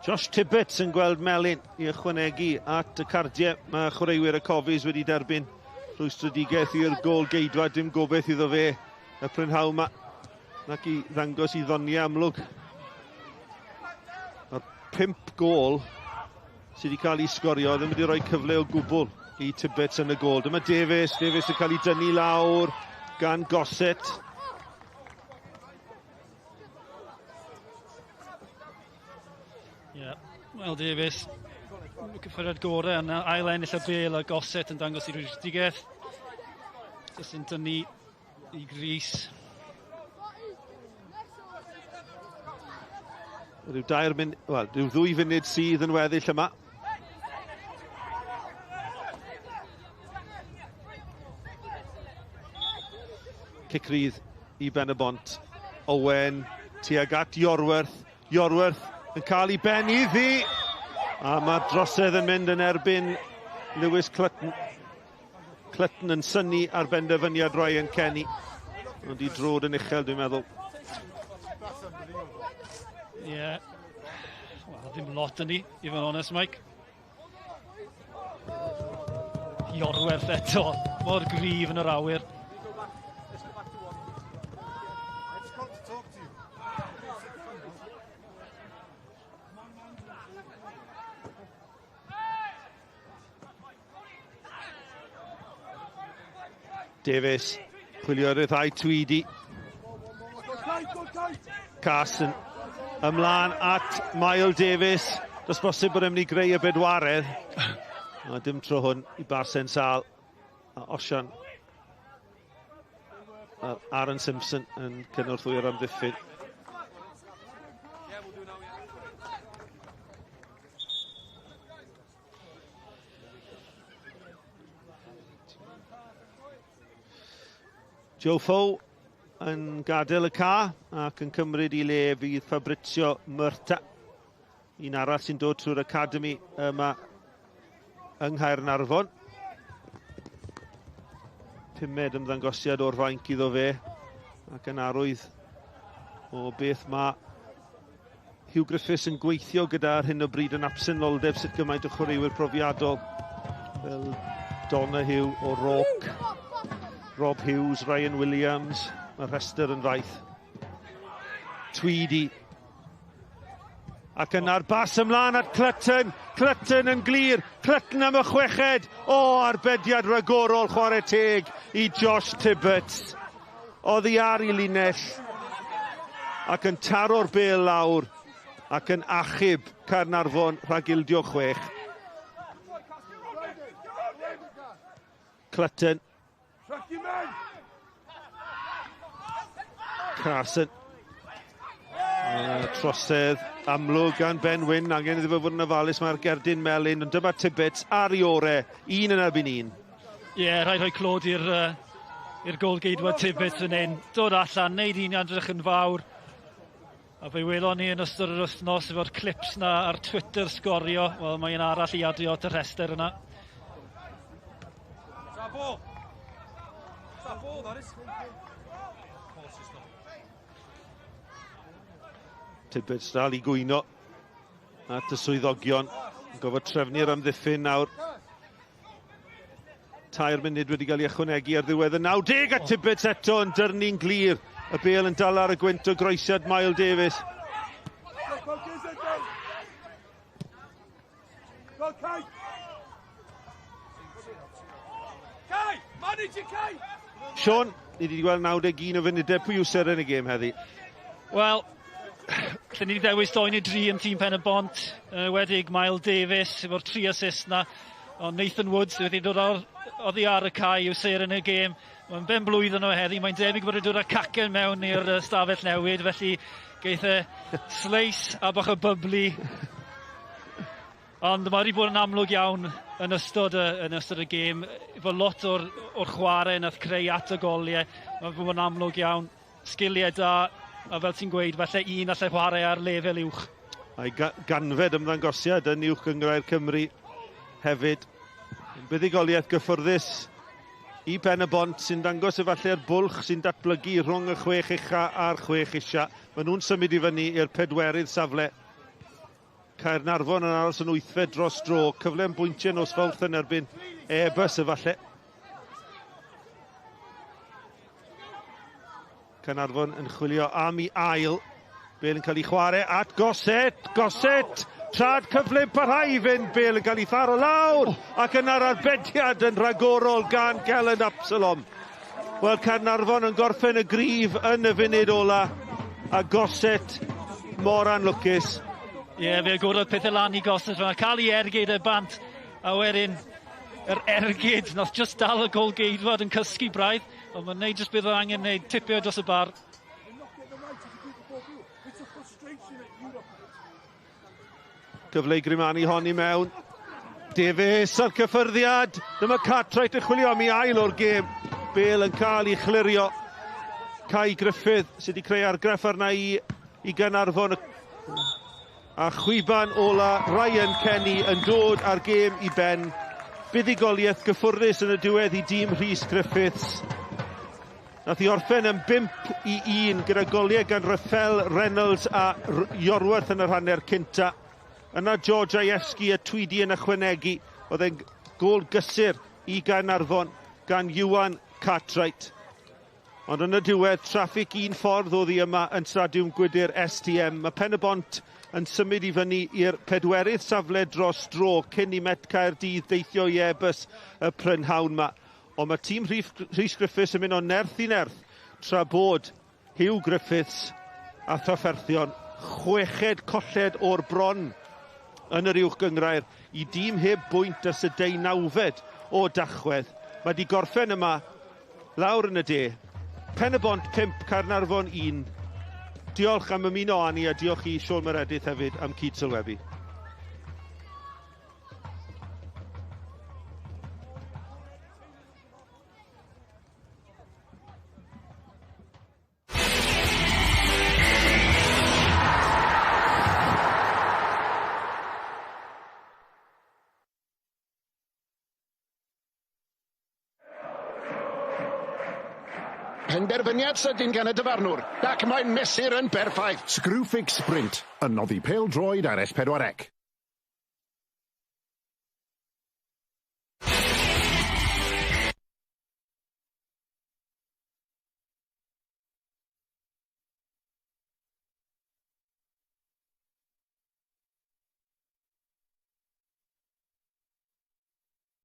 Josh Tibbetts yn gweld melyn i ychwanegu at y cardiau. Mae chwaraewyr y Cofis wedi derbyn rhwystredigaeth i'r gôl geidwad. Dim gobeith iddo fe y prynhawn yma nac i ddangos i ddoniau amlwg. Mae'r 5 gôl sydd wedi cael ei sgorio ddim wedi rhoi cyfle o gwbl i Tibbetts yn y gôl. Dyma Davies, Davies yn cael ei dynnu lawr gan Gossett. Ie, yeah. Wel Davies, cyffyriad gorau yna, ail ennill y bêl a Gossett yn dangos i rwystredigaeth. Jyst yn dynnu i gris. Rhyw dair mun, wel, rhyw 2 funud sydd yn weddill yma. Cic rydd i Ben y Bont. Owen tuag at Iorwerth. Iorwerth yn cael ei ben iddi. A mae'r drosedd yn mynd yn erbyn Lewis Clutton. Clutton yn synnu ar benderfyniad Ryan Kenny. Ond i drod yn uchel, dwi'n meddwl. Ie. Yeah. Wel, ddim lot yn ni, i fod yn onest, Mike. Iorwerth eto, mor gryf yn yr awyr. Davies, chwilio ryddhau Tweedy. Carson ymlaen at Mael Davies. Does bosib bod e'n mynd i greu y bedwaredd. A dim tro hwn i Barsen Sal. A Osian. A Aaron Simpson yn cynorthwyo'r amddiffyn. Joe Fow yn gadael y ca ac yn cymryd i le fydd Fabrizio Murta. Un arall sy'n dod trwy'r academi yma yng Nghaernarfon. Pumed ymddangosiad o'r fainc iddo fe ac yn arwydd o beth mae Hugh Griffiths yn gweithio gyda ar hyn o bryd yn absenoldeb sut gymaint o chwaraewyr profiadol fel Donahue, O'Rourke, Rob Hughes, Ryan Williams, mae'r rhestr yn faith. Tweedy. Ac yna'r bas ymlaen at Clutton. Clutton yn glir. Clutton am y chweched. O, arbediad ragorol chwarae teg i Josh Tibbetts. Oddi ar i linell ac yn taro'r bêl lawr ac yn achub Caernarfon rhag ildio 6. Clutton. Carson. Trosedd amlwg gan Ben Wyn, angen iddo fo fod yn ofalus, mae'r gerdyn melyn, ond dyma Tibbetts ar ei ore, un yn erbyn un. Ie, yeah, rhaid rhoi clod i'r i'r golgeidwad Tibbetts yn un. Dod allan, neud un edrych yn fawr. A fe welon ni yn ystod yr wythnos efo'r clips na ar Twitter sgorio. Wel, mae un arall i adio at y rhestr yna. Ball. Ball, that is. Tibbetts dal i gwyno at y swyddogion. Gofod trefnu'r amddiffyn nawr. 3 munud wedi cael ei ychwanegu ar ddiwedd y 90 a Tibbetts eto yn dyrnu'n glir. Y bêl yn dal ar y gwynt o groesiad Mael Davies. Sean, ni wedi gweld 91 o funudau. Pwy yw seren y gêm heddi? Wel, lle ni wedi dewis 2 neu 3 yn tîm Pen y Bont, wedig Mael Davies efo'r 3 assist na. Ond Nathan Woods wedi dod oddi ar y cae yw seren y gêm. Mae'n ben blwydd yno heddi, mae'n debyg bod wedi dod â cacen mewn i'r stafell newid, felly geith e sleis a bach o byblu. Ond mae wedi bod yn amlwg iawn yn ystod y gêm, efo lot o'r chwarae nath creu at y goliau, mae wedi bod yn amlwg iawn, sgiliau da, a fel ti'n gweud, falle un allai chwarae ar lefel uwch. A'i ganfed ymddangosiad yn Uwch Gynghrair Cymru hefyd. Buddugoliaeth gyffyrddus i Pen y Bont sy'n dangos efallai'r bwlch sy'n datblygu rhwng y 6 ucha a'r 6 isa. Maen nhw'n symud i fyny i'r 4edd safle. Caernarfon yn aros yn 8fed dros dro. Cyfle am bwyntiau nos Fawrth yn erbyn Airbus efallai. Caernarfon yn chwilio am ei ail. Bale yn cael ei chwarae at Gossett. Gossett! Trad cyflym parhau i fynd. Bale yn cael ei tharo lawr. Ac yna'r arbediad yn rhagorol gan Kellen Absalom. Wel, Caernarfon yn gorffen y grif yn y funud ola. A Gossett mor anlwcus. Ie, yeah, fe agorodd pethau lan i Gossett. Mae'n cael ei ergyd e bant. A wedyn yr ergyd, nath just dal y golgeidwad yn cysgu braidd. Ond mae'n neud just bydd o angen neud tipio dros y bar. Cyfle i Grimani hon i mewn. Davies a'r cyffyrddiad. Dyma Cartwright yn chwilio am ei ail o'r gêm. Bale yn cael ei chlirio. Kai Griffith sydd wedi creu argraff arna i Gaernarfon. A chwiban ola Ryan Kenny yn dod â'r gêm i ben. Buddugoliaeth gyffwrddus yn y diwedd i dîm Rhys Griffiths. Nath i orffen yn 5-1 gyda goliau gan Rafael Reynolds a Iorwerth yn yr hanner cynta. Yna George Ajewski a Tweedy yn ychwanegu. Oedd e'n gôl gysur i Gaernarfon gan Iwan Cartwright. Ond yn y diwedd, traffig un ffordd oedd hi yma yn Stadiwm Gwydyr STM. Mae Pen y Bont yn symud i fyny i'r 4edd safle dros dro cyn i Met Caerdydd deithio i Airbus y prynhawn yma. Ond mae tîm Rhys Griffiths yn mynd o nerth i nerth tra bod Hugh Griffiths a Trafferthion 6fed colled o'r bron yn yr Uwch Gynghrair i dîm heb bwynt ers y 19fed o Dachwedd. Mae di gorffen yma lawr yn y de. Pen y Bont 5, Caernarfon 1. Diolch am ymuno â ni a diolch i Siôn Meredith hefyd am cyd-sylwebu. Penderfyniad sydyn gan y dyfarnwr, ac mae'n mesur yn berffaith. Screwfix Sprint, yn noddi pêl-droed ar S4C.